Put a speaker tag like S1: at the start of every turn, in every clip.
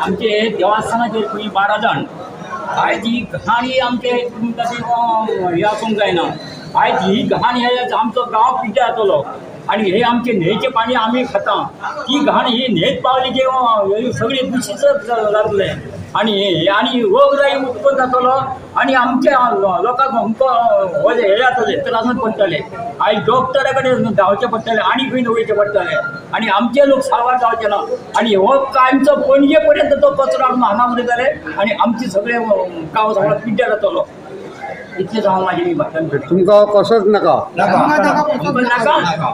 S1: आमचे देवस्थानाचेर खंय 12 जाण आयज ही घाण ही आमचे म्हणटा ती हे आसूंक जायना. आयज ही घाण हे आमचो गांव पिड्ड्यार जातलो आनी हे आमचे न्हंयचें पाणी आमी खाता, ती घाण ही न्हंयेत पावली की सगळी दुशीत जातलें आनी आनी रोगराई उत्पन्न जातलो आनी आमच्या लोकांक आमकां हे जातले, त्रासान पडटले. आयज डॉक्टरा कडेन धांवचें पडटलें आनी खंय वयचें पडटलें आनी आमचे लोक साल्वार जावचे ना. आनी हो कायमचो पणजे पर्यंत तो कचरो हाडून हांगा उरयतले आनी आमचे सगळे गांव सगळो पिड्ड्यार जातलो. इतलेंच हांव म्हाजें भाशण करतां.
S2: तुमकां कसोच नाका.
S1: नाका.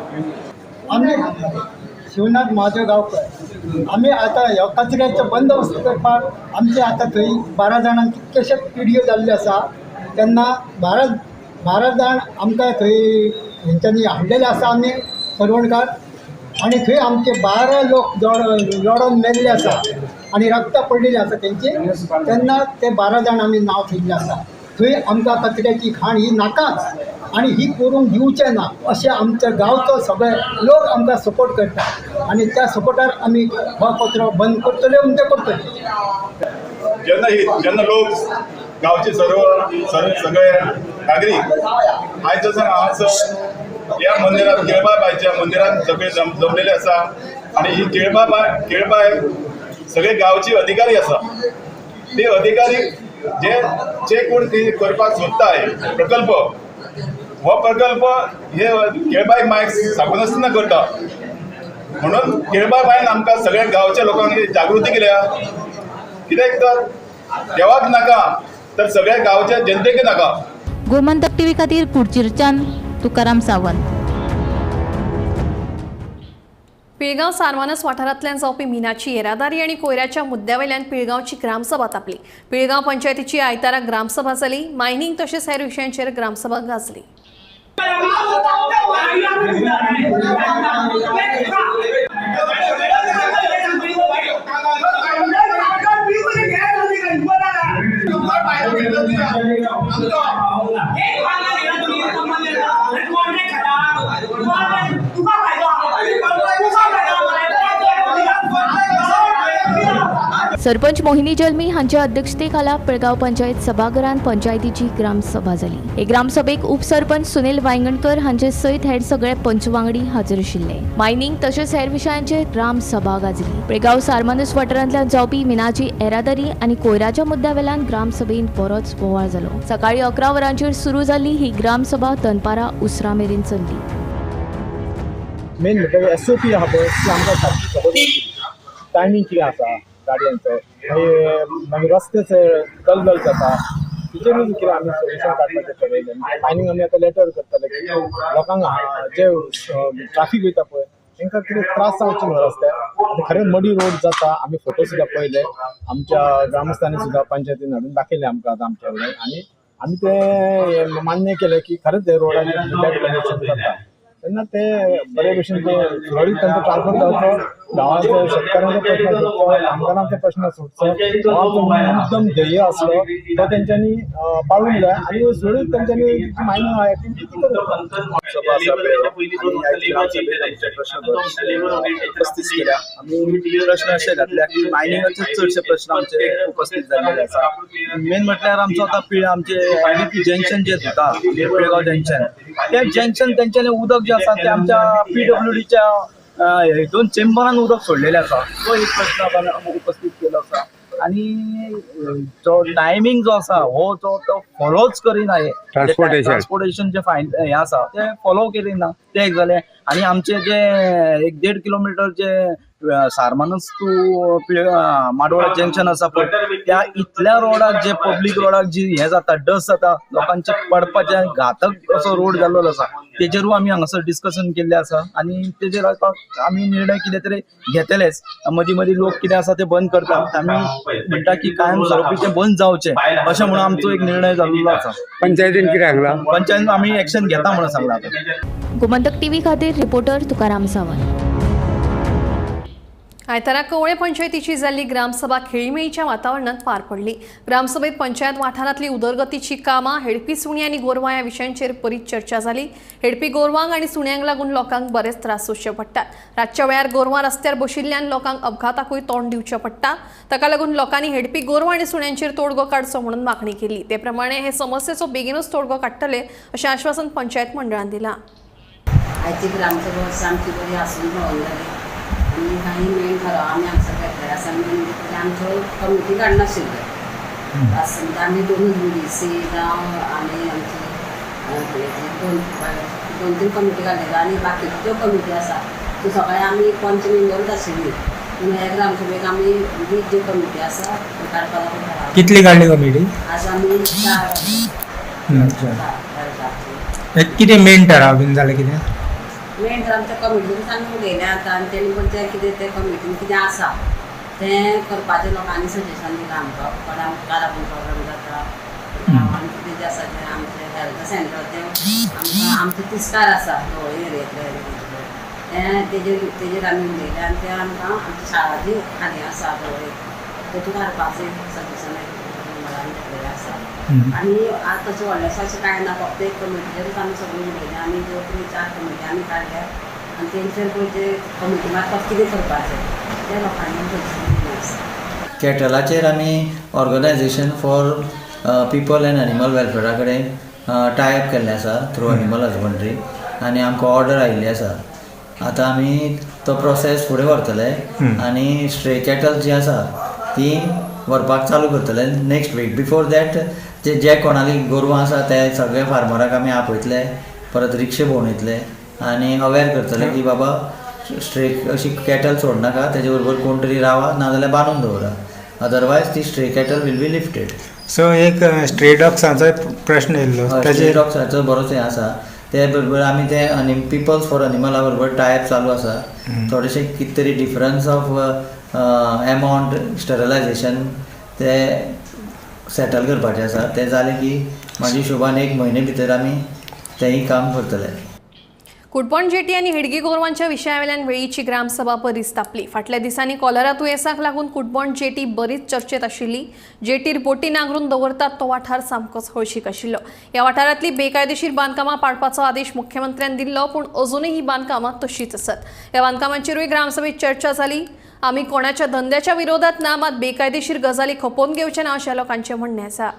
S3: आमी शिवनाथ महादेव गांवकर. आमी आतां ह्या कचऱ्याचो बंदोबस्त करपाक आमचे आतां थंय 12 जाणांक कितकेशेच पिडयो जाल्ल्यो आसा. तेन्ना 12 जाण आमकां थंय हेंच्यांनी हाडलेले आसा आमी सरवणकार, आनी थंय आमचे 12 लोक लडोन मेल्ले आसा आनी रक्त पडलेले आसा तेंचे. तेन्ना ते 12 जाण आमी नांव थेयल्लें आसा. थंय आमकां कचऱ्याची घाण ही नाकाच आनी ही करूंक दिवचें ना अशें आमच्या गांवचो सगळे लोक आमकां सपोर्ट करता आनी त्या सपोर्टार आमी हो कचरो बंद करतले म्हणजे करतले.
S4: जेन्ना लोक गांवचे सर्व सगळे नागरीक आयज जसो हांगासर ह्या मंदिरात केळबाबायच्या मंदिरात सगळे जमलेले आसा आनी ही केळबाय सगळे गांवचे अधिकारी आसा. ते अधिकारी जे जे कोण ते करपाक सोदताय प्रकल्प, हो प्रकल्प हे केळबाय मायक सांगून करता. म्हणून केळबाय बायन आमकां सगळ्या गांवच्या लोकांक जागृती केल्या. कित्याक तर देवाक नाका तर सगळ्या गांवच्या जनतेक नाका.
S5: गोमंतक टीव्ही खातीर कुडचिरच्यान तुकाराम सावंत.
S6: पिळगांव सारमानस वाठारांतल्यान जावपी मिनाची येरादारी आनी कोयराच्या मुद्द्यावेल्यान पिळगांवची ग्रामसभा तापली. पिळगांव पंचायतीची आयतारा ग्रामसभा जाली. मायनिंग तशेंच हेर विशयांचेर ग्रामसभा गाजली.
S7: सरपंच मोहिनी जल्मी हांच्या अध्यक्षतेखाला पिळगांव पंचायत सभाघरांत पंचायतीची ग्रामसभा जाली. हे ग्रामसभेक उपसरपंच सुनील वायंगणकर हांचे सयत हेर सगळे पंच वांगडी हाजीर आशिल्ले. मायनिंग तशेंच हेर विशयांचेर ग्रामसभा गाजली. पिळगांव सारमानस वाठारांतल्यान जावपी मिनाची येरादारी आनी कोयराच्या मुद्द्या वेल्यान ग्रामसभेंत बरोच बोवाळ जालो. सकाळी 11 वरांचेर सुरू जाल्ली ही ग्रामसभा दनपारां उसरां मेरेन चल्ली.
S8: मेन म्हणल्यार एसओपी आहा पळय ती आमकां सारकी खबर टायमींग कितें आसा गाडयांचो, मागीर मागीर रस्ते दलदल जाता, तिचेरूय कितें आमी सोल्युशन काडपाचें ठरयलें. मायनींग आमी आतां लेटर करतले की लोकांक जे ट्राफीक वयता पळय तांकां कितें त्रास जावचे न्हू रस्त्यार. आतां खरें मडी रोड जाता, आमी फोटो सुद्दां पळयले, आमच्या ग्रामस्थांनी सुद्दां पंचायतीन हाडून दाखयले आमकां आतां आमच्या कडेन, आनी आमी ते मान्य केलें की खरेंच हे रोडाचेर कनेक्शन जाता. तेन्ना ते बरे भशेन ते सुरळीत तांचो ट्रान्सपोर्ट जावचो, गांवाचो शेतकारांचो प्रश्न सुटचो, कामगारांचो प्रश्न सुटचो, गांवाचो मुद्दम ध्येय आसलो तो तेंच्यांनी पाळूंक जाय आनी सुरळीत तेंच्यांनी मायनिंग एक्टिविटी करूंक.
S9: सभा आसा आनी ग्रामसभेत आमचे प्रश्न उपस्थित केल्या. आमी प्रश्न अशे घातल्या की मायनिंगाचे चडशे प्रश्न आमचे उपस्थित जाल्ले आसा. मेन म्हटल्यार आमचो आतां आमचे एनडीपी जंक्शन जे जाता पिळगांव जंक्शन, ते जंक्शन तेंच्यांनी उदक जे आसा ते आमच्या पीडब्ल्यूडीच्या हितून चेंबरान उदक सोडलेलें आसा, तो एक प्रश्न आपण उपस्थित केलो आसा. आनी जो टायमींग जो आसा हो जो तो फॉलोच करिना, हे ट्रान्सपोर्टेशन जे फायन हे आसा ते फॉलो करिना, ते एक जालें. आनी आमचे जे 1.5 किलोमिटर जे सारमानस टू माडोळा जंक्शन आसा पळय, त्या इतल्या रोडाक जे पब्लीक रोडाक जी हे जाता डस्ट जाता, लोकांचे पडपाचे घातक असो रोड जाल्लो आसा, तेजेरूय आमी हांगासर डिस्कशन केल्लें आसा आनी तेजेर आतां आमी निर्णय कितें तरी घेतलेच. मदीं मदीं लोक कितें आसा ते बंद करता, आमी म्हणटा की कायम स्वरुपी ते बंद जावचे अशें म्हणून आमचो एक निर्णय जाल्लो आसा.
S2: पंचायतीन कितें सांगलां?
S9: पंचायतीन आमी एक्शन घेता म्हणून सांगलां आतां.
S7: गोमंतक टीव्ही खातीर रिपोर्टर तुकाराम सावंत.
S6: आयतारा कवळे पंचायतीची जाल्ली ग्रामसभा खेळीमेळीच्या वातावरणात पार पडली. ग्रामसभेत पंचायत वाठारांतली उदरगतीची कामां, हेडपी सुणी आनी गोरवां ह्या विशयांचेर बरीच चर्चा जाली. हेडपी गोरवांक आनी सुण्यांक लागून लोकांक बरेच त्रास सोंसचे पडटात. रातच्या वेळार गोरवां रस्त्यार बशिल्ल्यान लोकांक अपघाताकूय तोंड दिवचें पडटा. ताका लागून लोकांनी हेडपी गोरवां आनी सुण्यांचेर तोडगो काडचो म्हणून मागणी केली. ते प्रमाणे हे समस्येचो बेगीनूच तोडगो काडटले अशें आश्वासन पंचायत मंडळान दिलां.
S10: आयची ग्रामसभा सामकी बरी आसून भोंवून जाली आनी काही मेन ठराव आमी हांगसर घेतलेले आसा. मेन म्हणजे आमच्यो कमिटी काडनाशिल्ल्यो आस म्हणजे आमी दोनूच बी डी सी जावं आनी आमची दोन दोन तीन कमिटी काडलेल्यो आनी बाकीच्यो ज्यो कमिटी आसा त्यो सगळे आमी पंच मेंबरूच आशिल्ली. पूण ह्या ग्रामसभेक आमी वीस ज्यो कमिटी आसा त्यो काडपा लागून ठराव.
S11: कितली काडली कमिटी?
S10: आज आमी चार. चार.
S11: कितें मेन ठराव बीन जालें कितें?
S10: मेन तर आमच्या कमिटीनूच आमी उलयलें आतां आनी तेणी पण तें कितें तें कमिटीन कितें आसा तें करपाचें लोकांनी सजेशन दिलां आमकां. कोणाक लागून प्रॉब्लम जाता गांवान कितें जें आसा तें आमचें हेल्थ सेंटर तें आमकां आमचें तिस्कार आसा धवळे एरियेंतलें तें तेजेर आमी उलयलें आनी तें आमकां आमची शाळा जी खाली आसा धवळे तेतूंत हाडपाचें सजेशन मंडळान घेतलेलें आसा. आनी आतां तशें व्हडलेंशें अशें कांय ना, फक्त एक कमिटीचेरूच आमी सगळीं उलयलें आनी ज्यो कितें चार कमिटी आमी काडल्या आनी तेंचेर पळय ते कमिटी मार्फत कितें करपाचें तें लोकांनी सजेशन दिल्लें आसा.
S12: कॅटलाचेर आमी organisation for people and animal वेलफेरा कडेन टाय अप केल्लें आसा थ्रू एनिमल हजबंड्री आनी आमकां ऑर्डर आयिल्ली आसा. आतां आमी तो प्रोसेस फुडें व्हरतले आनी स्ट्रे कॅटल जी आसा ती व्हरपाक चालू करतले नेक्स्ट वीक. बिफोर that जे जे कोणाली गोरवां आसा ते सगळे फार्मराक आमी आपयतले, परत रिक्षे भोंवयतले आनी अवेर करतले की बाबा स्ट्रे अशी कॅटल सोडनाका, तेजे बरोबर कोण तरी रावा नाजाल्यार बांदून दवरा, अदरवायज ती stray cattle will be lifted.
S11: So एक स्ट्रे डॉग्सांचोय प्रश्न येयल्लो.
S12: स्ट्रे डॉग्साचो बरोच हें आसा. ते बरोबर आमी ते पिपल्स फॉर एनिमला बरोबर टायप चालू आसा. थोडेशे कितें तरी डिफरन्स ऑफ एमावंट स्टरलायजेशन ते सेटल करपाचें आसा. तें जालें की म्हाज्या हिशोबान एक म्हयने भितर आमी तेंय काम करतले.
S6: कुडपण जेटी आनी हेडगी गोरवांच्या विशयावेल्यान वेळीची ग्रामसभा बरीच तापली. फाटल्या दिसांनी कॉलरा दुयेंसाक लागून कुडपण जेटी बरीच चर्चेत आशिल्ली. जेटीर बोटी नांगरून दवरतात तो वाठार सामकोच हळशीक आशिल्लो. ह्या वाठारांतली बेकायदेशीर बांदकामां पाडपाचो आदेश मुख्यमंत्र्यान दिल्लो, पूण अजूनय ही बांदकामां तशीच आसात. ह्या बांदकामांचेरूय ग्रामसभेत चर्चा जाली. आमी कोणाच्या धंद्याच्या विरोधात ना, मात बेकायदेशीर गजाली खपोवन घेवचे ना अशें लोकांचें म्हणणें आसा.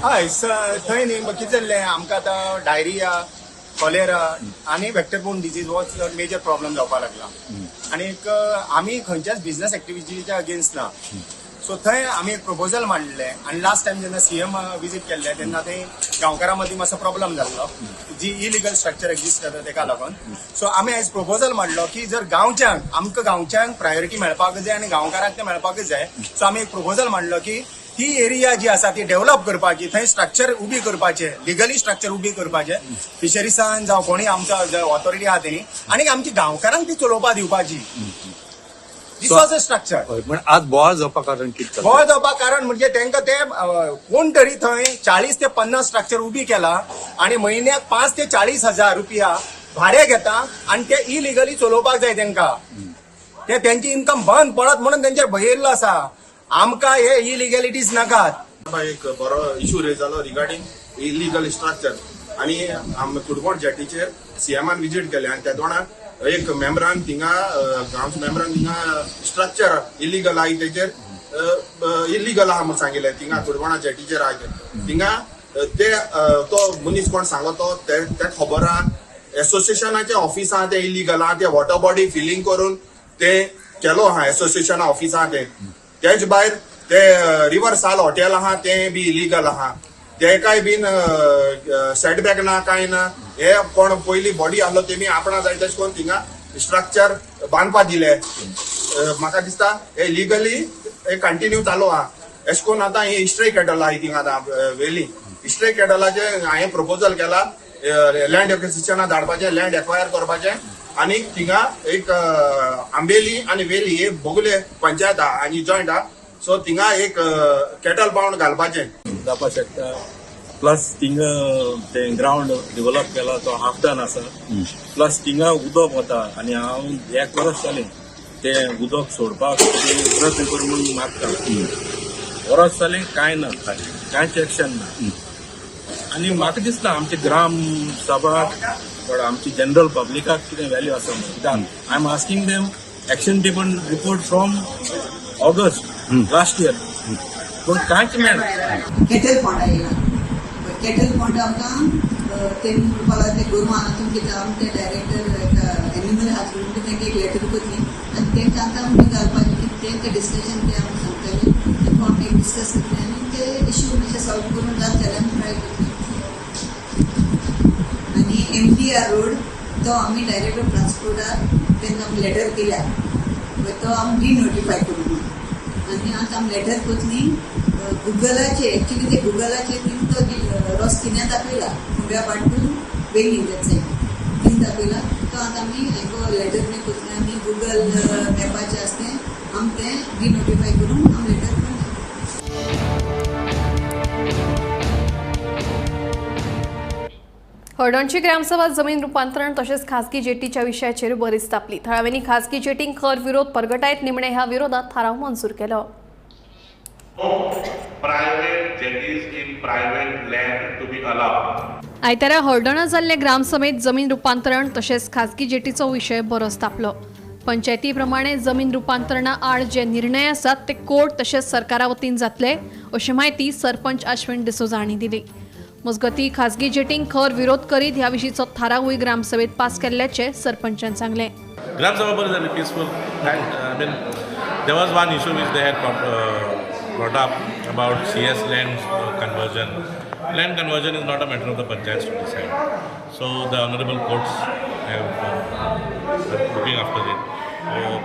S13: हय, थंय न्ही कितें जाल्लें आमकां आतां डायरिया, कॉलेरा आनी वेक्टर बोर्न डिजीज हो मेजर प्रॉब्लम जावपाक लागला. आनीक आमी खंयच्याच बिझनस एक्टिविटीच्या अगेन्स्ट ना. सो थंय आमी एक प्रपोजल मांडलें आनी लास्ट टायम जेन्ना सीएम विजीट केल्लें तेन्ना थंय गांवकारां मदीं मातसो प्रॉब्लम जाल्लो जी इलिगल स्ट्रक्चर एक्झिस्ट करता तेका लागून. सो आमी आयज प्रपोजल मांडलो की जर गांवच्यांक आमकां गांवच्यांक प्रायोरिटी मेळपाक जाय आनी गांवकारांक तें मेळपाकच जाय. सो आमी एक प्रपोजल मांडलो की ही एरिया जी आसा ती डेव्हलप करपाची, थंय स्ट्रक्चर उबी करपाचें, लिगली स्ट्रक्चर उबी करपाचें, फिशरीसान जावं कोणी आमचो ऑथॉरिटी आहा तेणी, आनी आमची गांवकारांक ती चलोवपा दिवपाची. This was a structure.
S14: पण आज बोवाळ जावपा कारण कितें?
S13: बोवाळ जावपा कारण म्हणजे तांकां ते कोण तरी थंय 40 ते 50 स्ट्रक्चर उबी केला आनी म्हयन्याक 5 ते 40 हजार रुपया भाडें घेता आनी ते इलिगली चलोवपाक जाय तांकां. ते तेंची इन्कम बंद पडत म्हणून तेंचेर भंय येयल्लो आसा. आमकां हे इलिगॅलिटीज नाकात.
S15: एक बरो इशू रेज जालो रिगार्डींग इलिगल स्ट्रक्चर आनी कुडकोट जेटीचेर सीएमान विजीट केले आनी त्या दोणाक एक मेंबरान थिंगा गांवच्या मेंबरान थिंगा स्ट्रक्चर इलिगल आहा तेचेर इलिगल आहा म्हूण सांगिल्लें. थिंगा कुडकोणा जेटीचेर आहा थिंगा ते तो मनीस कोण सांगो तो ते खबर आहा. एसोसिएशनाचे ऑफिस आहा ते इलिगल आहा, ते वॉटर बॉडी फिलींग करून ते केलो आहा एसोसिएशना ऑफिस आहा ते. तेच भायर ते रिवर साल हॉटेल आहा तें बी इलिगल आहा, तेकाय बीन सेटबॅक ना कांय ना. हे कोण पयली बॉडी आहलो तेमी आपणा जाय तशें करून थिंगा स्ट्रक्चर बांदपा दिले. म्हाका दिसता हे लिगली हे कंटिन्यू चालू आहा. एशें करून आतां हे स्ट्रे कॅटल आहा थिंगा आतां वेली स्ट्रे कॅटलाचें हांवें प्रपोजल केला लँड एक्विजिशना धाडपाचें, लँड एक्वायर करपाचें आनी थिंगा एक आंबेली आनी वेली हे बोगले पंचायत आहा आनी जॉयंट आहा, सो थिंगा एक कॅटल पाउंड घालपाचें
S14: जावपाक शकता. प्लस थिंगा ते ग्रावंड डेव्हलप केला तो हाफ डन आसा. प्लस थिंगा उदक वता आनी हांव एक वरस जालें ते उदक सोडपाक प्रयत्न कर म्हणून मागता, वरस जालें कांय ना, कांयच एक्शन ना. आनी म्हाका दिसता आमचे ग्राम सभा आमची जनरल पब्लिकाक कितें व्हॅल्यू आसा म्हणून. कित्याक I am asking them action taken report from August last year, पूण कांयच मेळना.
S16: केटल पॉन्ड आयला, केटल पॉन्ड आमकां तेणी म्हणपाक लागले गोरवां हांगा तुमकां आमी ते डायरेक्टर एनिमल हॉस्पिटल तांकां एक लेटर करतली आनी तांकां आतां आमकां घालपाचें कितें तेंकां डिस्कशन ते आमकां सांगतले, तेका आमी एक डिस्कस करतले आनी ते इश्यू मातशे सॉल्व करून जाता जाल्यार आमी ट्राय करतले. आनी MDR road तो आमी डायरेक्टर ट्रान्सपोर्टार तांकां आमी लेटर केल्या, तो आमी डिनोटिफाय करूं म्हणून. आनी आतां आमी लेटर करतली गुगलाचे, एक्चुली ते गुगलाचे तिने तो रस्तो दाखयला कुंब्यापाट टू वेली that side तिने दाखयला, तो आतां आमी एक लेटर बी करतले आनी गुगल मॅपाचें आसा तें आमी तें डिनोटिफाय करून आमी लेटर करतले.
S6: हळदणची ग्रामसभा जमीन रुपांतरण तशेंच खासगी जेटीच्या विशयाचेर बरीच तापली. थळाव्यांनी खासगी जेटींक खर विरोध परगटायत निमणे ह्या विरोधात थाराव मंजूर केलो. आयतारा हळदणा जाल्ले ग्रामसभेत जमीन रुपांतरण तशेंच खासगी जेटीचो विशय बरोच तापलो. पंचायती प्रमाणे जमीन रुपांतरणा आड जे निर्णय आसात ते कोर्ट तशेंच सरकारा वतीन जातले अशी म्हायती सरपंच अश्विन डिसोजा हांणी दिली. मजगती खासगी जेटींक खर विरोध करीत ह्या विशींचो थारावूय ग्रामसभेत पास केल्ल्याचें सरपंचान सांगलें.
S17: ग्रामसभा बरी जाली, peaceful. I mean there was one issue which they had brought up about CS land conversion. Land conversion is not a matter of the panchayats to decide. So the honorable courts have looking after it.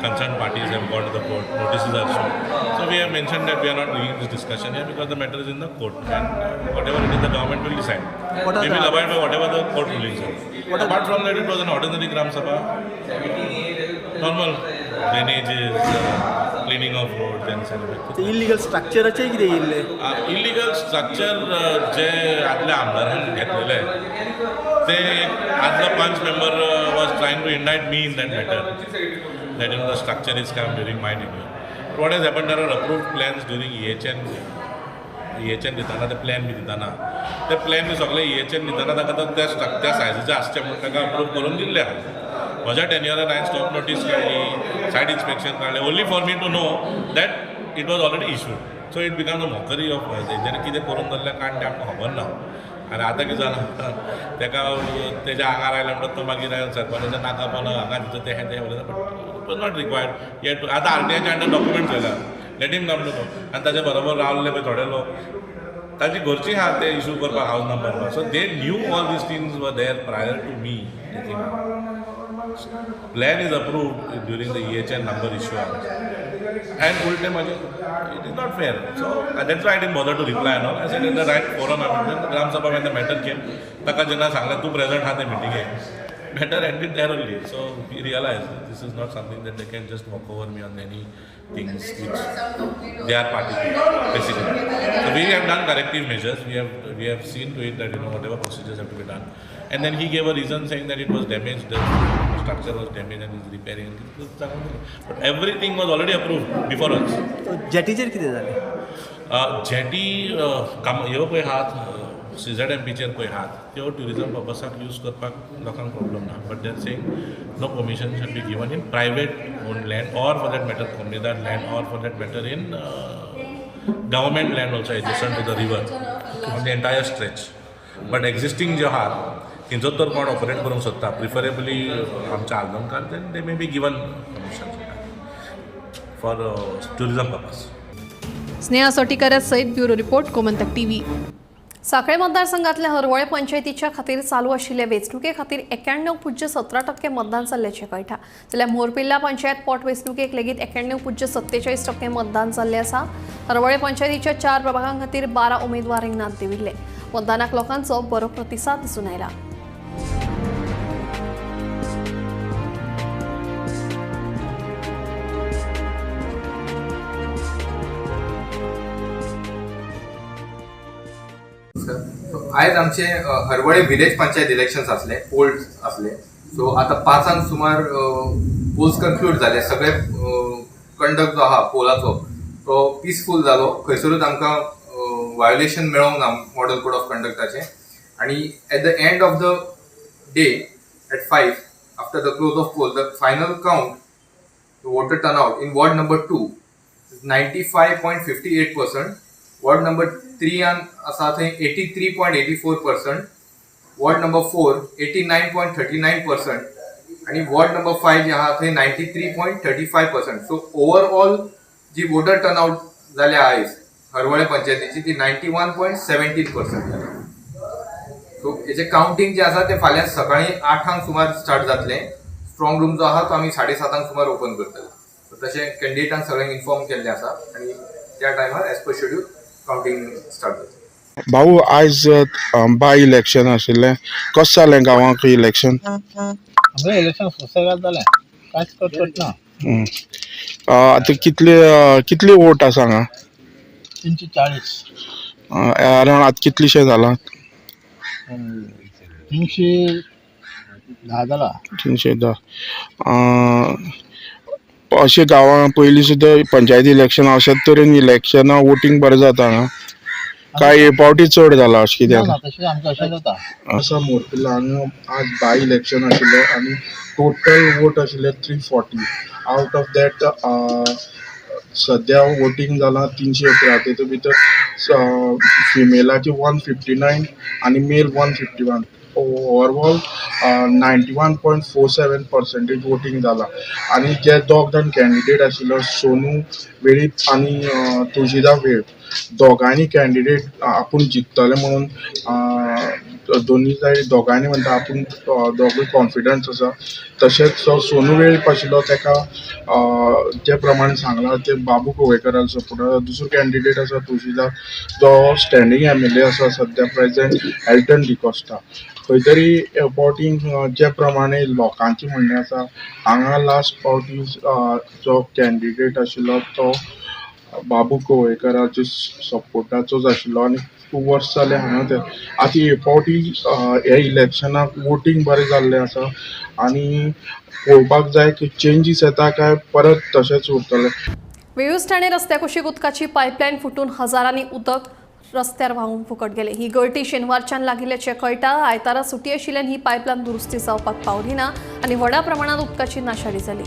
S17: Concerned parties have gone to the court, notices are shown. So we have mentioned that we are not bringing this discussion here because the matter is in the court and whatever it is the government will decide. We will abide by whatever the court rulings are. Apart from that, it was an ordinary Gram Sabha, normal drainages, cleaning of roads and everything.
S9: Illegal structure अशें कितें येयल्लें?
S17: Illegal structure जे आदल्या आमदारान घेतलेले ते आदलो panch member was trying to indict me in that matter, that you know the structure is come during my tenure. But what has happened, there are approved plans during EHN दितना ते plan बी दितना ते plan बी सगळे EHN दितना ताका त्या त्या सायजीचे आसचे म्हणून ताका अप्रूव करून दिल्ले आहा. म्हज्या टेन्युअरान हांवें स्टॉप नोटीस काडली, सायट इन्स्पेक्शन काडलें, only for me to know that it was already issued. So it becomes a mockery of तेंच्यांनी कितें करून दवरलें कांय तें आमकां खबर ना. आनी आतां कितें जालां तेका तेज्या आंगार आयलें म्हणटा तो मागीर सरपंचाच्या नाका पोलो हांगा तितूं तें तें उलयता, but it was not required. आतां आरटीआयच्या अंडर डॉक्युमेंट्स येयला, let him come to know. आनी ताजे बरोबर रावले पळय थोडे लोक ताजी घरची आहा ते इशू करपाक house number. So they knew all these things were there prior to me taking. Plan is approved during the EHN number issuance and उलटे मागीर it is not fair. So that's why I didn't bother to reply and all. I said in the right forum, I mean Gram Sabha when the matter came, ताका जेन्ना सांगलें तूं present आहा ते मिटिंगेक, matter ended there only. So he realized this is not something that they can just walk over me on any things which they are party to, basically. So we have done corrective measures. We have seen to it that you know whatever procedures have to be done. And then he gave a reason saying that it was damaged, the structure was damaged and is repairing. But everything was already approved before us.
S9: जेटीचेर कितें जालें?
S17: Jetty ह्यो पळय आहात CZMPचेर पळय आहात त्यो tourism पर्पसाक use करपाक लोकांक प्रॉब्लम ना, but they are saying no permission should be given in private own land or for that matter comunidade land or for that matter in government land also adjacent to the river on the entire stretch. But existing ज्यो आहात थंयचो तर कोण operate करूंक सोदता preferably आमच्या आल्दमकार, then they may be given permission for tourism purpose.
S6: Sneha Sotikar सयत bureau report, Gomantak TV. साखळे मतदारसंघातल्या हरवळे पंचायतीच्या खातीर चालू आशिल्ले वेंचणुके खातीर 91.17% मतदान जाल्ल्याचें कळटा. जाल्यार मोरपिल्ला पंचायत पोट वेंचणुकेक लेगीत 91.47% मतदान जाल्लें आसा. हरवळे पंचायतीच्या 4 प्रभागां खातीर 12 उमेदवार रिंगणांत देंविल्ले. मतदानाक लोकांचो बरो प्रतिसाद दिसून आयला.
S18: आयज आमचे हरवळे विलेज पंचायत इलेक्शन्स आसले, पोल्स आसले. सो आतां 5 सुमार पोल्स कन्क्लूड जाले. सगळे कंडक्ट जो आहा पोलाचो तो पिसफूल जालो. खंयसरूच आमकां वायोलेशन मेळोंक ना मॉडल कोड ऑफ कंडक्टाचें. आनी at the end of the day at 5 after the close of poll the final count voter turnout in ward number 2 95.58%, ward number 3 आसा थंय 83.84%, वॉर्ड नंबर 4 89.39% आनी वॉर्ड नंबर 5 जे आहा थंय 93.35%. सो ओवरऑल जी water turnout जाल्या आयज हरवळे पंचायतीची ती 91.17% जाल्या. सो हेचे कावंटींग जे आसा ते फाल्यां सकाळीं 8 सुमार स्टार्ट जातलें. स्ट्रॉंग रूम जो आहा तो आमी 7:30 सुमार ओपन करतले. सो तशें कॅन्डिडेटांक सगळ्यांक इन्फॉर्म केल्लें आसा आनी त्या टायमार as per schedule counting start जातलें.
S15: भाऊ, आयज बाय इलेक्शन आशिल्लें, कशें जालें गांवांक इलेक्शन?
S8: आमगेलें इलेक्शन सुसेगाद जालें, कांयच कटकट ना.
S15: आतां कितले वोट आसा हांगा?
S8: 340.
S15: अरावंड आतां कितलेशें जालां?
S8: 310 जाला.
S15: 310. अशें गांवां पयलीं सुद्दां पंचायत इलेक्शन अशेच तरेन इलेक्शनां वोटींग बरें जाता हांगा, काय हे पावटी चड जाला अशें कितें?
S8: ना, तशें आमचें अशें जाता.
S15: आसा मोरपिल्ला हांगा आज बाय इलेक्शन आशिल्लें आनी टोटल वोट आशिल्ले 340. आवट ऑफ that सद्या वोटींग जालां 311. तितूंत भितर फिमेलाचे 159 आनी मेल 151. ओवरऑल 91.47% वोटींग जाला. आनी जे दोग जाण कॅन्डिडेट आशिल्लो सोनू वेळीप आनी तुळशीदास वेळीप, दोगांयनी कॅन्डिडेट आपूण जिखतले म्हणून दोनी सायड दोगांयनी म्हणटा आपूण दोगूय कॉन्फिडन्स आसा. तशेंच जो सोनू वेळीप आशिल्लो ताका जे प्रमाणे सांगलां ते बाबू कोवेकराक सपोर्ट आसा. दुसरो कॅन्डिडेट आसा तुळशीदास जो स्टँडींग MLA आसा सद्या प्रेजेंट एल्टन डिकॉस्टा. खंय तरी हे फावटी जे प्रमाणे लोकांचें म्हणणें आसा हांगा लास्ट फावटी जो कॅन्डिडेट आशिल्लो तो बाबू कोवेकराचे सपोर्टाचोच आशिल्लो आनी खूब वर्स जालें हांगा ते. आतां हे फावटी हे इलेक्शनाक वोटींग बरें जाल्लें आसा आनी पळोवपाक जाय की चेंजीस येता काय परत तशेंच उरतलें.
S6: वेळूस ठाणे रस्त्या कुशीक उदकाची पायपलायन फुटून हजारांनी उदक रस्त्यार व्हांवून फुकट गेले. ही गळटी शेनवारच्यान लागिल्ल्याचें कळटा. आयतारा सुटी आशिल्ल्यान ही पायपलायन दुरुस्ती जावपाक पावली ना आनी व्हडा प्रमाणात उदकाची नाशाडी जाली.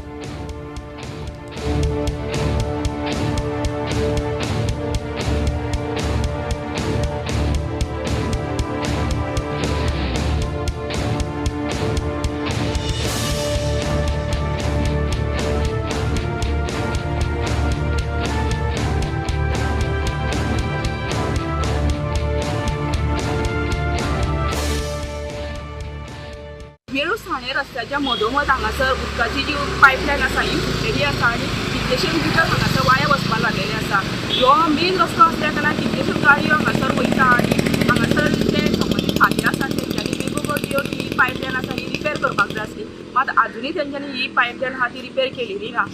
S19: वेळूस ठाणे रस्त्याच्या मदोमद हांगासर उदकाची जी पायपलायन आसा ही फुटलेली आसा आनी कितलेशेच उदक हांगासर वाया वचपाक लागलेलें आसा. हो मेन रस्तो आसल्या कारणान कितलेश्यो गाडयो हांगासर वयता आनी हांगासर जे संबंदीत खातें आसा तेंच्यांनी बेगोबेग येवन ही पायपलायन आसा ही रिपेर करपाक जाय आसली, मात आजुनूय तेंच्यांनी ही पायपलायन आहा ती रिपेर केलेली ना.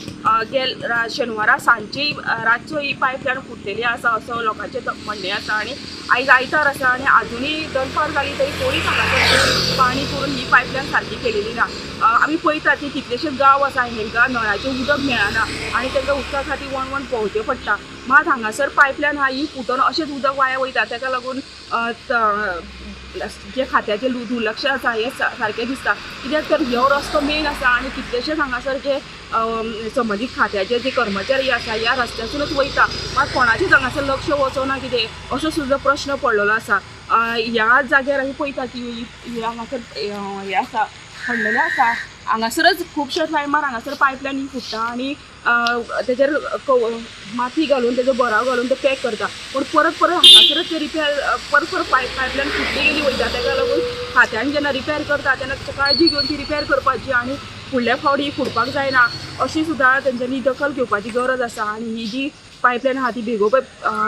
S19: शेनवारा सांजची रातचो ही पायपलायन फुटलेली आसा असो लोकांचें म्हणणें आसा आनी आयज आयतार आसा आनी आजुनूय दनपार जाली तरी कोणीच हांगासर पाणी करून ही पायपलायन सारकी केलेली ना. आमी पळयतात की कितलेशे गांव आसा हेंकां नळाचें उदक मेळना आनी तांकां उदका खातीर वण वण भोंवचें पडटा, मात हांगासर पायपलायन आहा ही फुटून अशेंच उदक वाया वयता. ताका लागून जे खात्याचें दुर्लक्ष आसा हें सारकें दिसता, कित्याक तर हो रस्तो मेन आसा आनी कितलेशेच हांगासर जे संबंदीत खात्याचे जे कर्मचारी आसा ह्या रस्त्यासूनच वयता, मात कोणाचेच हांगासर लक्ष वचना कितें असो सुद्दां प्रश्न पडलेलो आसा. ह्या जाग्यार आमी पळयता की हे हांगासर हें आसा खणलेलें आसा, हांगासरच खुबश्या टायमार हांगासर पायपलायन ही फुट्टा आनी तेजेर माती घालून तेजो भराव घालून ते पॅक करता, पूण परत परत हांगासरच ते रिपेर परत परत पायपलायन फुटली गेली वयता. ताका लागून खात्यान जेन्ना रिपेर करता तेन्ना काळजी घेवन ती रिपेर करपाची आनी फुडल्या फावटी फुटपाक जायना अशी सुद्दां तेंच्यांनी दखल घेवपाची गरज आसा आनी ही जी पायपलायन आहा ती बेगोबेग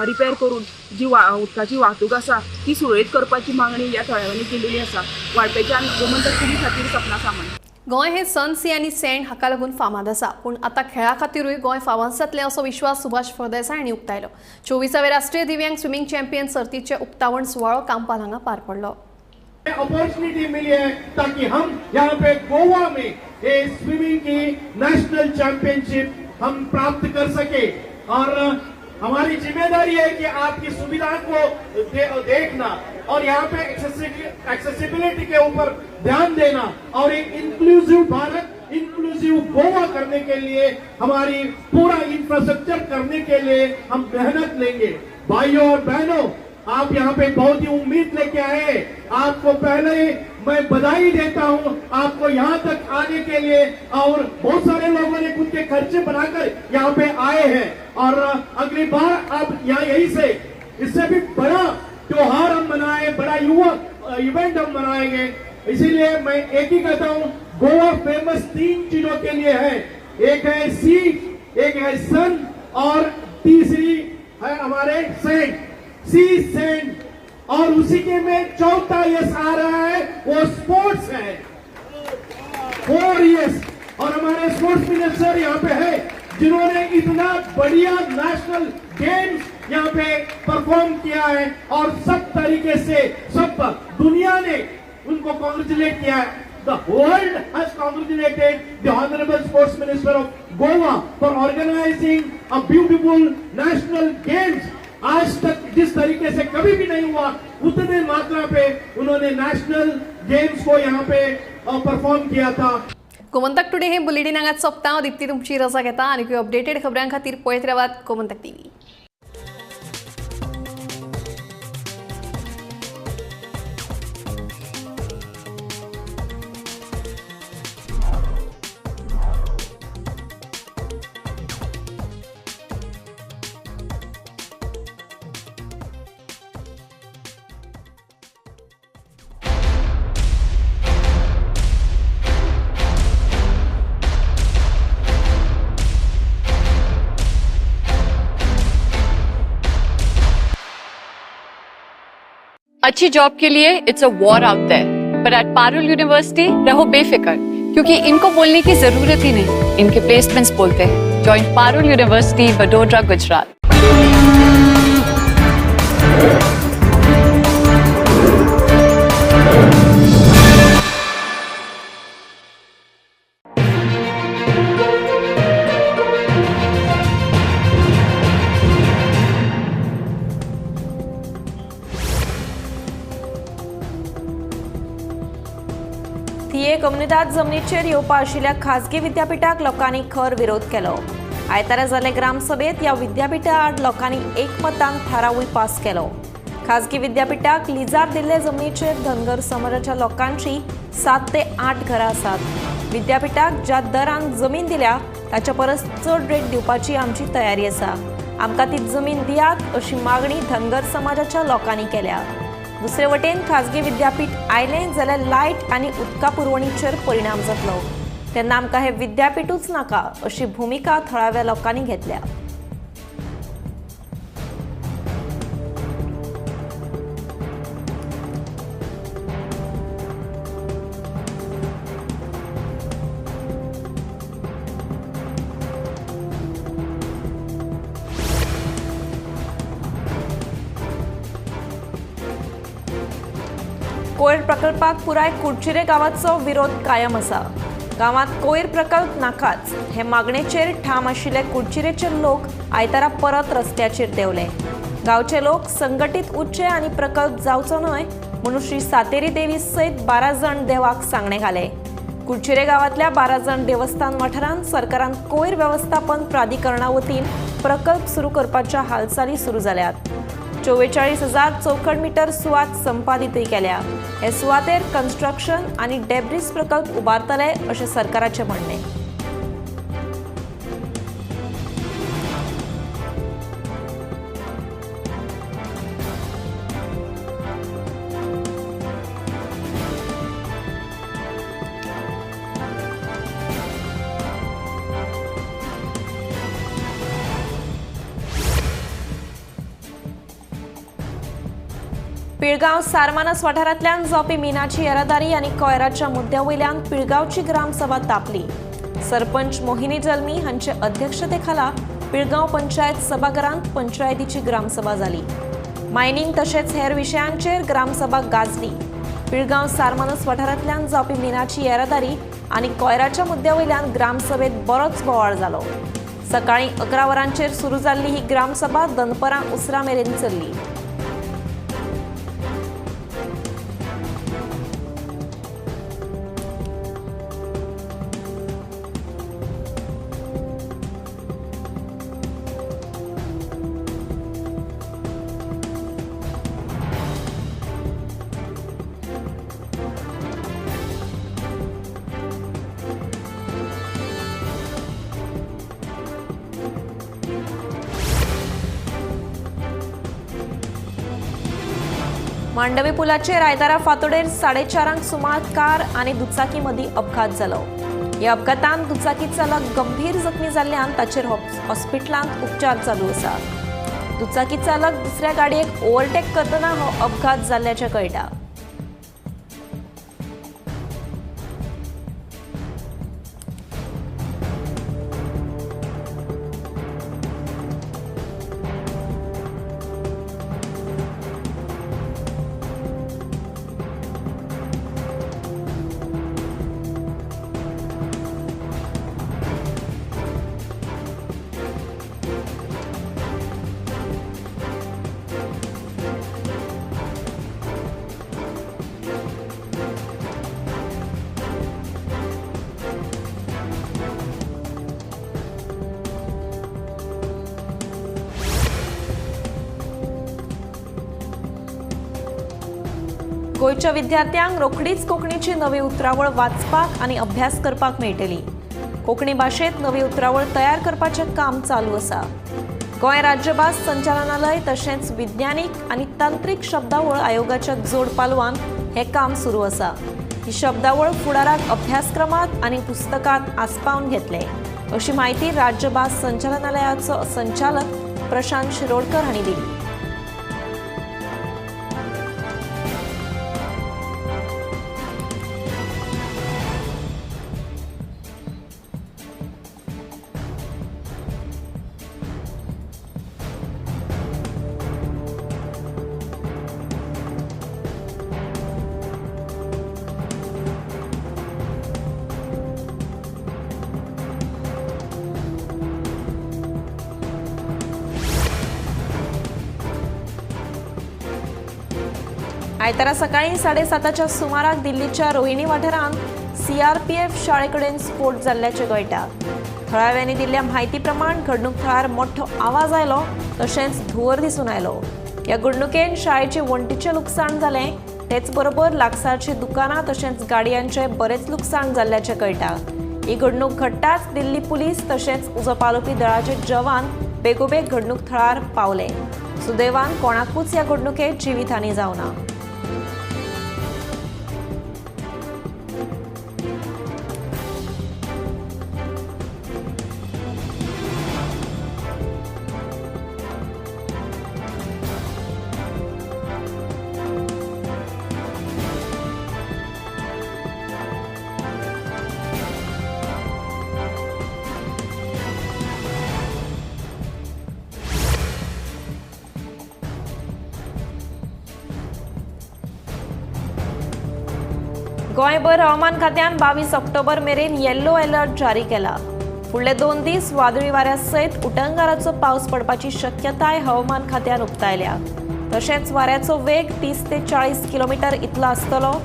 S19: रिपेर करून जी उदकाची वाहतूक आसा ती सुरळीत करपाची मागणी ह्या थळाव्यांनी केलेली आसा. वाळपेच्यान गोमंतक टीव्ही खातीर सपना सामंत.
S6: गोंय हे सन, सी आनी सँड हाका लागून फामाद आसा, पूण आतां खेळा खातीरूय गोंय फामाद जातलें असो विश्वास सुभाष फळदेसाय हांणी उक्तायलो. 24व्या राष्ट्रीय दिव्यांग स्विमींग चॅम्पियन सर्तीचें उक्तावण सुवाळो कांपाल हांगा पार पडलो.
S20: अपॉर्चुनिटी मिली है ताकि हम यहाँ पे गोवा में ये स्विमिंग की नेशनल चैंपियनशिप हम प्राप्त कर सके और हमारी जिम्मेदारी है कि आपकी सुविधा को देखना और यहाँ पे एक्सेसिबिलिटी के ऊपर ध्यान देना और एक इंक्लूसिव भारत, इंक्लूसिव गोवा करने के लिए हमारी पूरा इंफ्रास्ट्रक्चर करने के लिए हम मेहनत लेंगे। भाइयों और बहनों, आप यहाँ पे बहुत ही उम्मीद लेके आए, आपको पहले मैं बधाई देता हूँ आपको यहाँ तक आने के लिए और बहुत सारे लोगों ने खुद के खर्चे बनाकर यहाँ पे आए हैं और अगली बार आप यहाँ यही से इससे भी बड़ा त्योहार हम मनाए, बड़ा युवा इवेंट हम मनाएंगे। इसीलिए मैं एक ही कहता हूँ, गोवा फेमस 3 चीजों के लिए है, एक है सी, एक है सन और तीसरी है हमारे सैंड, सी सैंड, और उसी के में चौथा यस आ रहा है वो स्पोर्ट्स है, 4 यस। और हमारे स्पोर्ट्स मिनिस्टर यहाँ पे है जिन्होंने इतना बढ़िया नेशनल गेम्स यहाँ पे परफॉर्म किया है और सब तरीके से सब दुनिया ने उनको कॉन्ग्रेचुलेट किया है। The world has congratulated the honourable sports minister of Goa for organising a beautiful national games. आज तक जिस तरीके से कभी भी नहीं हुआ उतने मात्रा पे उन्होंने नेशनल गेम्स को यहाँ पे परफॉर्म किया था।
S6: गोमंतक टुडे हे बुलेटिन हांगाच सोंपता. हांव दीप्ती तुमची रजा घेता आनी अपडेटेड खबरां खातीर पळयत रावात गोमंतक टीव्ही.
S21: अच्छी जॉब के लिए it's a war out there, पर एट पारुल यूनिवर्सिटी रहो बेफिक्र, क्योंकि इनको बोलने की जरूरत ही नहीं, इनके प्लेसमेंट्स बोलते हैं। Join Parul university, Vadodara, Gujarat.
S22: Comunidade जमनीचेर येवपा आशिल्ल्या खासगी विद्यापीठाक लोकांनी खर विरोध केलो. आयतारा जाल्ले ग्रामसभेत ह्या विद्यापीठा आड लोकांनी एकमतान थारावूय पास केलो. खासगी विद्यापीठाक लिजार दिल्ले जमनीचेर धनगर समाजाच्या लोकांची 7 ते 8 घरां आसात. विद्यापीठाक ज्या दरान जमीन दिल्या ताच्या परस चड रेट दिवपाची आमची तयारी आसा. आमकां ती जमीन दियात अशी मागणी धनगर समाजाच्या लोकांनी केल्या. दुसरे वटेन खासगी विद्यापीठ आयलें जाल्यार लायट आनी उदका पुरवणीचेर परिणाम जातलो, तेन्ना आमकां हें विद्यापीठूच नाका अशी भुमिका थळाव्या लोकांनी घेतल्या. कोयर प्रकल्पाक पुराय कुडचिरे गांवाचो विरोध कायम आसा. गांवांत कोयर प्रकल्प नाकाच हे मागणेचेर ठाम आशिल्ले कुडचिरेचे लोक आयतारा परत रस्त्याचेर देंवले. गांवचे लोक संघटीत उरचे आनी प्रकल्प जावचो न्हय म्हणून श्री सातेरी देवी सयत 12 जाण देवाक सांगणे घाले. कुडचिरे गांवांतल्या 12 जाण देवस्थान वाठारांत सरकारान कोयर वेवस्थापन प्राधिकरणा वतीन प्रकल्प सुरू करपाच्या हालचाली सुरू जाल्यात. 44,000 चौखण मीटर सुवात संपादितूय केल्या. हे सुवातेर कन्स्ट्रक्शन आनी डेब्रीज प्रकल्प उबारतले अशें सरकाराचें म्हणणें. पिळगांव सारमानस वाठारांतल्यान जावपी मिनाची येरादारी आनी कोयराच्या मुद्द्या वयल्यान पिळगांवची ग्रामसभा तापली. सरपंच मोहिनी जल्मी हांचे अध्यक्षतेखाला पिळगांव पंचायत सभाघरांत पंचायतीची ग्रामसभा जाली. मायनिंग तशेंच हेर विशयांचेर ग्रामसभा गाजली. पिळगांव सारमानस वाठारांतल्यान जावपी मिनाची येरादारी आनी कोयराच्या मुद्द्या वयल्यान ग्रामसभेत बरोच बोवाळ जालो. सकाळीं 11 वरांचेर सुरू जाल्ली ही ग्रामसभा दनपरां उसरां मेरेन चल्ली. मांडवी पुलाचेर आयतारा फांतोडेर 4:30 सुमार कार आनी दुचाकी मदीं अपघात जालो. ह्या अपघातान दुचाकी चालक गंभीर जखमी जाल्ल्यान ताचेर हॉस्पिटलांत उपचार चालू आसा. दुचाकी चालक दुसऱ्या गाडयेक ओव्हरटेक करतना हो अपघात जाल्ल्याचें कळटा. गोंयच्या विद्यार्थ्यांक रोखडीच कोंकणीची नवी उतरावळ वाचपाक आनी अभ्यास करपाक मेळटली. कोंकणी भाशेंत नवी उतरावळ तयार करपाचें काम चालू आसा. गोंय राज्यभास संचालनालय तशेंच विज्ञानीक आनी तंत्रीक शब्दावळ आयोगाच्या जोड पालवान हें काम सुरू आसा. ही शब्दावळ फुडाराक अभ्यासक्रमांत आनी पुस्तकांत आस्पावन घेतले अशी म्हायती राज्यभास संचालनालयाचो संचालक प्रशांत शिरोडकर हांणी दिली. आयतारा सकाळी 7:30च्या सुमाराक दिल्लीच्या रोहिणी वाठारांत सीआरपीएफ शाळेकडेन स्फोट जाल्ल्याचें कळटा. थळाव्यांनी दिल्ल्या म्हायती प्रमाण घडणूक थळार मोठो आवाज आयलो तशेंच धुंवर दिसून आयलो. ह्या घडणुकेन शाळेचे वण्टीचें लुकसाण जालें, तेच बरोबर लागसारची दुकानां तशेंच गाडयांचें बरेंच लुकसाण जाल्ल्याचें कळटा. ही घडणूक घडटाच दिल्ली पुलीस तशेंच उजो पालोवपी दळाचे जवान बेगोबेग घडणूक थळार पावले. सुदैवान कोणाकूच ह्या घडणुकेत जिवीतहानी जावना. गोंयभर हवामान खात्यान 22 ऑक्टोबर मेरेन येल्लो अलर्ट जारी केला. फुडले 2 दीस वादळी वाऱ्या सयत उटंगाराचो पावस पडपाची शक्यताय हवामान खात्यान उक्तायल्या. तशेंच वाऱ्याचो वेग 30 ते 40 किलोमीटर इतलो आसतलो.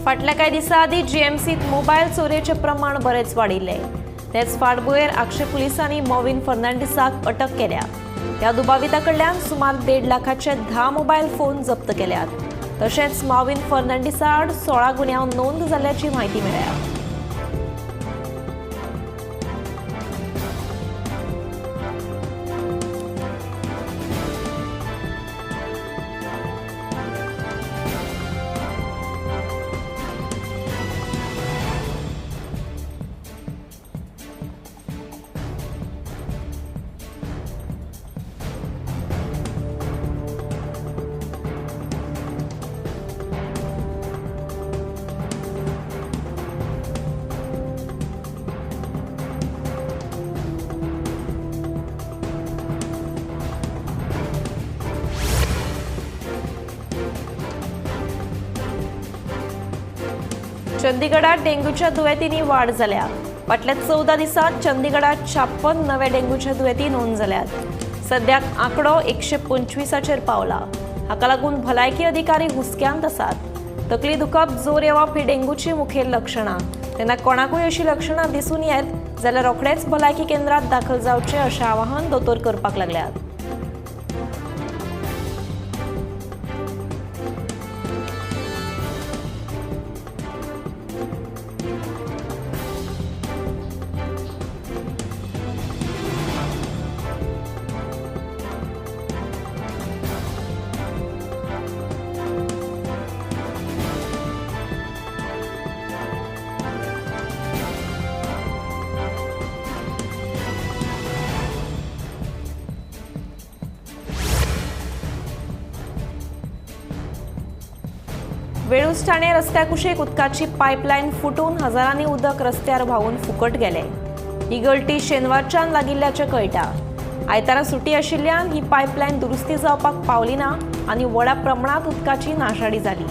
S22: फाटल्या कांय दिसां आदीं जीएमसींत मोबायल चोरयेचें प्रमाण बरेंच वाडिल्लें. तेच फाटभुंयेर आगशे पुलिसांनी मॉविन फर्नांडीसाक अटक केल्या. ह्या दुबाविता कडल्यान सुमार 1.5 लाखाचे 10 मोबायल फोन जप्त केल्यात. तशेंच मॉविन फर्नांडीसा आड 16 गुन्यांव नोंद जाल्ल्याची म्हायती मेळ्ळ्या. चंदीगडात डेंग्यूच्या दुयेंतींनी वाड जाल्या. फाटल्या 14 दिसांत चंदीगडात 56 नवे डेंग्यूच्या दुयेंती नोंद जाल्यात. सद्याक आंकडो 125चेर पावला. हाका लागून भलायकी अधिकारी हुस्क्यांत आसात. तकली दुखप, जोर येवप ही डेंग्यूची मुखेल लक्षणां. तेन्ना कोणाकूय अशी लक्षणां दिसून येत जाल्यार रोखडेच भलायकी केंद्रात दाखल जावचें अशें आवाहन दोतोर करपाक लागल्यात. वेळूस ठाणे रस्त्या कुशीक उदकाची पायपलायन फुटून हजारांनी उदक रस्त्यार व्हांवून फुकट गेले. ही गळटी शेनवारच्यान लागिल्ल्याचें कळटा. आयतारा सुटी आशिल्ल्यान ही पायपलायन दुरुस्ती जावपाक पावली ना आनी व्हडा प्रमाणांत उदकाची नाशाडी जाली.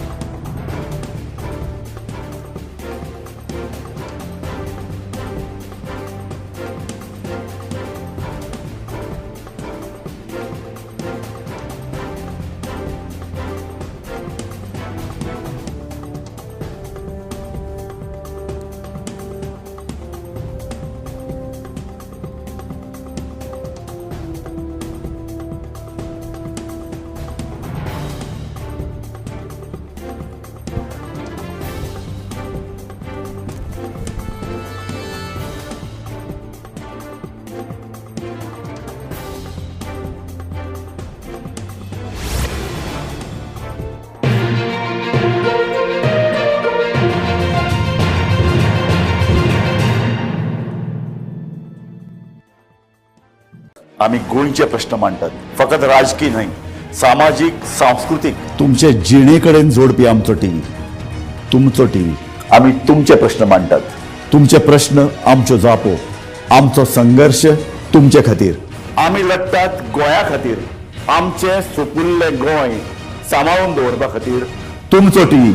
S1: आमी गोंयचे प्रश्न मांडटात, फकत राजकीय न्हय, सामाजीक, सांस्कृतीक, तुमचे जिणे कडेन जोडपी आमचो टीव्ही, तुमचो टीव्ही. आमी तुमचे प्रश्न मांडटात, तुमचे प्रश्न आमच्यो जापो, आमचो संघर्श तुमचे खातीर. आमी लढटात गोंया खातीर, आमचें सुपुल्लें गोंय सांबाळून दवरपा खातीर. तुमचो टीव्ही,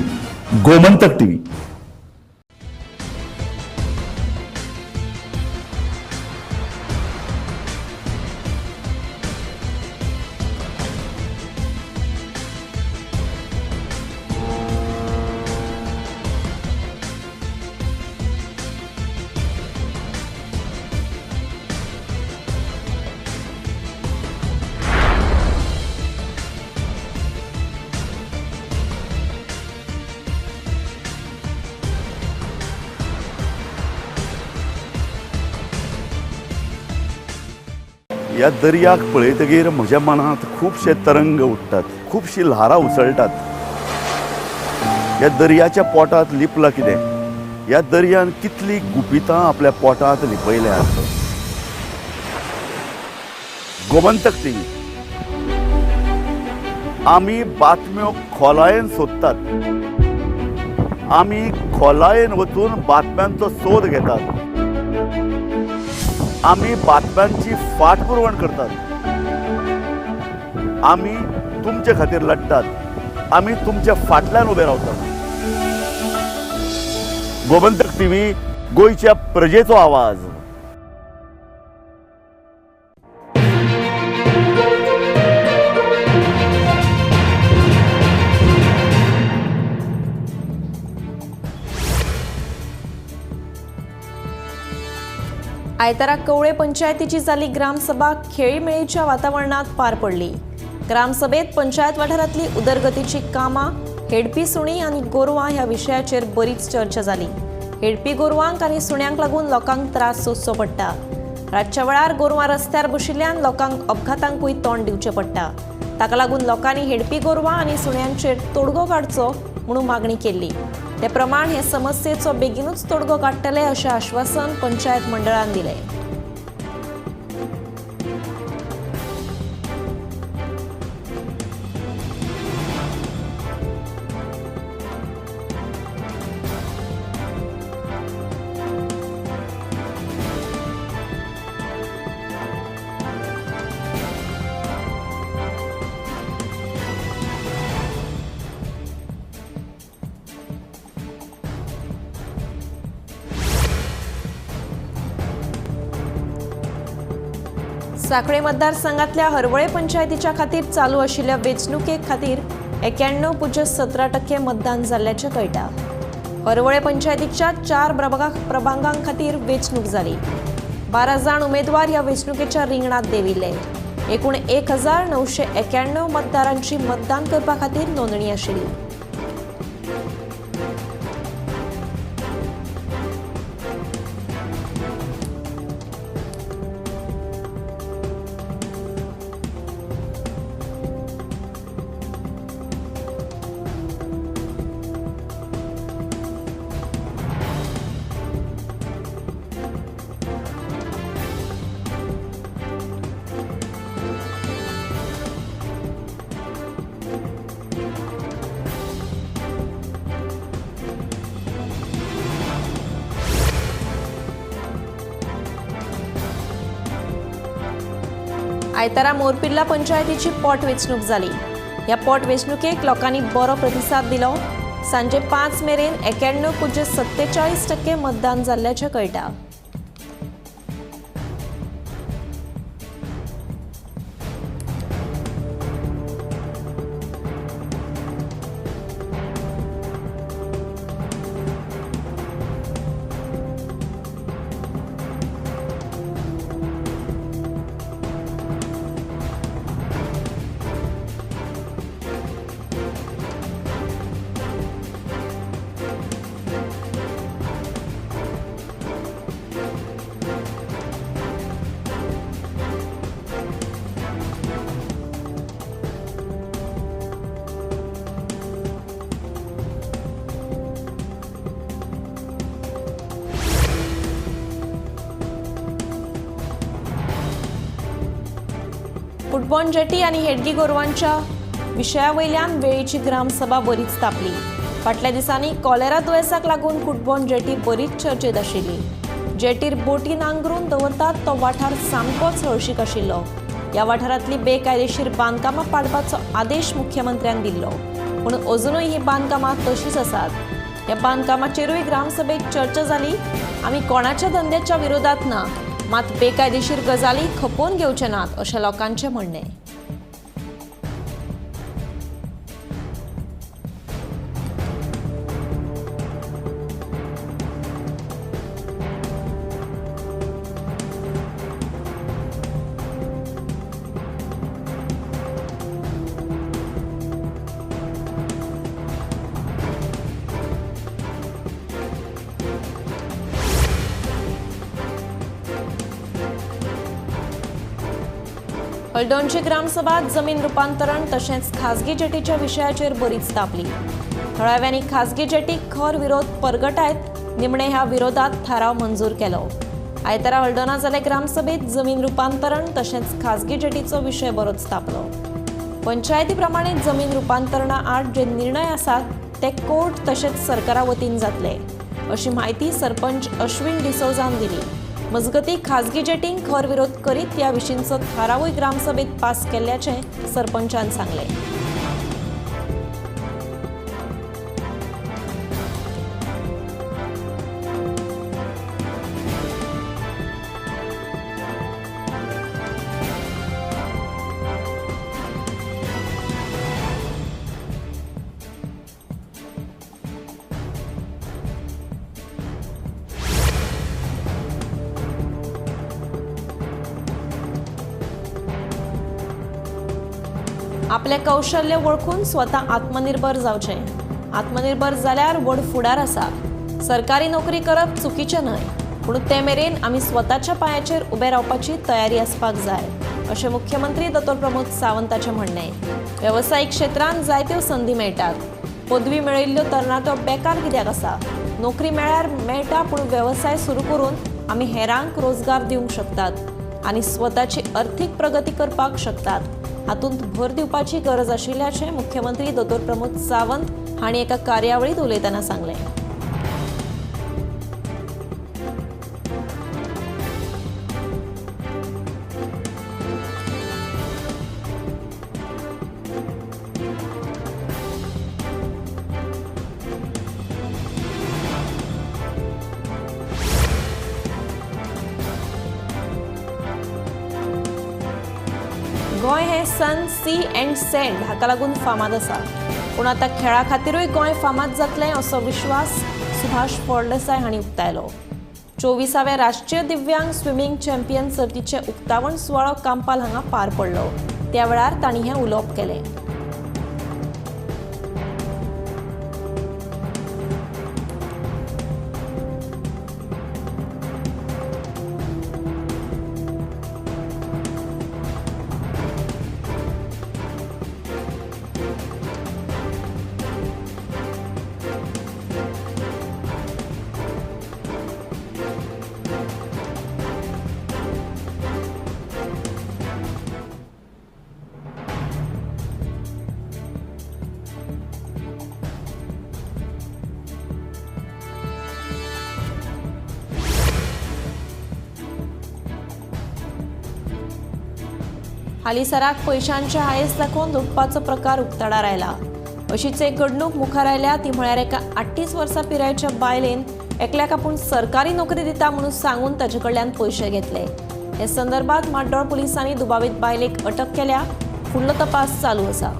S1: गोमंतक टीव्ही. ह्या दर्याक पळयतगीर म्हज्या मनांत खुबशे तरंग उठ्ठात, खुबशी ल्हारां उसळटात. ह्या दर्याच्या पोटांत लिपलां कितें? ह्या दर्यान कितलीं गुपितां आपल्या पोटांत लिपयल्यांत. गोमंतक टीव्ही आमी बातम्यो खोलायेन सोदतात, आमी खोलायेन वचून बातम्यांचो सोद घेतात, आमी बातम्यांची फाटपुरवण करतात, आमी तुमचे खातीर लढटात, आमी तुमच्या फाटल्यान उबे रावतात. गोमंतक टीव्ही, गोंयच्या प्रजेचो आवाज.
S22: आयतारा कवळे पंचायतीची जाली ग्रामसभा खेळीमेळीच्या वातावरणात पार पडली. ग्रामसभेत पंचायत वाठारांतली उदरगतीची कामां, हेडपी सुणी आनी गोरवां ह्या विशयाचेर बरीच चर्चा जाली. हेडपी गोरवांक आनी सुण्यांक लागून लोकांक त्रास सोंसचो पडटा. रातच्या वेळार गोरवां रस्त्यार बशिल्ल्यान लोकांक अपघातांकूय तोंड दिवचें पडटा. ताका लागून लोकांनी हेडपी गोरवां आनी सुण्यांचेर तोडगो काडचो म्हणून मागणी केल्ली. ते प्रमाण हे समस्येचो बेगीनूच तोडगो काडटले अशें आश्वासन पंचायत मंडळान दिलें. सांखळे मतदारसंघातल्या हरवळे पंचायतीच्या खातीर चालू आशिल्ल्या वेंचणुके खातीर 91.17% मतदान जाल्ल्याचें कळटा. हरवळे पंचायतीच्या 4 प्रभागां खातीर वेंचणूक जाली. 12 जाण उमेदवार ह्या वेंचणुकेच्या रिंगणांत देंविल्ले. एकूण 1991 मतदारांची मतदान करपा खातीर नोंदणी आशिल्ली. आयतारा मोरपिर्ला पंचायतीची पोटवेंचणूक जाली. ह्या पोटवेंचणुकेक लोकांनी बरो प्रतिसाद दिलो. सांजे 5 मेरेन 91.47% मतदान जाल्ल्याचें कळटा. कुटबॉन जेटी आनी हेडगी गोरवांच्या विशया वयल्यान वेळीची ग्रामसभा बरीच तापली. फाटल्या दिसांनी कॉलेरा दुयेंसाक लागून कुटबॉन जेटी बरीच चर्चेत आशिल्ली. जेटीर बोटी नांगरून दवरतात तो वाठार सामकोच हळशीक आशिल्लो. ह्या वाठारांतली बेकायदेशीर बांदकामां पाडपाचो आदेश मुख्यमंत्र्यान दिल्लो, पूण अजुनूय ही बांदकामां तशीच आसात. ह्या बांदकामाचेरूय ग्रामसभेत चर्चा जाली. आमी कोणाच्या धंद्याच्या विरोधात ना, मात बेकायदेशीर गजाली खपोवन घेवचे नात अशें लोकांचें म्हणणें. हळदोणची ग्रामसभा जमीन रुपांतरण तशेंच खाजगी जेटीच्या विशयाचेर बरीच तापली. थळाव्यांनी खाजगी जेटीक खर विरोध परगटायत निमणे ह्या विरोधात थाराव मंजूर केलो. आयतारा हळदोणा जाले ग्रामसभेत जमीन रुपांतरण तशेंच खाजगी जेटीचो विशय बरोच तापलो. पंचायती प्रमाणे जमीन रुपांतरणा आड जे निर्णय आसात ते कोर्ट तशेंच सरकारा वतीन जातले अशी म्हायती सरपंच अश्विन डिसोजान दिली. मजगती खाजगी जेटींक खर विरोध करीत ह्या विशींचो थारावूय ग्रामसभेत पास केल्ल्याचें सरपंचान सांगलें. आपलें कौशल्य वळखून स्वता आत्मनिर्भर जावचें. आत्मनिर्भर जाल्यार व्हड फुडार आसा. सरकारी नोकरी करप चुकीचें न्हय, पूण ते मेरेन आमी स्वताच्या पांयाचेर उबे रावपाची तयारी आसपाक जाय अशें मुख्यमंत्री दोतोर प्रमोद सावंताचें म्हणणें. वेवसायीक क्षेत्रांत जायत्यो संदी मेळटात. पदवी मेळयिल्ल्यो तरणाटो बेकार कित्याक आसा? नोकरी मेळ्ळ्यार मेळटा, पूण वेवसाय सुरू करून आमी हेरांक रोजगार दिवंक शकतात आनी स्वताची अर्थीक प्रगती करपाक शकतात. हातूंत भर दिवपाची गरज आशिल्ल्याचें मुख्यमंत्री दोतोर प्रमोद सावंत हांणी एका कार्यावळींत उलयतना सांगलें. गोंय हे सन, सी अँड सँड हाका लागून फामाद आसा, पूण आतां खेळा खातीरूय गोंय फामाद जातलें असो विश्वास सुभाष फळदेसाय हांणी उक्तायलो. 24व्या राष्ट्रीय दिव्यांग स्विमींग चॅम्पियन सर्तीचें उक्तावण सुवाळो कांपाल हांगा पार पडलो. त्या वेळार तांणी हें उलोवप केलें. हालींसराक पयशांचे हायस दाखोवन लुटपाचो प्रकार उक्ताडार आयला. अशीच एक घडणूक मुखार आयल्या ती म्हळ्यार एका 38 वर्सां पिरायेच्या बायलेन एकल्याक आपूण सरकारी नोकरी दिता म्हणून सांगून ताचे कडल्यान पयशे घेतले. हे संदर्भात माड्डोळ पुलिसांनी दुबावीत बायलेक अटक केल्या. फुडलो तपास चालू आसा.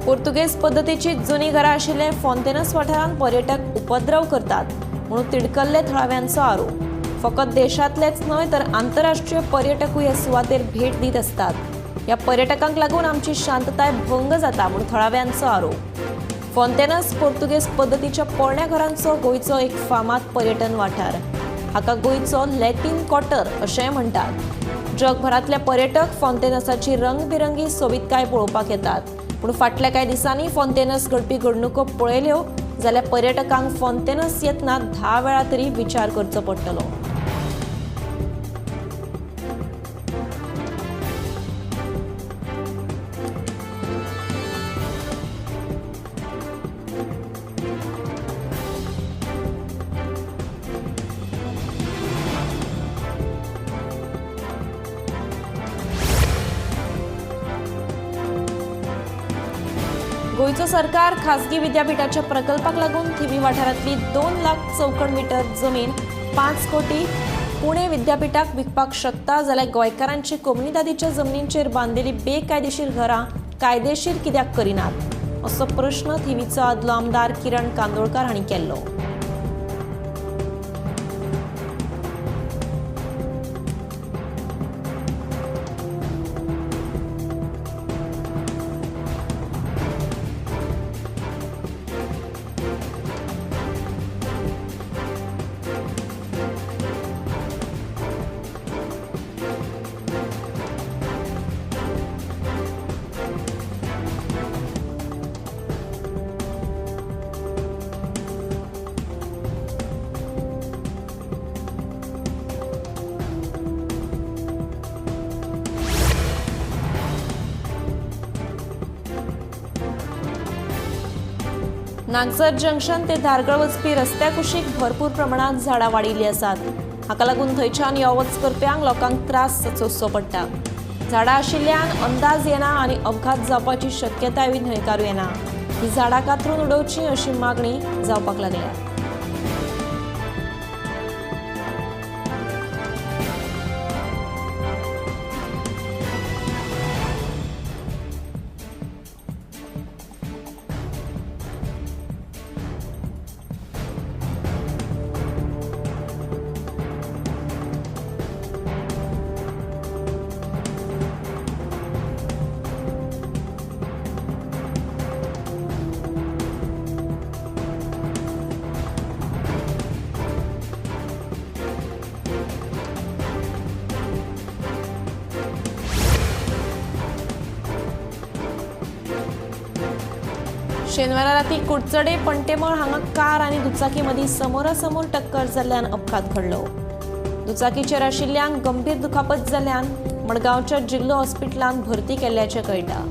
S22: पुर्तुगेज पद्दतीची जुनी घरां आशिल्ले फोंतेनस वाठारांत पर्यटक उपद्रव करतात म्हणून तिडकल्ले थळाव्यांचो आरोप. फकत देशांतलेच न्हय तर आंतरराष्ट्रीय पर्यटकूय हे सुवातेर भेट दीत आसतात. ह्या पर्यटकांक लागून आमची शांतताय भंग जाता म्हणून थळाव्यांचो आरोप. फोंतेनस पुर्तुगेज पद्दतीच्या पोरण्या घरांचो गोंयचो एक फामाद पर्यटन वाठार. हाका गोंयचो लॅटीन क्वार्टर अशेंय म्हणटात. जगभरांतले पर्यटक फोंतेनसाची रंगबिरंगी सोबीतकाय पळोवपाक येतात, पूण फाटल्या कांय दिसांनी फोंतेनस घडपी घडणुको पळयल्यो जाल्यार पर्यटकांक फोंतेनस येतना 10 वेळा तरी विचार करचो पडटलो. गोंयचो सरकार खासगी विद्यापीठाच्या प्रकल्पाक लागून थिवी वाठारांतली 2 लाख चौखण मीटर जमीन 5 कोटी पुणे विद्यापीठाक विकपाक शकता जाल्यार गोंयकारांची कोमुनिदादीच्या जमनींचेर बांदिल्ली बेकायदेशीर घरां कायदेशीर कित्याक करिनात असो प्रश्न थिवीचो आदलो आमदार किरण कांदोळकार हांणी केल्लो. नागझर जंक्शन ते धारगळ वचपी रस्त्या कुशीक भरपूर प्रमाणात झाडां वाडिल्लीं आसात. हाका लागून थंयच्यान यो वच करप्यांक लोकांक त्रास सोंसचो पडटा. झाडां आशिल्ल्यान अंदाज येना आनी अपघात जावपाची शक्यताय न्हयकारूं येना. ही झाडां कातरून उडोवची अशी मागणी जावपाक लागल्या. शेनवारा राती कुडचडे पणटेमळ हांगा कार आनी दुचाकी मदीं समोरासमोर टक्कर जाल्ल्यान अपघात घडलो. दुचाकीचेर आशिल्ल्यांक गंभीर दुखापत जाल्ल्यान मडगांवच्या जिल्लो हॉस्पिटलांत भरती केल्ल्याचें कळटा.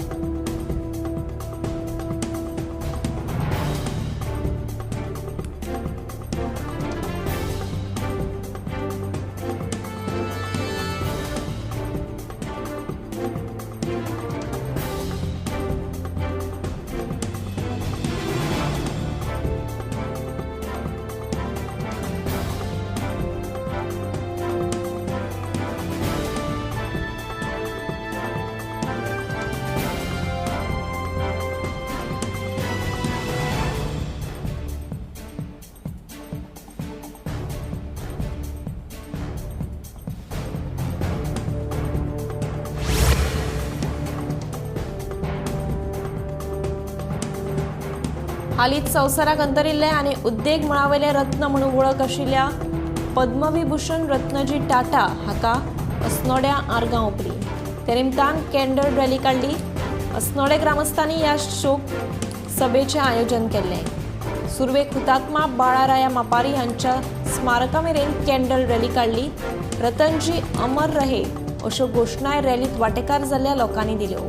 S22: हालींच संवसाराक अंतरिल्ले आनी उद्देग मळावेले रत्न म्हणून वळख आशिल्ल्या पद्मविभूषण रत्नजी टाटा हाका अस्नोड्या आर्गां ओंपली. ते निमतान कॅन्डल रॅली काडली. अस्नोडे ग्रामस्थांनी ह्या शोक सभेचें आयोजन केल्लें. सुरवेक हुतात्मा बाळाराया मापारी हांच्या स्मारका मेरेन कॅन्डल रॅली काडली. रतनजी अमर रहे अश्यो घोशणाय रॅलींत वांटेकार जाल्ल्या लोकांनी दिल्यो.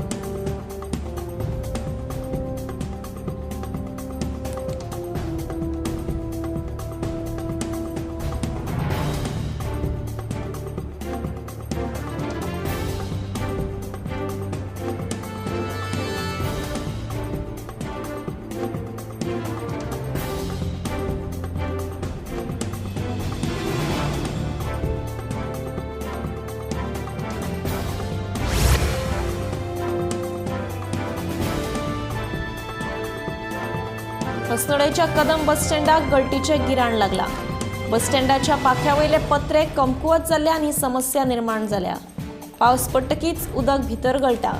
S22: अस्नोडेच्या कदम बस स्टँडाक गळटीचें गिराण लागला. बस स्टँडाच्या पाख्या वयले पत्रे कमकुवत जाल्ल्यान ही समस्या निर्माण जाल्या. पावस पडटकीच उदक भितर गळटा,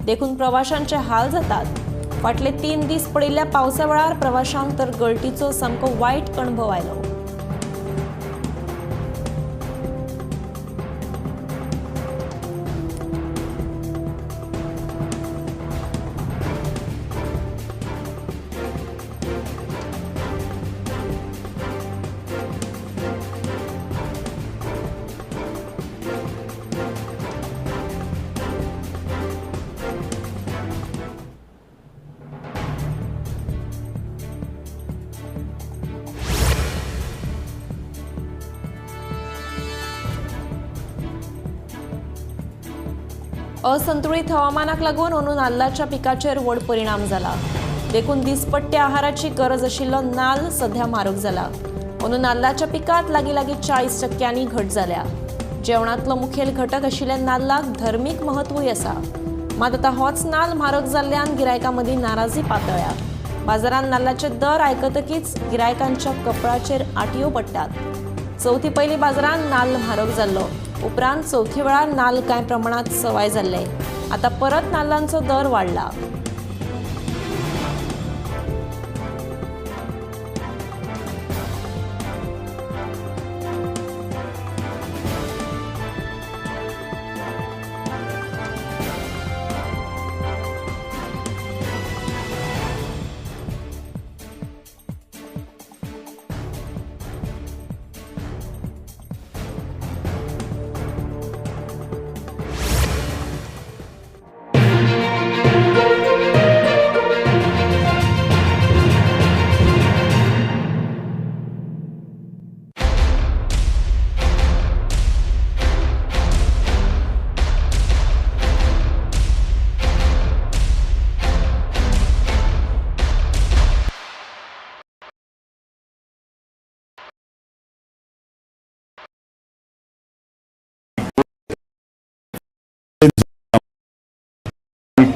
S22: देखून प्रवाशांचे हाल जातात. फाटले 3 दीस पडिल्ल्या पावसा वेळार प्रवाशांक तर गळटीचो सामको वायट अणभव आयलो. असंतुळीत हवामानाक लागून अंदू नाल्लाच्या पिकाचेर व्हड परिणाम जाला. देखून दिसपट्ट्या आहाराची गरज आशिल्लो नाल्ल सध्या म्हारग जाला. अंदू नाल्लाच्या पिकांत लागीं लागीं 40% घट जाल्या. जेवणांतलो मुखेल घटक आशिल्ल्या नाल्लाक धर्मीक म्हत्वूय आसा. मात आतां होच नाल्ल म्हारग जाल्ल्यान गिरायकां मदीं नाराजी पातळ्या. बाजारांत नाल्लाचे दर आयकतकीच गिरायकांच्या कपळाचेर आटयो पडटात. चवथी पयलीं बाजारांत नाल्ल म्हारग जाल्लो. उपरांत चवथी वेळार नाल्ल कांय प्रमाणात सवाय जाल्ले. आतां परत नाल्लांचो दर वाडला.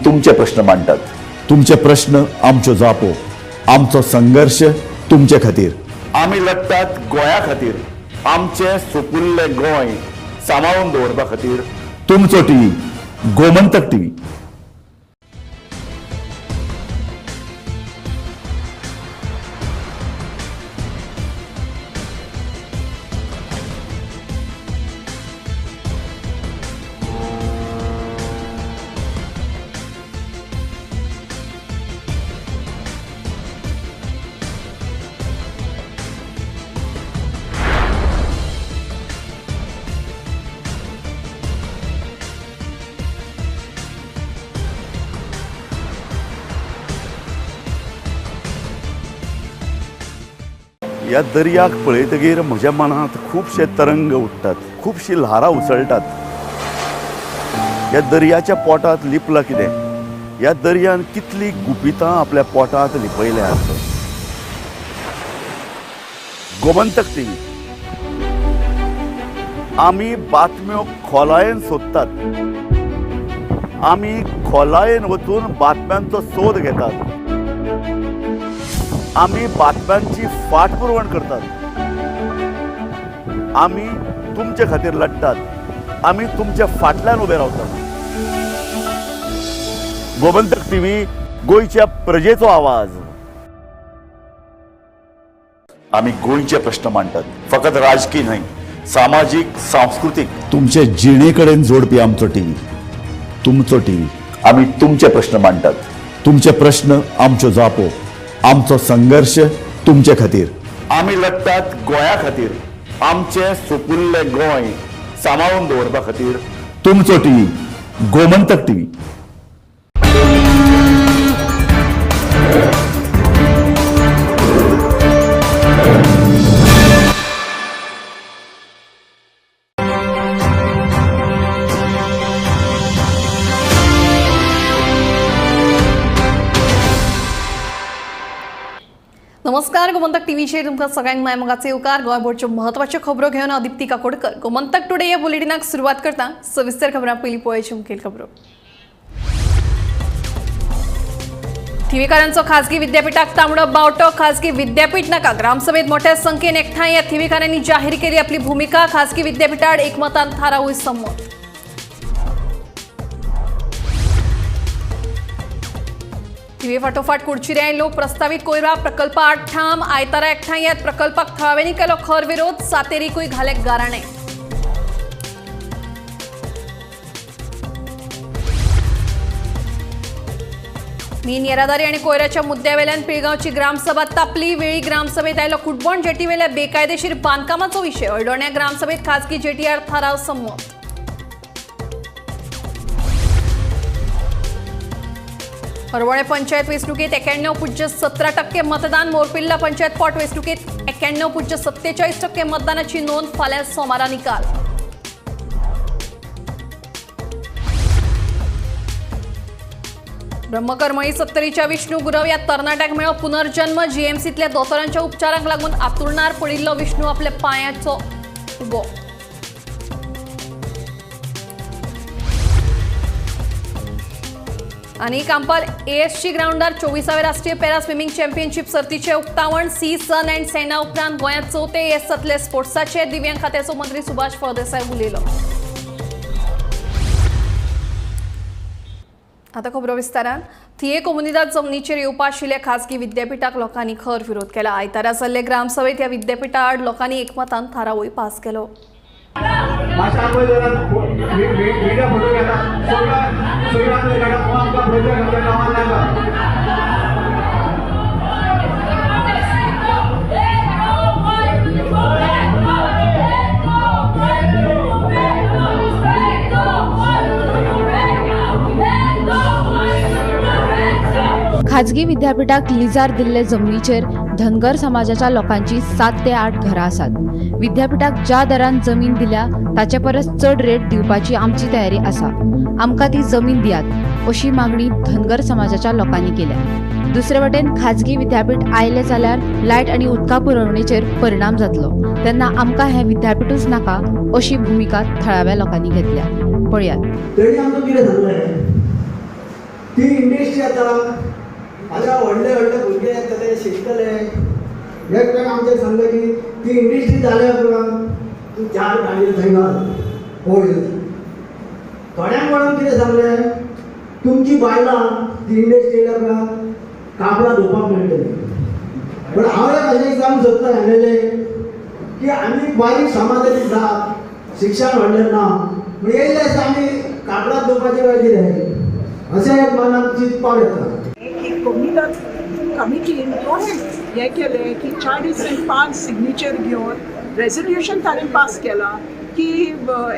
S1: तुमचे प्रश्न मांडटात. तुमचे प्रश्न आमच्यो जापो, आमचो संघर्श तुमचे खातीर. आमी लडटात गोंया खातीर, आमचें सुपुल्लें गोंय सांबाळून दवरपा खातीर. तुमचो टीव्ही, गोमंतक टीव्ही. ह्या दर्याक पळयतगीर म्हज्या मनांत खुबशे तरंग उठ्ठात, खुबशी ल्हारां उसळटात. ह्या दर्याच्या पोटांत लिपलां कितें? ह्या दर्यान कितलीं गुपितां आपल्या पोटांत लिपयल्यांत. गोमंतक टीव्ही, आमी बातम्यो खोलायेन सोदतात, आमी खोलायेन वचून बातम्यांचो सोद घेतात, आमी बातम्यांची फाटपुरवण करतात, आमी तुमचे खातीर लडटात, आमी तुमच्या फाटल्यान उबे रावतात. गोमंतक टीव्ही, गोंयच्या प्रजेचो आवाज. आमी गोंयचे प्रश्न मांडटात, फकत राजकी न्हय, सामाजीक, सांस्कृतीक, तुमचे जिणे कडेन जोडपी आमचो टीव्ही, तुमचो टीव्ही. आमी तुमचे प्रश्न मांडटात, तुमचे प्रश्न आमच्यो जापो, आमचो संघर्श तुमचे खातीर. आमी लडटात गोंया खातीर, आमचें सुपुल्लें गोंय सांबाळून दवरपा खातीर. तुमचो टीव्ही, गोमंतक टीव्ही.
S6: नमस्कार, गोमंतक टीव्हीचेर तुमकां सगळ्यांक माय मोगाचे येवकार. गोंय भरच्यो म्हत्वाच्यो खबरो घेवन हांव दीप्ती काकोडकर. गोमंतक टुडे ह्या बुलेटिनाक सुरवात करता. सविस्तर खबरां पयलीं पळोवची मुखेल खबरो. थिवीकारांचो खासगी विद्यापीठाक तांबडो बावटो, खासगी विद्यापीठ नाका. ग्रामसभेत मोठ्या संख्येन एकठांय ह्या थिवीकारांनी जाहीर केली आपली भूमिका. खासगी विद्यापीठाआड एकमतान थारावूय संमत. थिवे फाटोफाट कुडचिऱ्यां लोक प्रस्तावीत कोयरा प्रकल्पा आड ठाम. आयतारा एकठांय येत प्रकल्पाक थळाव्यांनी केलो खर विरोध. सातेरीकूय घाले गाराणे. मीन येरादारी आनी कोयराच्या मुद्द्यावेल्यान पिळगांवची ग्रामसभा तापली. वेळी ग्रामसभेत आयलो कुटबण जेटीवेल्या बेकायदेशीर बांदकामाचो विशय. हळदोण्या ग्रामसभेत खासगी जेटीआड थाराव संमत. हरवळे पंचायत वेंचणुकेत 91.17% मतदान. मोरपिल्ला पंचायत पोट वेंचणुकेत 91.47% मतदानाची नोंद. फाल्यां सोमारा निकाल. ब्रह्मकर्मळी सत्तरीच्या विष्णू गुरव ह्या तरणाट्याक मेळ्ळो पुनर्जन्म. जीएमसींतल्या दोतोरांच्या उपचारांक लागून आतुरणार पडिल्लो विष्णू आपल्या पांयाचो उबो. आनी कांपाल एएससी ग्राउंडार 24व्या राष्ट्रीय पॅरा स्विमिंग चॅम्पियनशीप सर्तीचें उक्तावण. सी सन अँड सेना उपरांत गोंयांत चवथे येस जातले स्पोर्ट्साचे. दिव्यांग खात्याचो मंत्री सुभाष फळदेसाय उलयलो. आतां खबरो विस्तारान. थिये कोमुनिदाद जमनीचेर येवपा आशिल्ल्या खासगी विद्यापीठाक लोकांनी खर विरोध केला. आयतारा जाल्ले ग्रामसभेत ह्या विद्यापीठा आड लोकांनी एकमतान थारावूय पास केलो.
S3: खाजगी विद्यापीठाक लिजार दिल्ले जमनीचेर धनगर समाजाच्या लोकांची 7 ते 8 घरां आसात. विद्यापीठाक ज्या दरान जमीन दिल्या ताचे परस चड रेट दिवपाची आमची तयारी आसा. आमकां ती जमीन दियात अशी मागणी धनगर समाजाच्या लोकांनी केल्या. दुसरे वटेन खाजगी विद्यापीठ आयले जाल्यार लायट आनी उदका पुरवणेचेर परिणाम जातलो, तेन्ना आमकां हें विद्यापीठूच नाका अशी भुमिका थळाव्या लोकांनी घेतल्या. पळयात.
S4: तेणी आमकां कितें सांगलें, ती इंडस्ट्री आतां आतां व्हडले व्हडले भुरगे येतले शिकतले. एक आमचें सांगलें की ती इंडस्ट्री जाल्या उपरांत तूं 4 गाडयो थंय घाल होय. थोड्यांक कोणाक कितें सांगलें, तुमची बायलां ती इंडस्ट्री येयल्या उपरांत कापडां धुवपाक मेळटली. पण हांव एक अशें सांगूंक सोदता एम एल ए की आमी बारीक समाजाची जात, शिक्षण व्हडलें ना, पूण येयले आसता आमी कापडां धुवपाचें काय कितें अशें एक मनाक चिंतपाक येता.
S5: की कोमिदाद कमिटीन कोणें हें केलें की 45 सिग्नेचर घेवन रेजोल्युशन ताणें पास केलां की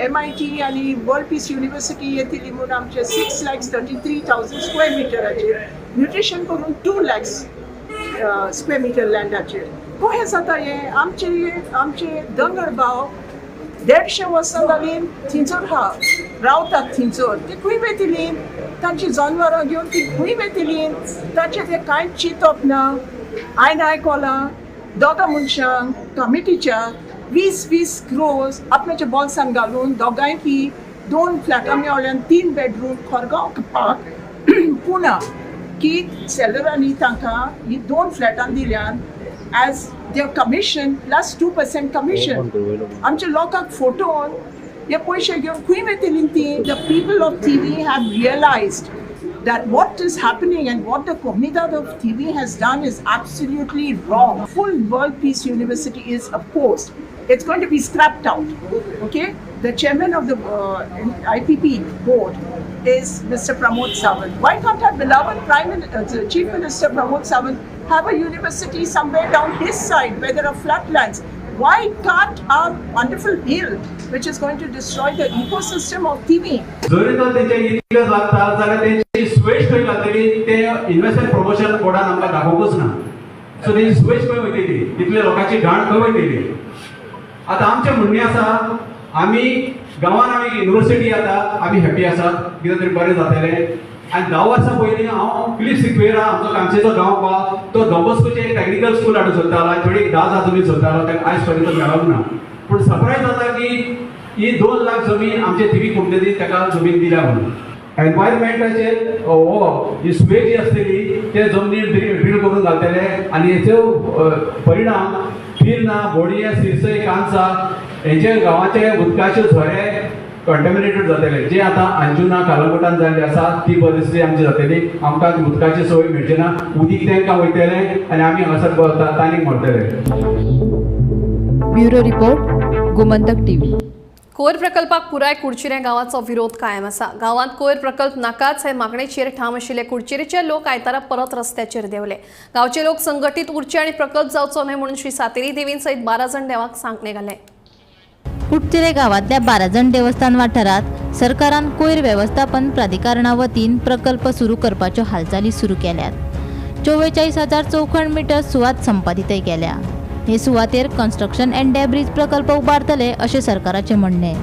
S5: MIT आनी वर्ल्ड पीस युनिवर्सिटी येतली म्हूण आमचे 6,33,000 स्क्वेअर मिटराचेर म्युटेशन करून 2 lakhs square metre लँडाचेर कशें जाता हें? आमचे आमचे दंगड भाव 150 वर्सां जालीं थिंचर आहा, रावतात थिंचर, ती खंय वयतली? तांची जनावरां घेवन ती खंय वयतली? तांचें तें कांयच चिंतप ना. हांवें आयकलां दोगां मनशांक कमिटीच्या 20-20 क्रोर्स आपल्याच्या बोल्सान घालून दोगांय की 2 फ्लॅटां मेवल्यान 3 बेडरूम खोरगांव पार्क पुना की सेलरांनी तांकां ही 2 फ्लॅटां दिल्यान as their commission plus 2% commission. आमच्या लोकांक फोटोवन हे पयशे घेवन खंय वयतली ती? The people of Thivim have realised that what is happening and what the Comunidade of Thivim has done is absolutely wrong. Full World Peace University is opposed. It's going to be scrapped out, okay? The chairman of the IPP board is Mr. Pramod Sawant. Why can't our beloved Chief Minister Pramod Sawant have a university somewhere down his side where there are flatlands? Why can't our wonderful hill, which is going to destroy the ecosystem of Thivim?
S23: जरी तर तेंचे इतले लागता जाल्यार तेंची Suez खंय घालतली ते इन्वेस्टमेंट प्रमोशन बोर्डान आमकां दाखोवंकूच ना. सो तेंची स्वेज खंय वयतली, इतले लोकांची घाण खंय वयतली? आतां आमचें म्हणणें आसा, आमी गांवान आमी युनिवर्सिटी येता, आमी हॅपी आसात, कितें तरी बरें जातलें. आनी 10 वर्सां पयलीं हांव फिलीप सिक्वेरा आमचो कामशेचो गांव पा तो डॉन एक टॅक्निकल स्कूल हाडूंक सोदतालो, थोडी 10 हजार सोदतालो, ताका आयज पर्यंत मेळोंक ना. पूण सरप्रायज जाता की ही 2 लाख जमीन आमचे थिवी कुमनेदी ताका जमीन दिल्या म्हणून. एनवायरमेंटाचेर हो ही सुवे जी आसतली ते जमनीर ड्रील करून घालतले आनी हेचो परिणाम पिर्ना, बोडये, सिरसय, कांसा हेचे गांवाचे उदकाचे झरे कंटेमिनेटेड जातले. जे आतां अंजुना कालंगुटान जाल्ली आसा ती परिस्थिती आमची जातली. आमकां उदकाची सोय मेळची ना, उदीक तांकां वयतले आनी आमी हांगासर ताणीक मरतले.
S3: Bureau report, Gomantak TV.
S6: कोयर प्रकल्पाक पुराय कुडचिरें गांवाचो विरोध कायम आसा. गांवांत कोयर प्रकल्प नाकाच हे मागणेचेर ठाम आशिल्ले कुडचिरेचे लोक आयतारा परत रस्त्याचेर देंवले. गांवचे लोक संघटीत उरचे आनी प्रकल्प जावचो न्हय म्हणून श्री सातेरी देवीन सयत 12 जण देवाक सांगणे घाले.
S7: कुडचिरे गांवांतल्या 12 जण देवस्थान वाठारांत सरकारान कोयर वेवस्थापन प्राधिकरणा वतीन प्रकल्प सुरू करपाच्यो हालचाली सुरू केल्यात. 44,000 चौखण मिटर सुवात संपादीतय केल्या. हे सुवातेर कन्स्ट्रक्शन अँड डेब्रीज प्रकल्प उबारतले अशें सरकाराचें म्हणणें.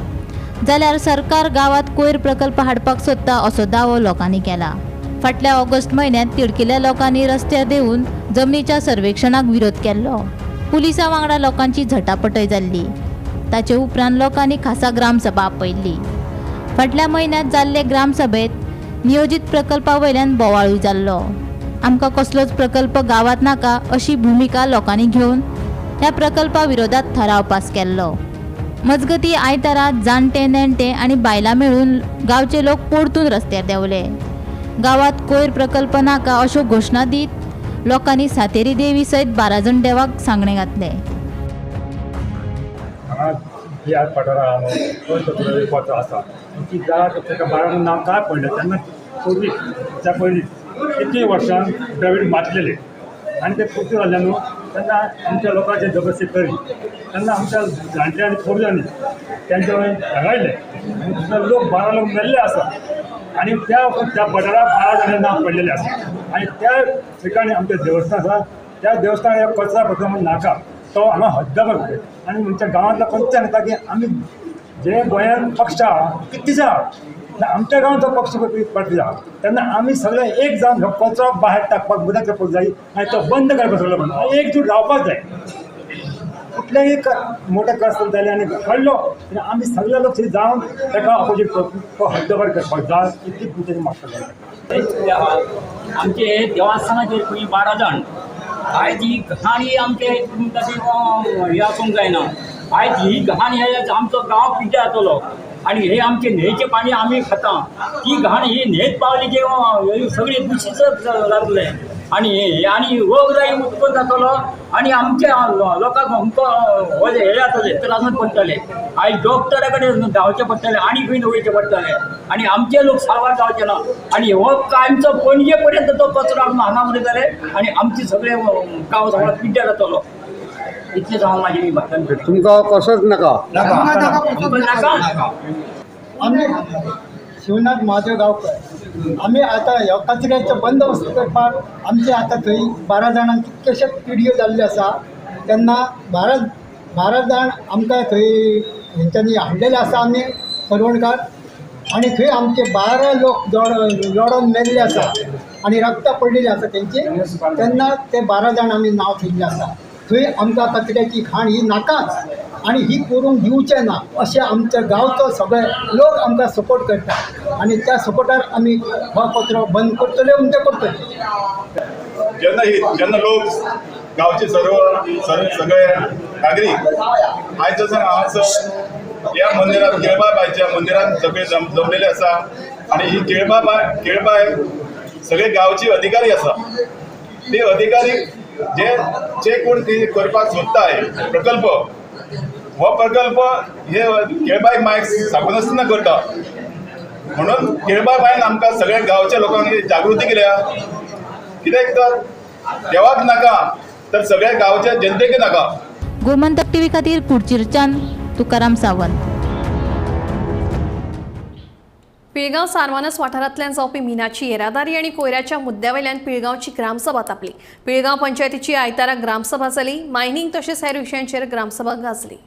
S7: जाल्यार सरकार गांवांत कोयर प्रकल्प हाडपाक सोदता असो दावो लोकांनी केला. फाटल्या ऑगस्ट म्हयन्यांत तिडकिल्ल्या लोकांनी रस्त्यार देंवून जमनीच्या सर्वेक्षणाक विरोध केल्लो. पुलिसां वांगडा लोकांची झटापटय जाल्ली. ताचे उपरांत लोकांनी खासा ग्रामसभा आपयल्ली. फाटल्या म्हयन्यांत जाल्ले ग्रामसभेंत नियोजीत प्रकल्पा वयल्यान बोवाळूय जाल्लो. आमकां कसलोच प्रकल्प गांवांत नाका अशी भुमिका लोकांनी घेवन ह्या प्रकल्पा विरोधात थाराव पास केल्लो. मजगती आयतारा जाणटे नेणटे आनी बायलां मेळून गांवचे लोक परतून रस्त्यार देंवले. गांवांत कोयर प्रकल्प नाका अश्यो घोशणा दीत लोकांनी सातेरी देवी सयत 12 जण देवाक सांगणे घातले.
S24: आसा ती ताका 12 नांव काय पडलें तेन्ना पूर्वी त्या पयलीं कितली वर्सां द्रवीड मातलेले आनी ते पुर्ती जाल्ले न्हू तेन्ना आमच्या लोकांचे जबरदस्ती करी तेन्ना आमच्या जाणट्यांनी आनी पुर्वजांनी तेंच्या वयर झगडले आनी दुसरे लोक 12 लोक मेल्ले आसा आनी त्या त्या पठाराक 12 जाणां नांव पडलेलें आसा आनी त्या ठिकाणी आमचें देवस्थान आसा त्या देवस्थान कचरा प्रथम म्हणून नाका तो हांगा हद्दपाक जाय. आनी आमच्या गांवांतलो कोणच सांगता की आमी जे गोंयांत पक्ष आहा कितले आहा आमच्या गांवांत जो पक्ष पडटा आहा तेन्ना आमी सगळे एक जावन हो कचरो भायर टाकपाक बंद करपाक जाय आनी तो बंद करपाक सगळो बंद एकजूट रावपाक जाय. कुठलेही मोठे कष्ट जाले आनी घडलो आमी सगळे लोक थंय जावन ताका ऑपोजीट तो हद्दपार करपाक जाय इतली तुमचे मागता.
S2: आमचे देवस्थानाचेर खंय 12 जाण आयज ही घाण आमचे हे आसूंक जायना. आयज ही घाण हे आमचो गांव पिड्ड्यार जातलो आनी हे आमचे न्हंयचें पाणी आमी खाता, ती घाण ही न्हंयेत पावली की सगळी दुशीत जातलें आनी आनी रोगराई उत्पन्न जातलो आनी आमच्या लोकांक आमकां हे जातले त्रासांत पडटले. आयज डॉक्टरा कडेन धांवचें पडटलें आनी खंय वयचें पडटलें आनी आमचे लोक साल्वार जावचे ना. आनी हो कायमचो पणजे पर्यंत तो कचरो आमकां हांगा उरयतले आनी आमचे सगळे गांव सगळो पिड्ड्यार जातलो. इतलेंच हांव म्हाजें भाशण करतां.
S10: तुमकां कसोच नाका
S2: नाका.
S4: आमी शिवनाथ महादेव गांवकर आमी आतां ह्या कचऱ्याचो बंदोबस्त करपाक आमचे आतां थंय 12 जाणांक कितलेशेच पिडयो जाल्ल्यो आसा. तेन्ना 12 जाण आमकां थंय हेंच्यांनी हाडलेले आसा आमी करवणकार आनी थंय आमचे 12 लोक लडोन मेल्ले आसा आनी रक्त पडलेले आसा तेंचे. तेन्ना ते 12 जाण आमी नांव थेयल्लें आसा. थंय आमकां कचऱ्याची घाण ही नाकाच आनी ही करूंक दिवचें ना अशें आमच्या गांवचो सगळे लोक आमकां सपोर्ट करता आनी त्या सपोर्टार आमी हो कचरो बंद करतले म्हणजे करतले.
S11: जेन्ना जेन्ना लोक गांवचे सर्व सगळे नागरीक आयज जसो हांगासर ह्या मंदिरात केळबाबायच्या मंदिरात सगळे जमलेले आसा आनी ही केळबाय सगळे गांवची अधिकारी आसा. ते अधिकारी जे जे कोण ते करपाक सोदताय प्रकल्प, हो प्रकल्प हे केळबाय मायक सांगून करता. म्हणून केळबाय बायन आमकां सगळ्या गांवच्या लोकांक जागृती केल्या. कित्याक तर देवाक नाका तर सगळ्या गांवच्या जनतेक नाका.
S12: गोमंतक टीव्ही खातीर कुडचिरच्यान तुकाराम सावंत.
S6: पिळगांव सारमानस वाठारांतल्यान जावपी मिनाची येरादारी आनी कोयराच्या मुद्द्यावेल्यान पिळगांवची ग्रामसभा तापली. पिळगांव पंचायतीची आयतारा ग्रामसभा जाली. मायनिंग तशेंच हेर विशयांचेर ग्रामसभा गाजली.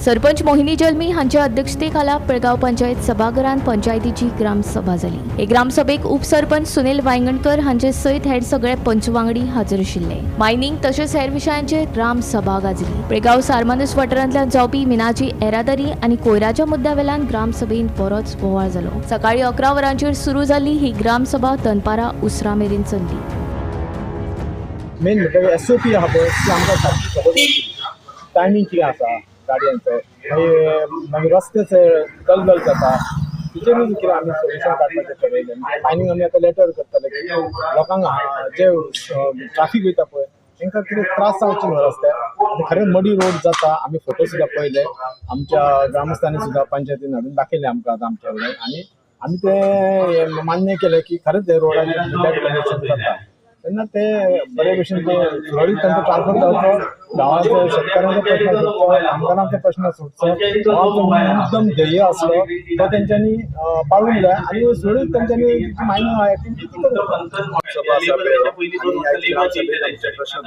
S7: सरपंच मोहिनी जल्मी हांच्या अध्यक्षतेखाला पिळगांव पंचायत सभाघरांत पंचायतीची ग्रामसभा जाली. हे ग्रामसभेक उपसरपंच सुनील वायंगणकर हांचे सयत हेर सगळे पंचवांगडी हाजीर आशिल्ले. मायनिंग तशेंच हेर विशयांचेर ग्रामसभा गाजली. पिळगांव सारमानस वाठारांतल्यान जावपी मिनाची येरादारी आनी कोयराच्या मुद्द्यावेल्यान ग्रामसभेंत बरोच बोवाळ जालो. सकाळी 11 वरांचेर सुरू जाल्ली ही ग्रामसभा दनपारां उसरां मेरेन चल्ली.
S8: मेन म्हटल्यार एसओपी आहा पळय ती आमकां सारकी खबर टायमींग कितें आसा गाडयांचो, मागीर मागीर रस्ते दलदल जाता तिचेरूय कितें आमी सोल्युशन काडपाचें ठरयलें. मायनींग आमी आतां लेटर करतले की लोकांक जे ट्राफीक वयता पळय तांकां कितें त्रास जावचे न्हू रस्त्यार. आतां खरें मडी रोड जाता, आमी फोटो सुद्दां पळयले, आमच्या ग्रामस्थांनी सुद्दां पंचायतीन हाडून दाखयले आमकां आतां आमच्या कडेन आनी आमी ते मान्य केलें की खरेंच हे रोडाचेर कनेक्शन जाता तेन्ना ते बरे भशेन ते सुरळीत तांचो ट्रान्सपोर्ट जावचो, गांवाचो शेतकारांचो प्रश्न सुटचो, कामगारांचो प्रश्न सुटचो, गांवाचो मुद्दम ध्येय आसलो तो तेंच्यांनी पाळूंक जाय आनी सुरळीत तेंच्यांनी मायनिंग एक्टिविटी ती करूंक.
S9: सभा आसा पिळगांव आनी प्रश्न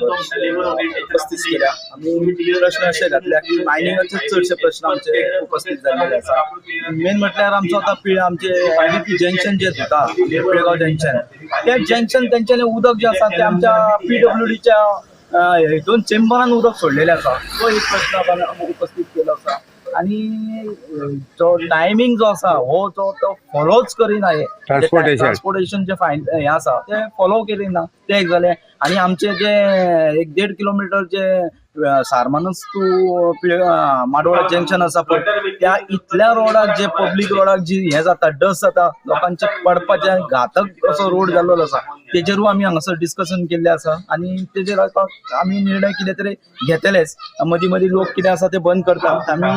S9: उपस्थित केल्या. आमी प्रश्न अशे घातल्या की मायनिंगाचे चडशे प्रश्न आमचे उपस्थित जाल्लेले आसा. मेन म्हटल्यार आमचो आतां आमचे आयडीपी जंक्शन जे जाता पिळगांव जंक्शन, ते जंक्शन तेंच्यांनी उदक जे आसा ते आमच्या पीडब्ल्यूडीच्या हितून चेंबरान उदक सोडलेलें आसा, तो एक प्रश्न आपण उपस्थित केलो आसा. आनी जो टायमींग जो आसा हो जो तो फॉलोच करिना, हे ट्रान्सपोर्टेशन जे फायन हें आसा ते फॉलो करिना, ते एक जालें. आनी आमचे जे 1.5 किलोमिटर जे सारमानस टू माडोळा जंक्शन आसा पळय त्या इतल्या रोडाक जे पब्लीक रोडाक जी हें जाता डस्ट जाता लोकांचे पडपाचे घातक असो रोड जाल्लो आसा, तेजेरूय आमी हांगासर डिस्कशन केल्लें आसा आनी तेजेर आमी निर्णय कितें तरी घेतलेच. मदीं मदीं लोक कितें आसा ते बंद करतात, आमी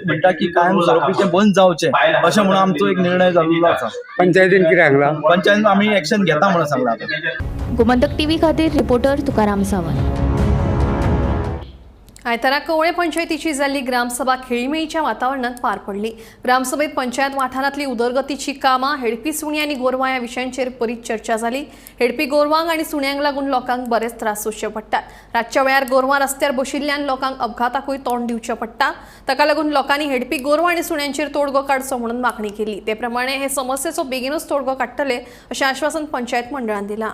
S9: म्हणटा की कायम स्वरुपी तें बंद जावचें अशें म्हणून आमचो एक निर्णय जाल्लो आसा.
S10: पंचायतीन कितें सांगलां?
S9: पंचायतीन आमी एक्शन घेता म्हणून सांगलां.
S7: गोमंतक टीव्ही खातीर रिपोर्टर तुकाराम सावंत.
S6: आयतारा कवळे पंचायतीची जाल्ली ग्रामसभा खेळीमेळीच्या वातावरणात पार पडली. ग्रामसभेत पंचायत वाठारांतली उदरगतीची कामां, हेडपी सुणी आनी गोरवां ह्या विशयांचेर बरीच चर्चा जाली. हेडपी गोरवांक आनी सुण्यांक लागून लोकांक बरेच त्रास सोंसचे पडटात. रातच्या वेळार गोरवां रस्त्यार बशिल्ल्यान लोकांक अपघाताकूय तोंड दिवचें पडटा. ताका लागून लोकांनी हेडपी गोरवां आनी सुण्यांचेर तोडगो काडचो म्हणून मागणी केली. ते प्रमाणे हे समस्येचो बेगीनूच तोडगो काडटले अशें आश्वासन पंचायत मंडळान दिलां.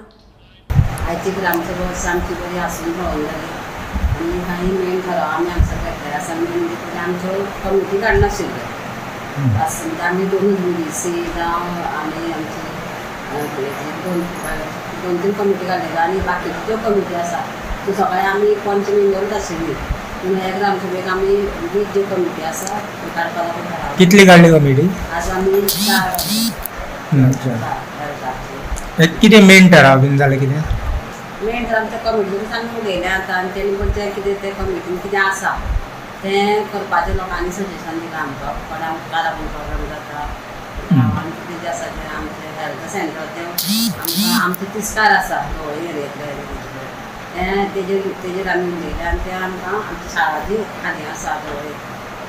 S13: आयची ग्रामसभा सामकी बरी आसून पळोवंक जाली आनी काही मेन ठराव आमी हांगसर घेतलेले आसा. मेन म्हणजे आमच्यो कमिटी काडनाशिल्ल्यो म्हणजे आमी दोनूच बी सी जावं आमी आमची दोन तीन कमिटी काडलेल्यो आनी बाकीच्यो ज्यो कमिटी आसा त्यो सगळे आमी पंच मेंबरूच आशिल्ली. पूण ह्या ग्रामसभेक आमी 20 ज्यो कमिटी आसा त्यो काडपाक ठराव.
S14: कितली काडली कमिटी?
S13: आज आमी 4.
S14: कितें मेन ठराव बीन जालें कितें?
S13: मेन तर आमच्या कमिटीनूच आमी उलयलें आतां आनी तेणी पण तें कितें तें कमिटीन कितें आसा तें करपाचें लोकांनी सजेशन दिलां आमकां. कोणाक लागून प्रॉब्लम जाता गांवान कितें जें आसा तें आमचें हेल्थ सेंटर तें आमकां आमचें तिस्कार आसा गवळी एरियेंतलें तें तेजेर आमी उलयलें आनी तें आमकां आमची शाळा जी खाली आसा गवळी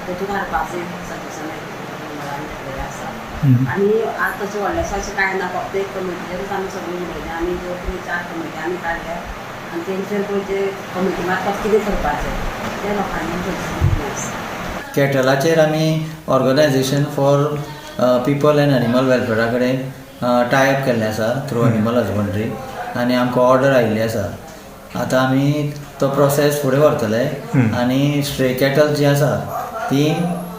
S13: तेतून हाडपाचें सजेशन मंडळान घेतलेलें आसा. आनी आतां तशें व्हडलेंशें अशें कांय ना, फक्त एक कमिटीचेरूच आमी सगळीं उलयलें. आमी ज्यो कितें 4 कमिटी आमी काडल्या आनी तेंचेर पळय जे कमिटी मार्फत कितें करपाचें तें लोकांनी सजेशन दिलें आसा.
S16: कॅटलाचेर आमी organisation for people and animal वेलफेरा कडेन टायअप केल्लें आसा थ्रू एनिमल हजबंड्री आनी आमकां ऑर्डर आयिल्ली आसा. आतां आमी तो प्रोसेस फुडें व्हरतले आनी स्ट्रे कॅटल जी आसा ती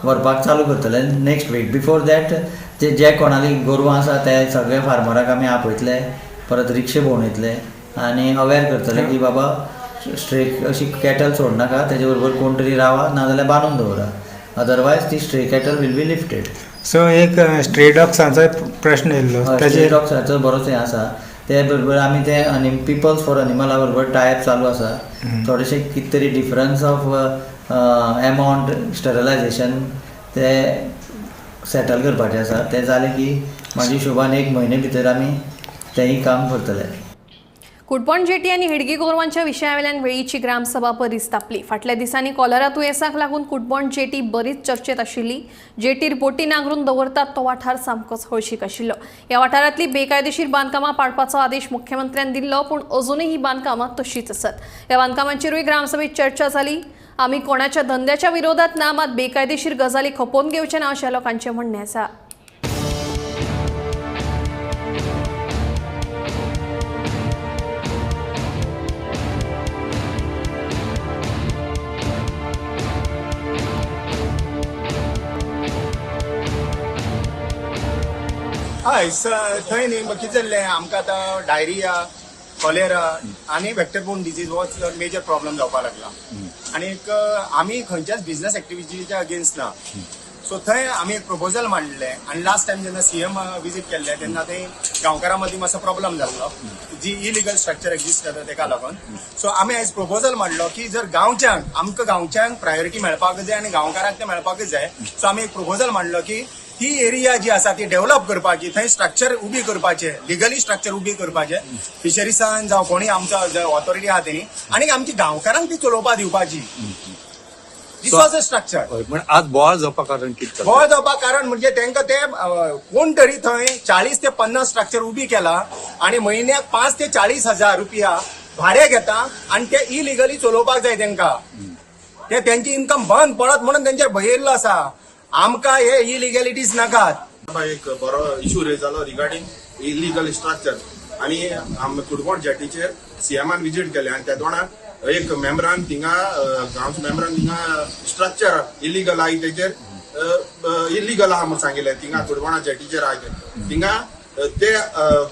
S16: व्हरपाक चालू करतले नेक्स्ट वीक. बिफोर that जे जे कोणाली गोरवां आसा ते सगळे फार्मराक आमी आपयतले, परत रिक्षे भोंवयतले आनी अवेर करतले की बाबा स्ट्रे अशी कॅटल सोडनाका, तेजे बरोबर कोण तरी रावा नाजाल्यार बांदून दवरा, अदरवायज ती stray cattle will be lifted.
S14: So एक स्ट्रे डॉग्साचो प्रश्न येयल्लो,
S16: स्ट्रे डॉग्साचो बरोच हें आसा. ते बरोबर आमी ते पिपल्स फॉर एनिमला बरोबर टायप चालू आसा. थोडेशे कितें तरी डिफरन्स ऑफ एमावंट स्टरलायजेशन ते सेटल करपाचें आसा. तें जालें की म्हाज्या हिशोबान 1 म्हयने भितर आमी तेंय काम करतले.
S6: कुडपण जेटी आनी हेडगी गोरवांच्या विशयावेल्यान वेळीची ग्रामसभा बरीच तापली. फाटल्या दिसांनी कॉलरा दुयेंसाक लागून कुडपण जेटी बरीच चर्चेत आशिल्ली. जेटीर बोटी नांगरून दवरतात तो वाठार सामकोच हळशीक आशिल्लो. ह्या वाठारांतली बेकायदेशीर बांदकामां पाडपाचो आदेश मुख्यमंत्र्यान दिल्लो, पूण अजूनय ही बांदकामां तशीच आसत. ह्या बांदकामांचेरूय ग्रामसभेत चर्चा जाली. आमी कोणाच्या धंद्याच्या विरोधात ना, मात बेकायदेशीर गजाली खपोवन घेवचे ना अशें लोकांचें म्हणणें आसा.
S15: हय, थंय न्ही कितें जाल्लें आमकां आतां डायरिया, कॉलेरा आनी वेक्टर बोर्न डिजीज हो मेजर प्रॉब्लम जावपाक लागला. आनीक आमी खंयच्याच बिझनस एक्टिविटीच्या अगेन्स्ट ना. सो थंय आमी एक प्रपोजल मांडलें आनी लास्ट टायम जेन्ना सीएम विजीट केल्लें तेन्ना थंय गांवकारां मदीं मातसो प्रॉब्लम जाल्लो जी इलिगल स्ट्रक्चर एक्झिस्ट जाता तेका लागून. सो आमी आयज प्रपोजल मांडलो की जर गांवच्यांक, आमकां गांवच्यांक प्रायोरिटी मेळपाक जाय आनी गांवकारांक तें मेळपाकच जाय. सो आमी एक प्रपोजल मांडलो की ती एरिया जी आसा ती डेव्हलप करपाची, थंय स्ट्रक्चर उबी करपाचें, लिगली स्ट्रक्चर उबी करपाचें, फिशरीसान जावं कोणी आमचो ऑथॉरिटी आहा तेणी, आनी आमची गांवकारांक ती चलोवपाक दिवपाची. This was a structure.
S17: पण आज बोवाळ जावपाक कारण कितें?
S15: बोवाळ जावपाक कारण म्हणजे तांकां ते कोण तरी थंय 40 ते 50 स्ट्रक्चर उबी केला आनी म्हयन्याक 5 ते 40 हजार रुपया भाडें घेता आनी ते इलिगली चलोवपाक जाय तांकां. ते तेंची इन्कम बंद पडत म्हणून तेंचेर भंय येयल्लो आसा. आमकां हे इलिगॅलिटीज नाकात. एक बरो इशू रेज जालो रिगार्डींग इलिगल स्ट्रक्चर आनी कुडकोट जेटीचेर सीएमान विजीट केलें आनी त्या दोणाक एक मेंबरान थिंगा गांवच्या मेंबरान थिंगा स्ट्रक्चर इलिगल आहा तेचेर इलिगल आहा म्हूण सांगिल्लें. थिंगा कुडकोणा जेटीचेर आहा ते थिंगा ते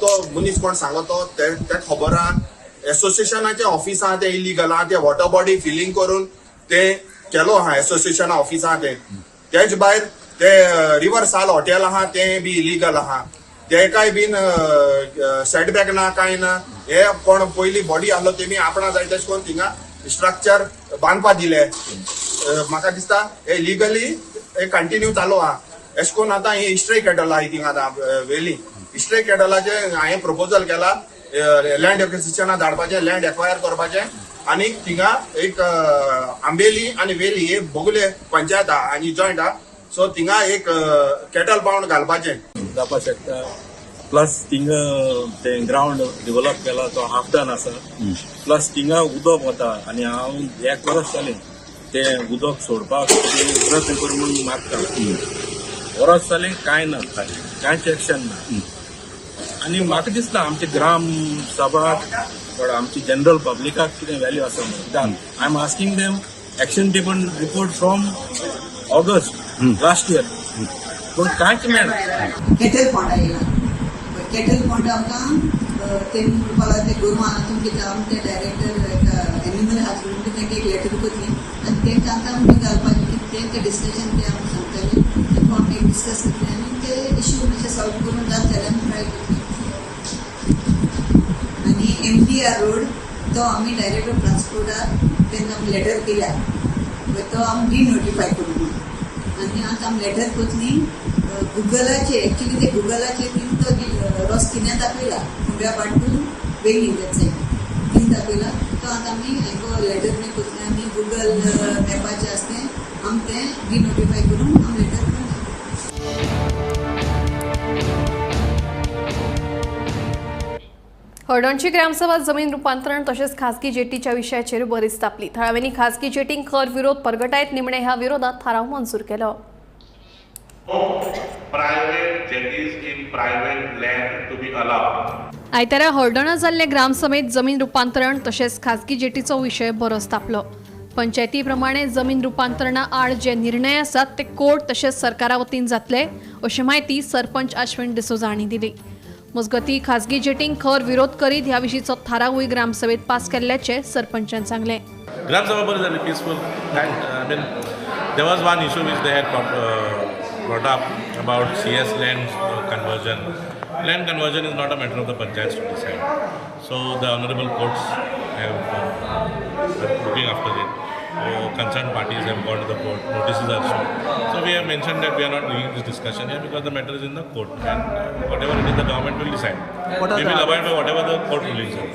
S15: तो मनीस कोण सांगो तो ते खबर आहा. एसोसिएशनाचे ऑफिस आहा ते इलिगल आहा, ते वॉटर बॉडी फिलिंग करून ते केलो आहा एसोसिएशना ऑफिस आहा ते. तेच भायर ते रिवर साल हॉटेल आहा तें बी इलिगल आहा, तेकाय बीन सेटबॅक ना कांय ना. हे कोण पयली बॉडी आहलो तेमी आपणा जाय तशें करून थिंगा स्ट्रक्चर बांदपा दिले. म्हाका दिसता हे लिगली हे कंटिन्यू चालू आहा. एशें करून आतां हे स्ट्रे कॅटल आहा थिंगा आतां वेली स्ट्रे कॅटलाचें हांवें प्रपोजल केला लँड एक्विजिशना धाडपाचें, लँड एक्वायर करपाचें आनी थिंगा एक आंबेली आनी वेली हे बोगले पंचायत आहा आनी जॉयंट आहा, सो थिंगा एक कॅटल पाउंड घालपाचें
S18: जावपाक शकता. प्लस थिंगा तें ग्रावंड डेव्हलप केला तो हाफ डन आसा. प्लस थिंगा उदक वता आनी हांव एक वरस जालें तें उदक सोडपाक प्रयत्न करून म्हणून मागता, वरस जालें कांय ना, कांयच एक्शन ना. आनी म्हाका दिसता आमचे ग्राम सभा आमची जनरल पब्लिकाक कितें व्हॅल्यू आसा म्हणून. I am asking them action taken report from August last year, पूण कांयच मेळना.
S19: केटल पॉन्ड आयला, केटल पॉन्ड आमकां तेणी म्हणपाक लागले गोरवां हातून कितें आमी ते डायरेक्टर एनिमल हजबंडरी तांकां एक लेटर करतली आनी तांकां आतां आमकां घालपाचें कितें तें तें डिस्कशन ते आमकां सांगताले, तातूंत आमी एक डिस्कस करतले आनी ते इश्यू मातशे सॉल्व करून जाता जाल्यार आमी ट्राय करतले. आनी MDR road तो आमी डायरेक्टर ट्रान्सपोर्टार तेन्ना आमी लेटर केल्या, तो आमी डिनोटिफाय करूं म्हणून. आनी आतां आमी लेटर करतली गुगलाचेर, एक्चुली ते गुगलाचेर तिणें तो रस्तो तिणें दाखयला कुंब्यापाट टू वेली that side तिणें दाखयला, तो आतां आमी हांकां लेटर बी करतले आनी गुगल मॅपाचेर आसा तें आमी तें डिनोटिफाय करून आमी लेटर करून.
S6: हळदोणची ग्रामसभा जमीन रुपांतरण तशेंच खासगी जेटीच्या विशयाचेर बरीच तापली. थळाव्यांनी खासगी जेटींक खर विरोध परगटायत निमणे ह्या विरोधात थाराव मंजूर केलो. आयतारा हळदोणा जाल्ले ग्रामसभेत जमीन रुपांतरण तशेंच खासगी जेटीचो विशय बरोच तापलो. पंचायती प्रमाणे जमीन रुपांतरणा आड जे निर्णय आसात ते कोर्ट तशेंच सरकारा वतीन जातले अशी म्हायती सरपंच आश्विन डिसोजा हांणी दिली. मजगतीं खासगी जेटींक खर विरोध करीत ह्या विशींचो थारावूय ग्रामसभेत पास केल्ल्याचें सरपंचान सांगलें.
S20: ग्रामसभा बरी जाली, peaceful. I mean there was one issue which they had brought up about CS land conversion. Land conversion is not a matter of the panchayats to decide. So the honorable courts have looking after it. Concerned parties have gone to the court, notices are issued. So we have mentioned that we are not doing this discussion here because the matter is in the court and whatever it is the government will decide. We will abide by whatever the court rulings are.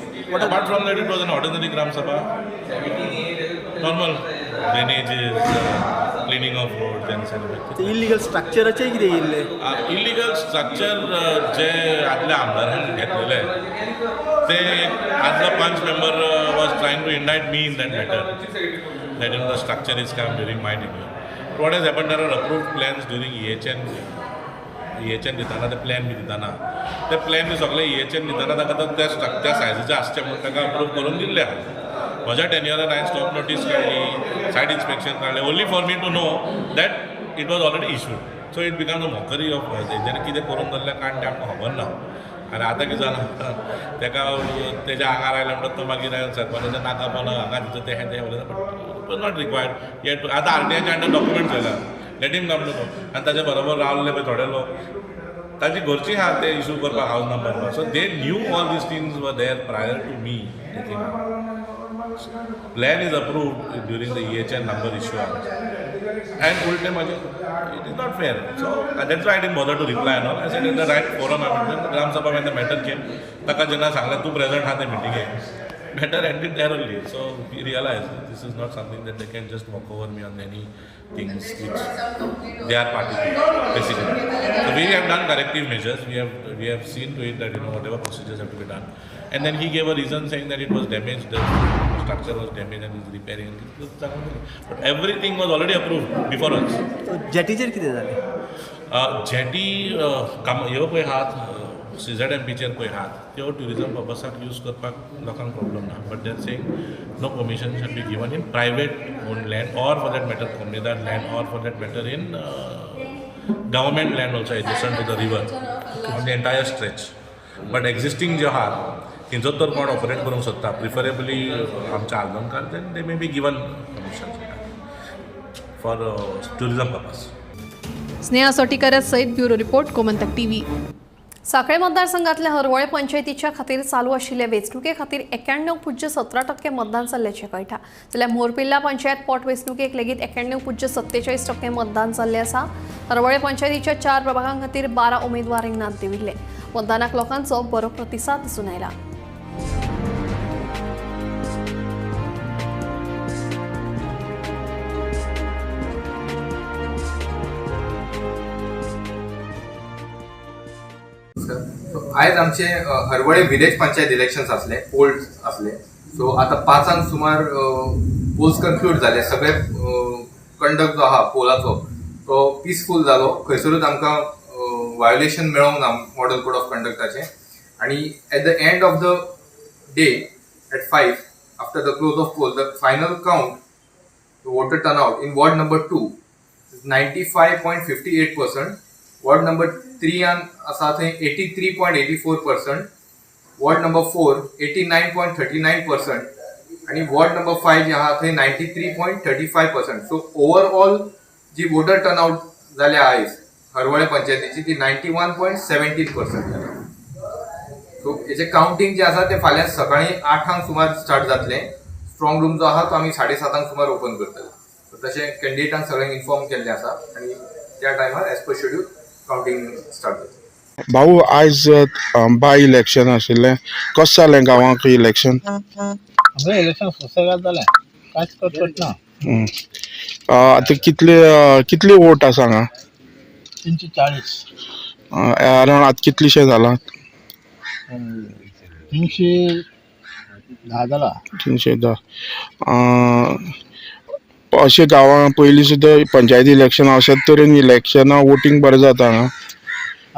S20: Apart from that, it was an ordinary Gram Sabha, normal drainages, cleaning of roads and everything.
S9: Illegal structure कितें येयल्लें?
S20: Illegal structure जे आदल्या आमदारान घेतलेले ते आदलो panch member was trying to indict me in that matter, that in the structure is come during my tenure. What has happened, there are approved plans during EHN दितना ते plan बी दितना ते plan बी सगळे EHN दितना ताका त्या त्या सायजीचे आसचे म्हणून ताका अप्रूव करून दिल्ले आहा. म्हज्या टेन्युअरान हांवें स्टॉप नोटीस काडली, सायट इन्स्पेक्शन काडलें, only for me to know that it was already issued. So it becomes a mockery of तेंच्यांनी कितें करून दवरलें कांय तें आमकां खबर ना. आनी आतां कितें जालां तेका तेज्या आंगार आयलें म्हणटा तो मागीर सरपंचाच्या नाका पोना हांगा तिचो तें तें उलयता, but it was not required. आतां RTIच्या अंडर डॉक्युमेंट्स येयला, let him come to know. आनी ताच्या बरोबर रावले पळय थोडे लोक, ताची घरची आहा ते इशू करपाक house number. So they knew all these things were there prior to me. Plan is approved during the EHN number issuance. And उलटे म्हणजे it is not fair. So that's why I didn't bother to reply and all. I said in the right forum, I mean, Gram Sabha when the matter came, ताका जेन्ना सांगलें तूं present आहा ते मिटिंगेक, matter ended there only. So we realized this is not something that they can just walk over me on any things which they are party to, basically. So we have done corrective measures. We have seen to it that, you know, whatever procedures have to be done. And then he gave a reason saying that it was damaged, the structure was damaged and is repairing. But everything was already approved before us.
S9: जेटीचेर कितें जालें?
S20: Jetty ह्यो पळय आहात, CZMPचेर पळय आहात, त्यो tourism पर्पसाक use करपाक लोकांक प्रॉब्लम ना. But they are saying no permission should be given in private own land or for that matter comunidade land or for that matter in government land also adjacent to the river on the entire stretch. But existing जे आहात थंयचो तर कोण operate करूंक सोदता, preferably आमच्या आल्दोणकार, then they may be given permission for tourism purpose.
S6: Sneha Sotikar सयत bureau report, Gomantak TV. साखळे मतदारसंघातल्या हरवळे पंचायतीच्या खातीर चालू आशिल्ल्या वेंचणुके खातीर 91.17% मतदान जाल्ल्याचें कळटा. जाल्यार मोरपिल्ला पंचायत पोट वेंचणुकेक लेगीत 91.47% मतदान जाल्लें आसा. हरवळे पंचायतीच्या 4 प्रभागां खातीर 12 उमेदवार रिंगणांत देंविल्ले. मतदानाक लोकांचो बरो प्रतिसाद दिसून आयला.
S1: आयज आमचे हरवळे विलेज पंचायत इलेक्शन्स आसले, पोल्स आसले. सो आतां 5 सुमार पोल्स कन्क्लूड जाले. सगळे कंडक्ट जो आहा पोलाचो तो पिसफूल जालो. खंयसरूच आमकां वायोलेशन मेळोंक ना मॉडल कोड ऑफ कंडक्टाचें. आनी at the end of the day at 5 after the close of poll the final count voter turnout in ward number 2 95.58%, ward number 3 आसा थंय 83.84%, वॉर्ड नंबर 4 89.39% आनी वॉर्ड नंबर 5 जे आहा थंय 93.35%. सो ओवरऑल जी water turnout जाल्या आयज हरवळे पंचायतीची ती 91.17% जाल्या. सो हेचे कावंटींग जे आसा ते फाल्यां सकाळीं 8 सुमार स्टार्ट जातलें. स्ट्रॉंग रूम जो आहा तो आमी 7:30 सुमार ओपन करतले. सो तशें कॅन्डिडेटांक सगळ्यांक इन्फॉर्म केल्लें आसा आनी त्या टायमार as per schedule counting start जातलें.
S5: भाऊ, आयज बाय इलेक्शन आशिल्लें, कशें जालें गांवांक इलेक्शन?
S21: आमचें इलेक्शन सुसेगाद जालें, कांयच कटकट ना.
S5: आतां कितले वोट आसा हांगा?
S21: 340.
S5: अरावंड आतां कितलेशें जालां?
S21: 310 जाला.
S5: 310. अशें गांवां पयलीं सुद्दां पंचायत इलेक्शन अशेच तरेन इलेक्शनां वोटींग बरें जाता हांगा,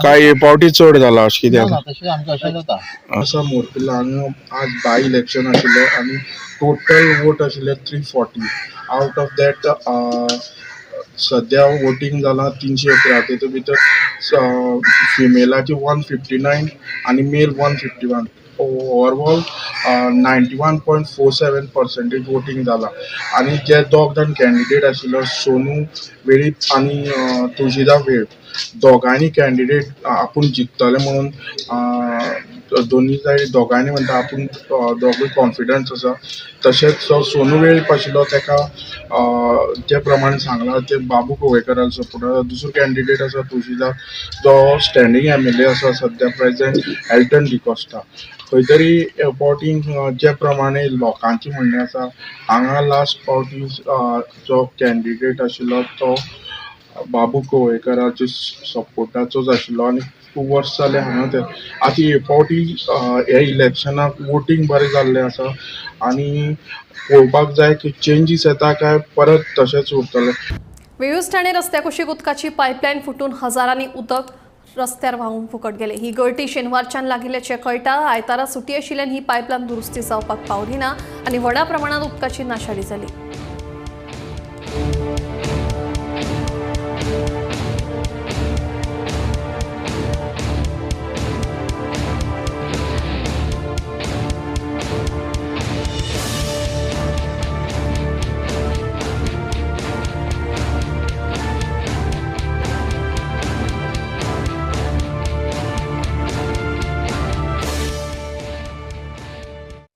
S5: काय हे पावटी चड जाला अशें कितें आसा?
S21: तशें आमचें अशें जाता.
S5: आसा मोरपिल्ला हांगा आज बाय इलेक्शन आशिल्लें आनी टोटल वोट आशिल्ले 340. आवट ऑफ that सद्या वोटींग जालां 311. तितूंत भितर फिमेलाचे 159 आनी मेल 151. ओवरऑल 91.47% वोटींग जाला. आनी जे दोग जाण कॅन्डिडेट आशिल्लो सोनू वेळीप आनी तुळशीदास वेळीप, दोगांयनी कॅन्डिडेट आपूण जिखतले म्हणून दोनी सायड दोगांयनी म्हणटा आपूण दोगूय कॉन्फिडन्स आसा. तशेंच जो सोनू वेळीप आशिल्लो ताका जे प्रमाणे सांगलां ते बाबू कोवेकराक सपोर्ट आसा. दुसरो कॅन्डिडेट आसा तुळशीदास जो स्टँडींग MLA आसा सद्या प्रेजेंट एल्टन डिकॉस्टा. खंय तरी हे फावटी जे प्रमाणे लोकांचें म्हणणें आसा हांगा लास्ट फावटी जो कॅन्डिडेट आशिल्लो तो बाबू कोवेकराचे सपोर्टाचोच आशिल्लो आनी खूब वर्सां जालें हांगा ते. आतां हे फावटी हे इलेक्शनाक वोटींग बरें जाल्लें आसा आनी पळोवपाक जाय की चेंजीस येता काय परत तशेंच उरतलें.
S6: वेळूस ठाणे रस्त्या कुशीक उदकाची पायपलायन फुटून हजारांनी उदक रस्त्यार व्हांवून फुकट गेले. ही गळटी शेनवारच्यान लागिल्ल्याचें कळटा. आयतारा सुटी आशिल्ल्यान ही पायपलायन दुरुस्ती जावपाक पावली ना आनी व्हडा प्रमाणात उदकाची नाशाडी जाली.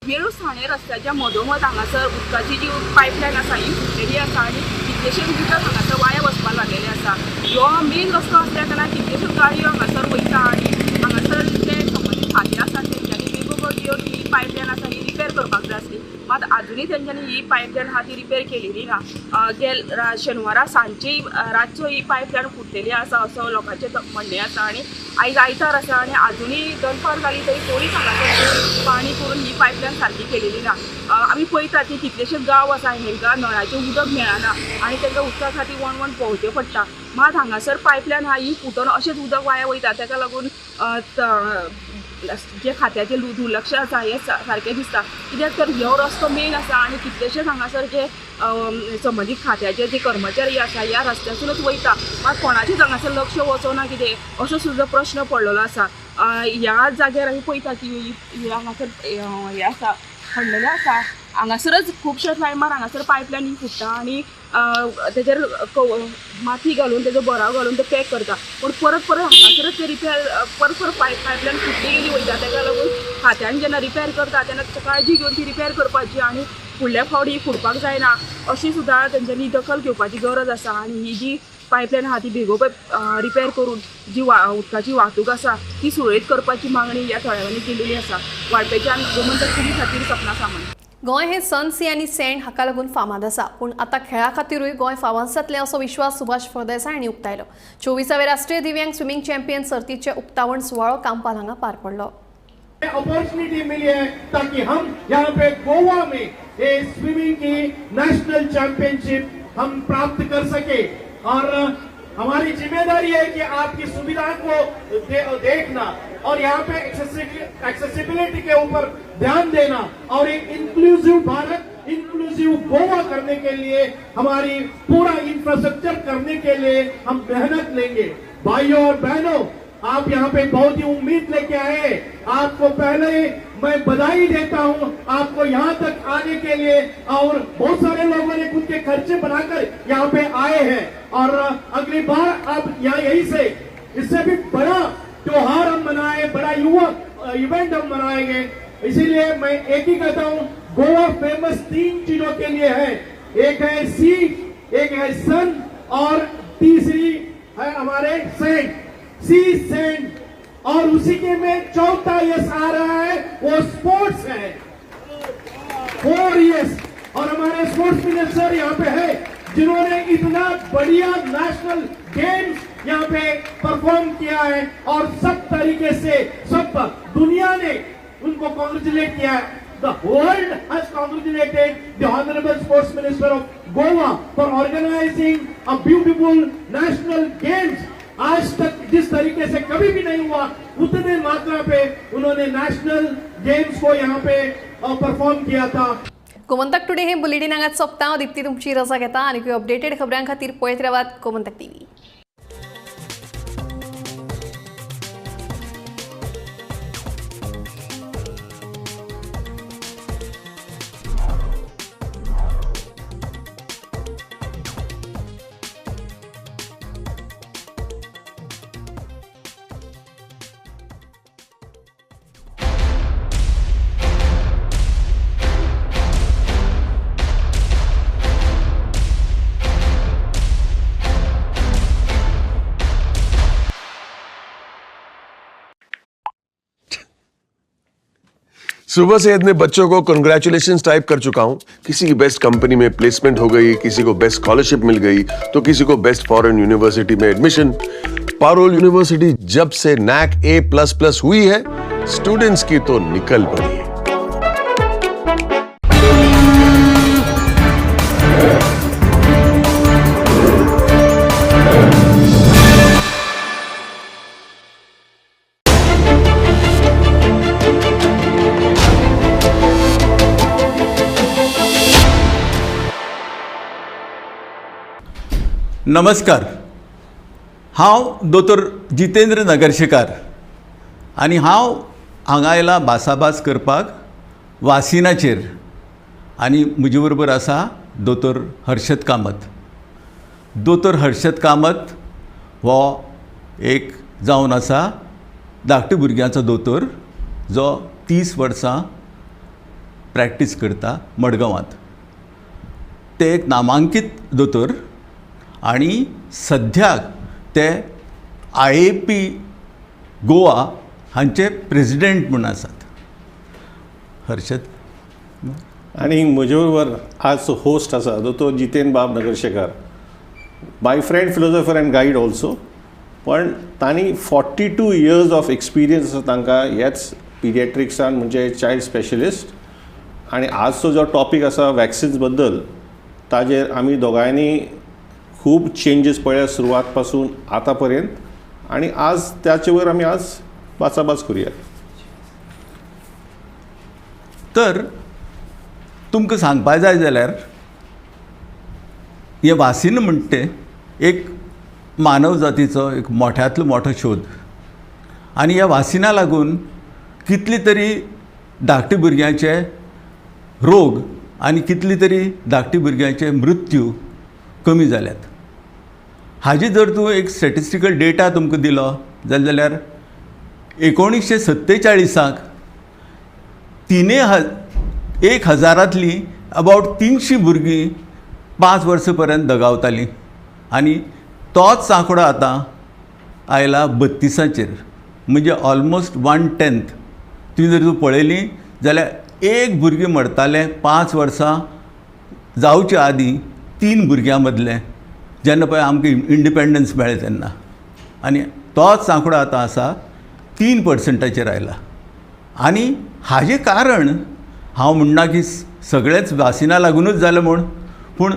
S22: वेळूस ठाणे रस्त्याच्या मदोमद हांगासर उदकाची जी पायपलायन आसा ही फुटलेली आसा आनी कितलेशेच उदक हांगासर वाया वचपाक लागलेलें आसा. हो मेन रस्तो आसल्या कारणान कितलेश्योच गाडयो हांगासर वयता आनी हांगासर जे संबंदीत खातें आसा तेंच्यांनी बेगोबेग येवन ही पायपलायन आसा ही रिपेर करपाक जाय आसली, मात आजुनूय तेंच्यांनी ही पायपलायन आहा ती रिपेर केलेली ना. शेनवारा सांजची रातचो ही पायपलायन फुटलेली आसा असो लोकांचें म्हणणें आसा आनी आयज आयतार आसा आनी आजुनूय दनपार जाली तरी कोणीच हांगासर पाणी करून ही पायपलायन सारकी केलेली ना. आमी पळयतात की कितलेशे गांव आसा हेंकां नळाचें उदक मेळना आनी तांकां उदका खातीर वण वण भोंवचें पडटा, मात हांगासर पायपलायन आहा ही फुटून अशेंच उदक वाया वयता. ताका लागून जे खात्याचें दुर्लक्ष आसा हें सारकें दिसता, कित्याक तर हो रस्तो मेन आसा आनी कितलेशेच हांगासर जे संबंदीत खात्याचे जे कर्मचारी आसा ह्या रस्त्यासूनच वयता, मात कोणाचेच हांगासर लक्ष वचना कितें असो सुद्दां प्रश्न पडलेलो आसा. ह्या जाग्यार आमी पळयता की हे हांगासर हें आसा खणलेलें आसा, हांगासरच खुबशे टायमार हांगासर पायपलायन ही फुट्टा आनी तेजेर माती घालून तेजो भराव घालून ते पॅक करता, पूण परत परत हांगासरच ते रिपेर परत परत पायपलायन फुटली गेली वयता. ताका लागून खात्यान जेन्ना रिपेर करता तेन्ना काळजी घेवन ती रिपेर करपाची आनी फुडल्या फावटी ही फुटपाक जायना अशी सुद्दां तेंच्यांनी दखल घेवपाची गरज आसा. आनी ही जी पायपलायन आहा ती बेगोबेग रिपेर करून जी उदकाची वाहतूक आसा ती सुरळीत करपाची मागणी ह्या थळाव्यांनी केलेली आसा. वाळपेच्यान गोमंतक टीव्ही खातीर सपना सामंत.
S6: गोंय हे सन, सी आनी सँड हाका लागून फामाद आसा, पूण आतां खेळा खातीरूय गोंय फामाद जातलें असो विश्वास सुभाष फळदेसाय हांणी उक्तायलो. 24व्या राष्ट्रीय दिव्यांग स्विमींग चॅम्पियन सर्तीचे उक्तावण सुवाळो कांपाल हांगा पार पडलो.
S2: अपॉर्चुनिटी मिली है ताकि हम यहाँ पे गोवा में ये स्विमिंग की नेशनल चैंपियनशिप हम प्राप्त कर सके और हमारी जिम्मेदारी है कि आपकी सुविधा को देखना और यहाँ पे एक्सेसिबिलिटी के ऊपर ध्यान देना और एक इंक्लूसिव भारत, इंक्लूसिव गोवा करने के लिए हमारी पूरा इंफ्रास्ट्रक्चर करने के लिए हम मेहनत लेंगे। भाइयों और बहनों, आप यहाँ पे बहुत ही उम्मीद लेके आए, आपको पहले मैं बधाई देता हूँ आपको यहाँ तक आने के लिए और बहुत सारे लोगों ने खुद के खर्चे बनाकर यहाँ पे आए हैं और अगली बार आप यहाँ यही से इससे भी बड़ा त्योहार हम मनाए, बड़ा युवा इवेंट हम मनाएंगे। इसीलिए मैं एक ही कहता हूँ, गोवा फेमस 3 चीजों के लिए है, एक है सी, एक है सन और तीसरी है हमारे सैंड, सी सैंड, और उसी के में चौथा यस आ रहा है वो स्पोर्ट्स है, 4 यस। और हमारे स्पोर्ट्स मिनिस्टर यहाँ पे है जिन्होंने इतना बढ़िया नेशनल गेम्स यहाँ पे परफॉर्म किया है और सब तरीके से सब दुनिया ने उनको कॉन्ग्रेचुलेट किया है। The world has congratulated the Honorable Sports Minister of Goa for organizing a beautiful national games. आज तक जिस तरीके से कभी भी नहीं हुआ उतने मात्रा पे उन्होंने नेशनल गेम्स को यहाँ पे परफॉर्म किया था।
S6: गोमंतक टुडे हे बुलेटिन हांगाच सोंपता. दीप्ती तुमची रजा घेता आनी अपडेटेड खबरां खातीर पळयत रावात गोमंतक टीव्ही.
S3: सुबह से इतने बच्चों को कंग्रेचुलेशंस टाइप कर चुका हूं। किसी की बेस्ट कंपनी में प्लेसमेंट हो गई, किसी को बेस्ट स्कॉलरशिप मिल गई, तो किसी को बेस्ट फॉरेन यूनिवर्सिटी में एडमिशन। पारोल यूनिवर्सिटी जब से नैक A++ हुई है, स्टूडेंट्स की तो निकल पड़ी है।
S23: नमस्कार, हांव दोतोर जितेंद्र नगर्शेकार आनी हांव हांगा आयला भासाभास करपाक वासिनाचेर आनी म्हजे बरोबर आसा दोतोर हर्षद कामत. दोतोर हर्षद कामत हो एक जावन आसा धाकट्या भुरग्यांचो दोतोर जो 30 वर्सां प्रॅक्टीस करता मडगांवांत. ते एक नामांकीत दोतोर आनी सद्याक ते IAP Goa हांचे प्रेजिडेंट म्हूण आसात. हर्षद.
S24: आनी म्हजे बरोबर आज होस्ट आसा दोतोर जितेंद्र बाब Nagarshekar, my friend, philosopher and guide also. पण तांणी 42 इयर्स ऑफ एक्सपिरियन्स आसा तांकां ह्याच पिडियाट्रिक्सान, म्हणजे चायल्ड स्पेशलिस्ट. आनी आजचो जो टॉपीक आसा वॅक्सिन्स बद्दल, ताजेर आमी दोगांयनी खूब चेंजीस पळयल्या सुरवात पासून आतां पर्यंत आनी आज त्याचे वयर आमी आज भासाभास करुया.
S23: तर तुमकां सांगपा जाय जाल्यार हें वासीन म्हणटा तें एक मानव जातीचो एक मोठ्यांतलो मोठो शोध आनी ह्या वासिना लागून कितली तरी धाकटे भुरग्यांचे रोग आनी कितली तरी धाकटे भुरग्यांचे मृत्यू कमी जाल्यात. हाजी जर तूं एक स्टेटिस्टिकल डेटा तुमकां दिलो जाल्यार 1947 3,000 अबावट 300 भुरगीं 5 वर्सां पर्यंत दगावतालीं आनी तोच आंकडो आतां आयला 32 म्हणजे ऑलमोस्ट 1/10. तुवें जर तूं पळयली जाल्यार एक भुरगें मरतालें 5 वर्सां जावचे आदीं 3 भुरग्यां मदलें, जेन्ना पळय आमकां इंडिपेंडन्स मेळ्ळें तेन्ना. आनी तोच आंकडो आतां आसा 3%चेर आयला. आनी हाजें कारण हांव म्हणना की सगळेंच वासिना लागुनूच जालें म्हूण, पूण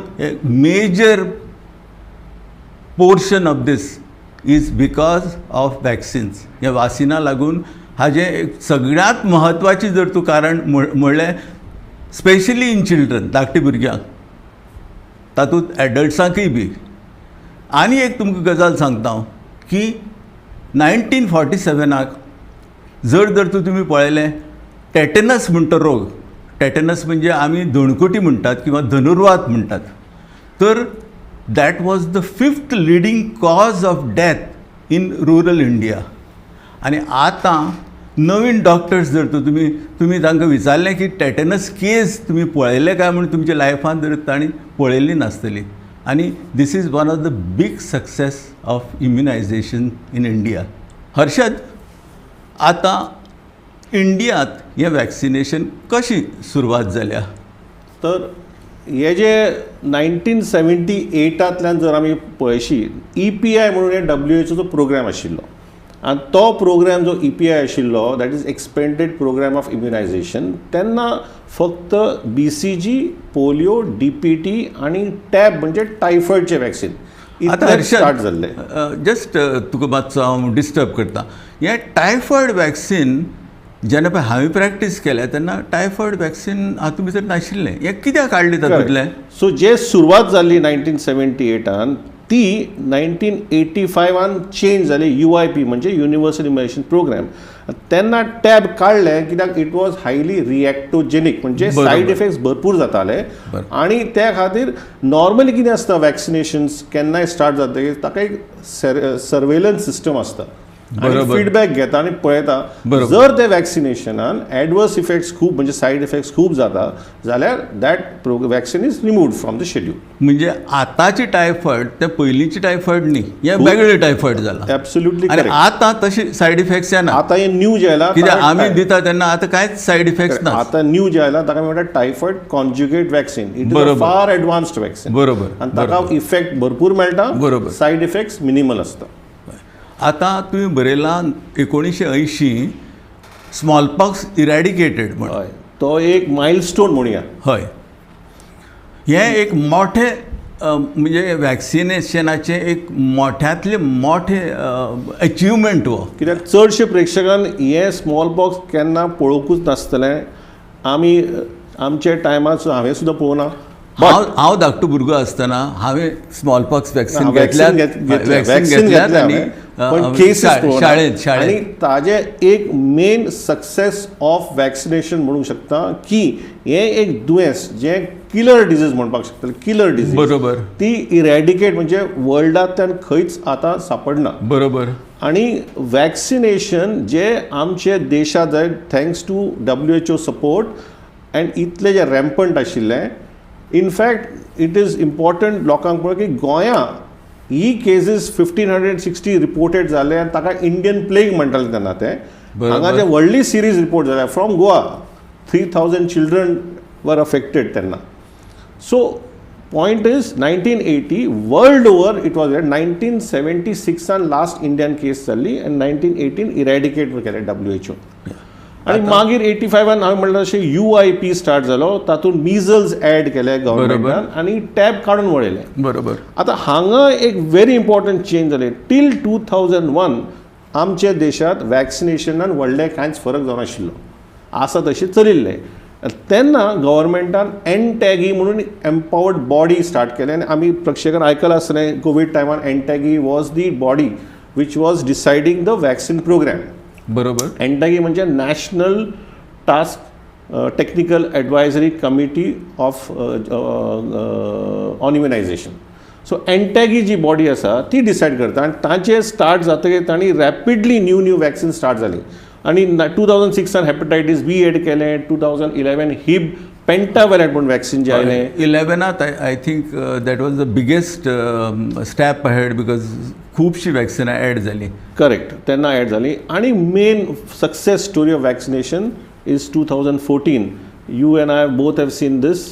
S23: major portion of this is because of vaccines. ह्या वासिना लागून हाजें एक सगळ्यांत म्हत्वाचें जर तूं कारण म्हणलें, स्पेशली इन चिल्ड्रन, धाकटे भुरग्यांक, तातूंत एडल्ट्सांकय बी. आनी एक तुमकां गजाल सांगता हांव की 1947 जर जर तूं तुमी पळयलें टेटनस म्हणटा रोग, टेटनस म्हणजे आमी धोणकुटी म्हणटात किंवा धनुर्वात म्हणटात, तर that was the 5th leading cause of death in rural India. आनी आतां नवीन डॉक्टर्स जर तर तुमी तुमी तांकां विचारलें की टेटनस केस तुमी पळयले काय म्हूण, तुमच्या लायफान जर तांणी पळयल्ली नासतली. आनी this is one of the big success of immunisation in India. Harshad, आतां इंडियांत हें वॅक्सिनेशन कशी सुरवात जाल्या?
S24: तर हे जे 1978तांतल्यान जर आमी पळयशी, EPI म्हणून हे WHOचो प्रोग्राम आशिल्लो आनी तो प्रोग्राम जो EPI आशिल्लो, that is expanded programme of immunisation, तेन्ना फक्त BCG, polio, DPT आनी टॅब म्हणजे टायफॉयडचें वॅक्सिन
S23: आतां
S24: स्टार्ट जाल्लें.
S23: जस्ट तुका मातसो हांव डिस्टर्ब करता. हें टायफॉयड वॅक्सिन जेन्ना पळय हांवें प्रॅक्टीस केल्या तेन्ना टायफॉयड वॅक्सिन हातूंत भितर नाशिल्लें. हें कित्याक काडलें तातूंतलें?
S24: सो जे सुरवात जाल्ली 1978 ती 1985 चेंज जाली UIP म्हणजे युनिवर्सल इम्युनायझेशन प्रोग्राम. तेन्ना टॅब काडलें कित्याक it was highly रिएक्टोजेनीक, म्हणजे सायड इफेक्ट्स भरपूर जाताले. आनी त्या खातीर नॉर्मली कितें आसता, वॅक्सिनेशन्स केन्नाय स्टार्ट जातकीर ताका एक सर्वेलन्स सिस्टम आसता, फीडबॅक घेता आनी पळयता. जर ते वॅक्सिनेशनान एडवर्स इफेक्ट्स खूब म्हणजे सायड इफेक्ट्स खूब जाता जाल्यार that vaccine is removed from the schedule.
S23: म्हणजे आतांची टायफॉयड ते पयलींची टायफॉयड न्ही, हे वेगळे टायफॉयड जाला.
S24: एब्सोल्युटली.
S23: आनी आतां तशे सायड इफेक्ट्स येना.
S24: आतां हे न्यू जे आयला,
S23: कित्याक आमी दिता तेन्ना आतां कांयच सायड इफेक्ट्स ना.
S24: आतां न्यू जे आयला ताका म्हणटा typhoid conjugate vaccine, it is a far advanced vaccine.
S23: बरोबर.
S24: आनी ताका इफेक्ट भरपूर मेळटा, बरोबर, सायड इफेक्ट्स मिनिमल आसता.
S23: आतां तुवें बरयलां 1980 स्मॉलपॉक्स इरॅडिकेटेड म्हण.
S24: हय, तो एक मायलस्टोन म्हणुया.
S23: हय, हें एक मोठें म्हणजे वॅक्सिनेशनाचें एक मोठ्यांतलें मोठें अचिवमेंट हो.
S24: कित्याक चडशे प्रेक्षकान हें स्मॉलपॉक्स केन्ना पळोवंकूच नासतलें. आमी आमच्या टायमार हांवें सुद्दां पळोवना.
S23: हांव धाकटो भुरगो आसतना हांवें स्मॉलपॉक्स वॅक्सिन घेतल्या
S24: पण केसीस शाळेंत. आनी ताजें एक मेन सक्सेस ऑफ वॅक्सिनेशन म्हणूंक शकता की हें एक दुयेंस जें किलर डिजीज म्हणपाक शकता, किलर डिजीज,
S23: बरोबर,
S24: ती इरॅडिकेट म्हणजे वर्ल्डांतल्यान खंयच आतां सापडना.
S23: बरोबर.
S24: आनी वॅक्सिनेशन जे आमचे देशांत जाय thanks to WHO support and इतलें जें रॅम्पंट आशिल्लें. In fact it is important लोकांक पळय की गोंयां ही केसीस 1560 रिपोर्टेड जाले आनी ताका इंडियन प्लेग म्हणटाले तेन्ना ते. हांगा जे व्हडली सिरीज रिपोर्ट जाल्या from Goa, 3000 children were affected तेन्ना. So point is 1980 world over it was 1976 last Indian case जाल्ली आनी 1918 इरॅडिकेट केलें WHO. आनी मागीर 85 हांवें म्हणलें तशें UIP start जालो, तातूंत मिजल्स एड केले गव्हर्मेंटान आनी टॅब काडून वडयलें.
S23: बरोबर.
S24: आतां हांगा एक व्हेरी इम्पॉर्टंट चेंज जालें. टील 2001 आमच्या देशांत वॅक्सिनेशनान व्हडलें कांयच फरक जावनाशिल्लो, आसा तशें चलिल्लें. तेन्ना गव्हर्मेंटान एनटॅगी म्हणून एम्पावर्ड बॉडी स्टार्ट केलें आनी आमी प्रेक्षकान आयकलां आसतलें कोवीड टायमार NTAGI was the body which was deciding the vaccine programme.
S23: बरोबर.
S24: एनटॅगी म्हणजे national task technical advisory committee of on immunisation. So NTAGI ji body आसा ती डिसायड करता आनी तांचे स्टार्ट जातकीर तांणी rapidly new new vaccine start जाली आनी 2006 हेपेटायटीस बी एड केलें, 2011 हिब पेंटावेलेंट म्हूण वॅक्सिन जें आयलें.
S23: 11 I think that was the biggest step ahead because खुबशीं वॅक्सिनां एड जालीं.
S24: करेक्ट, तेन्ना एड जालीं. आनी main success story of vaccination is 2014 You and I both have seen this.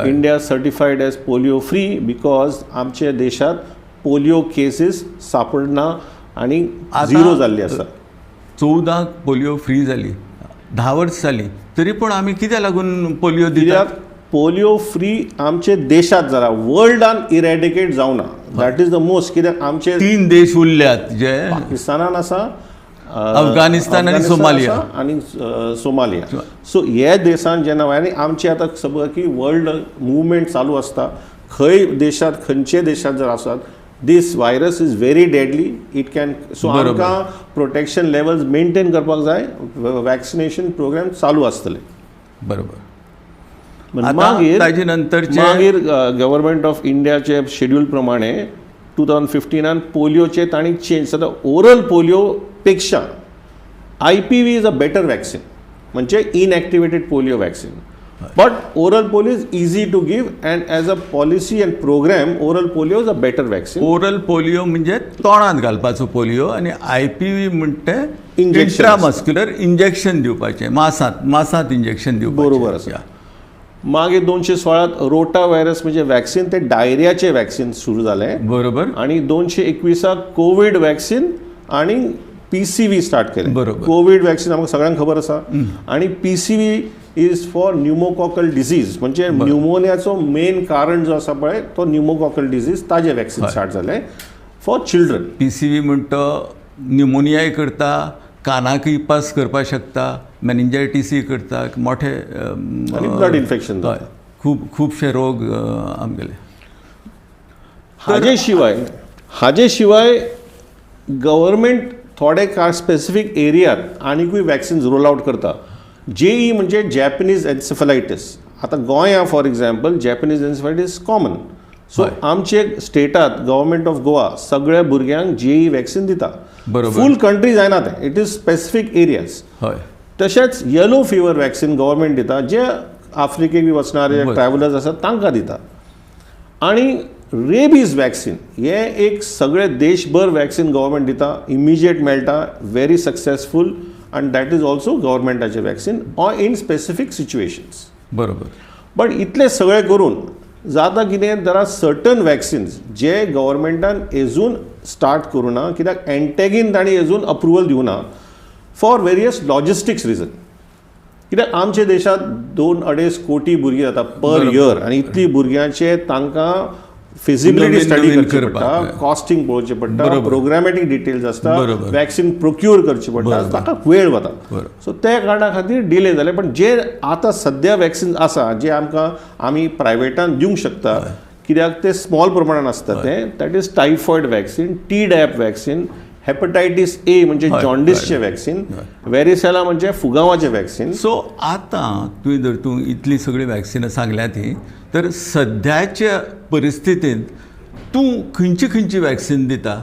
S24: India certified as polio free because आमच्या देशात polio cases सापडना आनी zero जाल्ली आसा.
S23: 14 पोलिओ फ्री जाली, 10 वर्स जाली, तरी पूण आमी कित्याक लागून पोलिओ दितात?
S24: पोलिओ फ्री आमचे देशात जाला, वर्ल्डान इरेडिकेट जावना. That is the most. कित्याक आमचे
S23: 3 देश उरल्यात जे
S24: पाकिस्तानान आसा,
S23: अफगाणिस्तान आनी सोमालिया
S24: आनी सोमालिया. सो हे देशान जेन्ना आनी आमचे आतां समज की वर्ल्ड मुवमेंट चालू आसता, खंय देशात खंयचे देशात जर आसात, this virus is very deadly, it can. So आमकां प्रोटेक्शन लेवल्स मेंटेन करपाक जाय, वॅक्सिनेशन प्रोग्राम चालू आसतले.
S23: बरोबर.
S24: मागीर मागीर गव्हर्मेंट ऑफ इंडियाचे शेड्यूल प्रमाणे 2015 पोलिओचे तांणी चेंज. आतां ओरल पोलिओ पेक्षा IPV is a better vaccine, म्हणजे inactivated polio vaccine. But oral polio is easy to give and as a policy and programme oral polio is a better vaccine.
S23: Oral polio म्हणजे तोंडांत घालपाचो polio आनी IPV म्हणटे intramuscular injection दिवपाचें, मासांत injection दिवपाचें.
S24: बरोबर आसा. मागीर 2016 रोटा व्हायरस म्हणजे वॅक्सिन, ते डायरियाचें वॅक्सिन सुरू जालें.
S23: बरोबर.
S24: आनी 2021 कोवीड वॅक्सिन आनी PCV start केलें.
S23: बरोबर.
S24: कोवीड वॅक्सिन आमकां सगळ्यांक खबर आसा आनी PCV is for pneumococcal disease, म्हणजे न्युमोनियाचो मेन कारण जो आसा पळय तो न्युमोकॉकल डिजीज, ताजें वॅक्सिन स्टार्ट जालें फॉर चिल्ड्रन.
S23: PCV म्हणटा न्युमोनियाय करता, कानाकय पास करपाक शकता, मेनिंजायटीसूय करता, मोठे
S24: आनी ब्लड इन्फेक्शन जाता,
S23: खूब खुबशे रोग आमगेले.
S24: हाजे शिवाय गव्हर्मेंट थोडे कांय स्पेसिफीक एरियात आनिकूय वॅक्सिन्स रोल आवट करता. JE म्हणजे जॅपनीज एन्सेफलायटीस. आतां गोंया for example Japanese encephalitis common. So आमचे स्टेटात गव्हर्मेंट ऑफ गोवा सगळ्या भुरग्यांक JE vaccine दिता. फूल कंट्री जायना तें, it is specific areas. तशेंच येलो फिवर वॅक्सिन गव्हर्मेंट दिता, जे आफ्रिकेक बी वचणारे ट्रॅव्हलर्स आसात तांकां दिता. आनी रेबीज वॅक्सिन हें एक सगळे देशभर वॅक्सिन गव्हर्मेंट दिता, इमिजिएट मेळटा, व्हेरी सक्सेसफूल, आनी that is also गव्हर्मेंटाचें vaccine or in specific situations.
S23: बरोबर.
S24: बट इतलें सगळें करून जाता कितें, there are certain vaccines जे गव्हर्मेंटान अजून स्टार्ट करूं ना, कित्याक एंटेगीन तांणी अजून अप्रुवल दिवना फॉर वेरियस लॉजिस्टिक्स रिजन. कित्याक आमच्या देशांत 2-2.5 कोटी भुरगीं जाता पर इयर आनी इतली भुरग्यांचे तांकां फिजिबिलिटी स्टडी करची पडटा, कॉस्टिंग पळोवचें पडटा, प्रोग्रामॅटीक डिटेल्स आसता, वॅक्सिन प्रोक्यूर करची पडटा, ताका वेळ वता. सो त्या कारणा खातीर डिले जाले. पण जे आतां सद्या वॅक्सिन आसा जे आमकां आमी प्रायवेटान दिवंक शकता, कित्याक ते स्मॉल प्रमाणान आसता तें, that is typhoid vaccine, Tdap vaccine, hepatitis A म्हणजे जॉन्डिसचें वॅक्सिन, वेरिसेला म्हणजे फुगांवाचें वॅक्सिन.
S23: सो आतां तुवें जर तूं इतलीं सगळीं वॅक्सिनां सांगल्या ती, तर सद्याच्या परिस्थितींत तूं खंयची खंयची वॅक्सिन दिता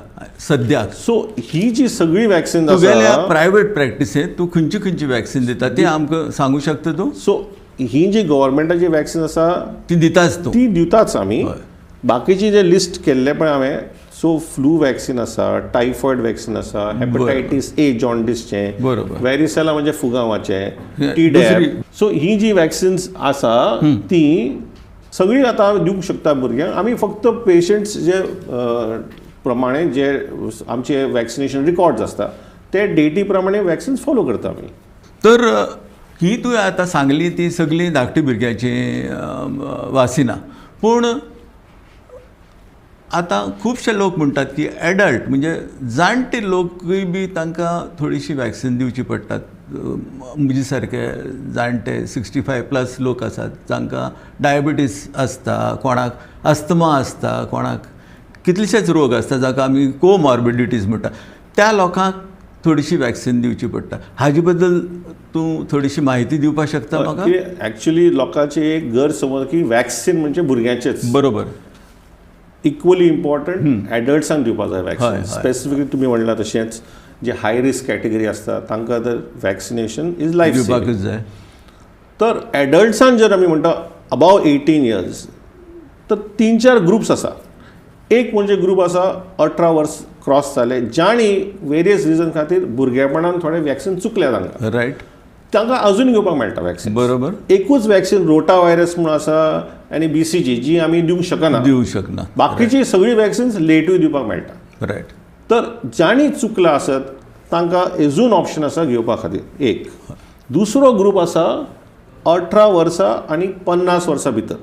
S23: सद्याक?
S24: सो ही जी सगळी वॅक्सिन
S23: तुगेल्या प्रायवेट प्रॅक्टिसेंत तूं खंयची खंयची वॅक्सिन दिता ती आमकां सांगूंक शकता तूं?
S24: सो ही जी गव्हर्मेंटाची वॅक्सिन आसा
S23: ती दिताच तूं?
S24: ती दिताच आमी. बाकीची जे लिस्ट केल्ले पळय हांवें, सो फ्लू वॅक्सिन आसा, टायफॉयड वॅक्सिन आसा, हेपटायटीस ए जॉन्डिसचें, वेरिसेला म्हणजे फुगांवाचें, टीडॅप. सो ही जी वॅक्सिन्स आसा ती सगळी आतां दिवंक शकता भुरग्यांक. आमी फक्त पेशंट्स जे प्रमाणे जे आमचे वॅक्सिनेशन रिकॉर्ड्स आसता ते डेटी प्रमाणे वॅक्सिन्स फॉलो करता आमी.
S23: तर ही तुवें आतां सांगली ती सगळीं धाकटी भुरग्यांची वासिनां, पूण आतां खुबशे लोक म्हणटात की एडल्ट म्हणजे जाणटे लोकूय बी तांकां थोडीशी वॅक्सिन दिवची पडटात. म्हजे सारके जाणटे 65+ लोक आसात जांकां डायबिटीस आसता, कोणाक अस्थमा आसता, कोणाक कितलेशेच रोग आसता जाका आमी कोमॉर्बिडिटीज म्हणटा, त्या लोकांक थोडीशी वॅक्सिन दिवची पडटा. हाजे बद्दल तूं थोडीशी म्हायती दिवपाक शकता म्हाका?
S24: एक्चुअली लोकांचे एक गैरसमज की वॅक्सिन म्हणजे भुरग्यांचेच.
S23: बरोबर.
S24: इक्वली इम्पॉर्टंट एडल्ट्सांक दिवपाक जाय वॅक्सिन. स्पेसिफिकली तुमी म्हणलां तशेंच जे हाय रिस्क कॅटेगरी आसता तांकां तर वॅक्सिनेशन is life
S23: दिवपाकूच जाय.
S24: तर एडल्ट्सान जर आमी म्हणटा अबाव 18 इयर्स तर 3-4 ग्रुप्स आसा. एक म्हणजे ग्रूप आसा 18 वर्स क्रॉस जाले जांणी वेरियस रिजन खातीर भुरगेपणान थोडे वॅक्सिन चुकल्या तांकां.
S23: रायट.
S24: तांकां अजून घेवपाक मेळटा वॅक्सिन.
S23: बरोबर.
S24: एकूच वॅक्सिन रोटा व्हायरस म्हूण आसा आनी बीसीजी जी आमी दिवंक शकना.
S23: दिवंक शकना.
S24: बाकीची सगळी वॅक्सिन्स लेटूय दिवपाक मेळटा.
S23: रायट.
S24: तर जांणी चुकलां आसत तांकां अजून ऑप्शन आसा घेवपा खातीर. एक दुसरो ग्रूप आसा 18 वर्सां आनी 50 वर्सां भितर,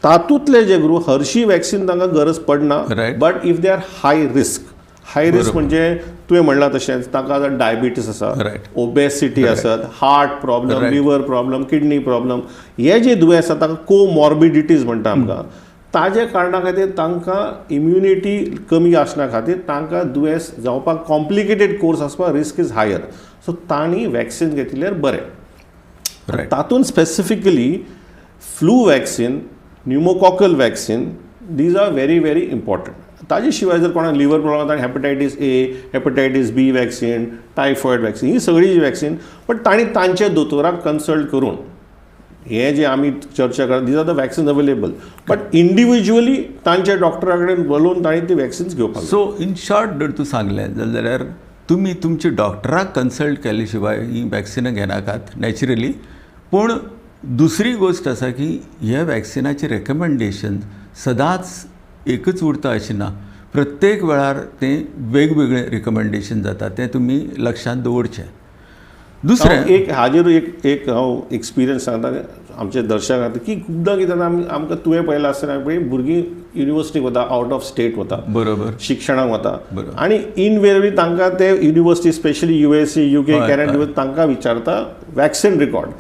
S24: तातूंतले जे ग्रूप हरशी वॅक्सिन तांकां गरज पडना, but if they are high risk. High risk म्हणजे तुवें म्हणलां तशेंच तांकां जर डायबिटीस आसा, ओबेसिटी आसत, heart problem, liver problem, kidney problem, हे जे दुयेंस आसा तांकां कोमॉर्बिडिटीज म्हणटा आमकां, ताजे कारणा खातीर तांकां इम्युनिटी कमी आसना खातीर तांकां दुयेंस जावपाक कॉम्प्लिकेटेड कोर्स आसपाक रिस्क is higher. सो तांणी वॅक्सिन घेतिल्ल्यार बरें. तातूंत specifically flu vaccine, pneumococcal vaccine, these are very very important. ताजे शिवाय जर कोणाक लिवर प्रॉब्लम आसा hepatitis A, hepatitis B vaccine, typhoid vaccine, ही सगळी जी वॅक्सिन, बट तांणी तांच्या दोतोराक कन्सल्ट करून हे जे आमी चर्चा करता these are the vaccines available, but individually तांच्या डॉक्टरा कडेन उलोवन तांणी ती वॅक्सिन्स घेवपाक.
S23: सो इन शॉर्ट जर तूं सांगलें जाल्यार तुमी तुमच्या डॉक्टराक कन्सल्ट केले शिवाय ही वॅक्सिनां घेनाकात नॅचरली. पूण दुसरी गोश्ट आसा की ह्या वॅक्सिनाचें रेकमेंडेशन सदांच एकच उरता अशें ना, प्रत्येक वेळार तें वेगवेगळें रिकमेंडेशन जाता, तें तुमी लक्षांत दवरचें. दुसरें
S24: एक हाजेर एक एक हांव एक्सपिरियन्स सांगता आमच्या दर्शकां खातीर की खुबदां कितें जाता आमी आमकां तुवें पळयलां आसतना पळय भुरगीं युनिवर्सिटीक वता, आवट ऑफ स्टेट वता,
S23: बरोबर,
S24: शिक्षणाक वता, आनी इनवेरिएबली तांकां ते university specially USA, UK, Canada तांकां विचारता वॅक्सिन रिकॉर्ड,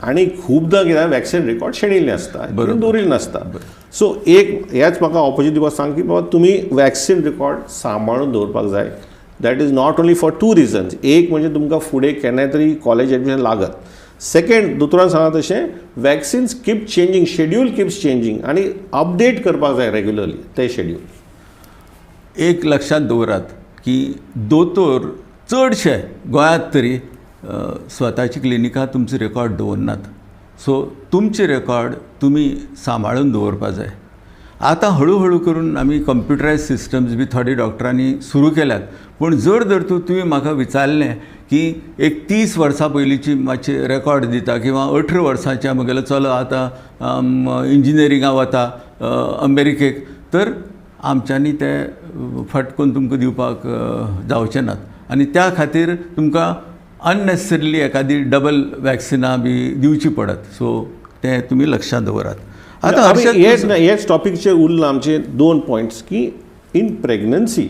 S24: आनी खुबदां कितें वॅक्सिन रिकॉर्ड शेणिल्लें आसता, दवरिल्लें नासता. सो एक हेच म्हाका ऑपोजिट दिवपाक सांग की बाबा तुमी वॅक्सिन रिकॉर्ड सांबाळून दवरपाक जाय. That is not only for 2 reasons. एक म्हणजे तुमकां फुडें केन्नाय तरी कॉलेज एडमिशन लागत. सेकंड, दोतोरान सांगलां तशें vaccines keep changing, schedule keeps changing आनी अपडेट करपाक जाय रेग्युलरली ते शेड्यूल.
S23: एक लक्षांत दवरात की दोतोर चडशे गोंयांत तरी स्वताची क्लिनिकां तुमचो रेकॉर्ड दवरनात. सो तुमचे रेकॉर्ड तुमी सांबाळून दवरपाक जाय. आतां हळू हळू करून आमी कंप्युटरायज सिस्टम्स बी थोडे डॉक्टरांनी सुरू केल्यात, पूण जर जर तुवें म्हाका विचारलें की एक 30 वर्सां पयलींची मातशें रेकॉर्ड दिता किंवां 18 वर्सांचे म्हगेलो चलो आतां इंजिनियरिंगाक वता अमेरिकेक, तर आमच्यांनी ते फटकून तुमकां दिवपाक जावचें नात आनी त्या खातीर तुमकां अननेसेसरीली एखादी डबल वॅक्सिनां बी दिवची पडत. सो तें तुमी लक्षांत दवरात.
S24: आतां हेच टॉपिकचेर उरलां आमचे 2 पॉयंट्स की इन प्रेग्नन्सी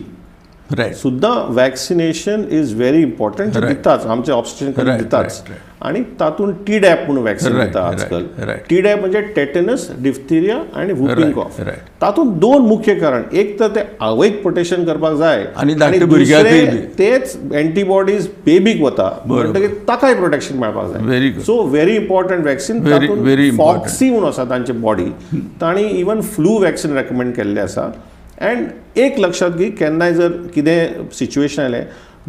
S24: सुद्दां वॅक्सिनेशन is very important दिताच, आमचे ऑब्स्टेट्रिशियन दिताच, आनी तातूंत टीडॅप म्हणून वॅक्सिन दिता आजकाल. टीडॅप म्हणजे टेटनस, डिफ्थिरिया आनी वुपिंग कॉफ. तातूंत 2 मुख्य कारण, एक तर ते आवयक प्रोटेक्शन करपाक जाय
S23: आनी दुसरें
S24: तेच एंटीबॉडीज बेबीक वता म्हणटकीर ताकाय प्रोटेक्शन मेळपाक जाय. So very important vaccine. तातूंत फॉक्सी म्हणून आसा तांचे बॉडी, तांणी इवन फ्लू वॅक्सिन रेकमेंड केल्लें आसा. अँड एक लक्षात घे, केन्नाय जर कितें सिच्युएशन आयलें,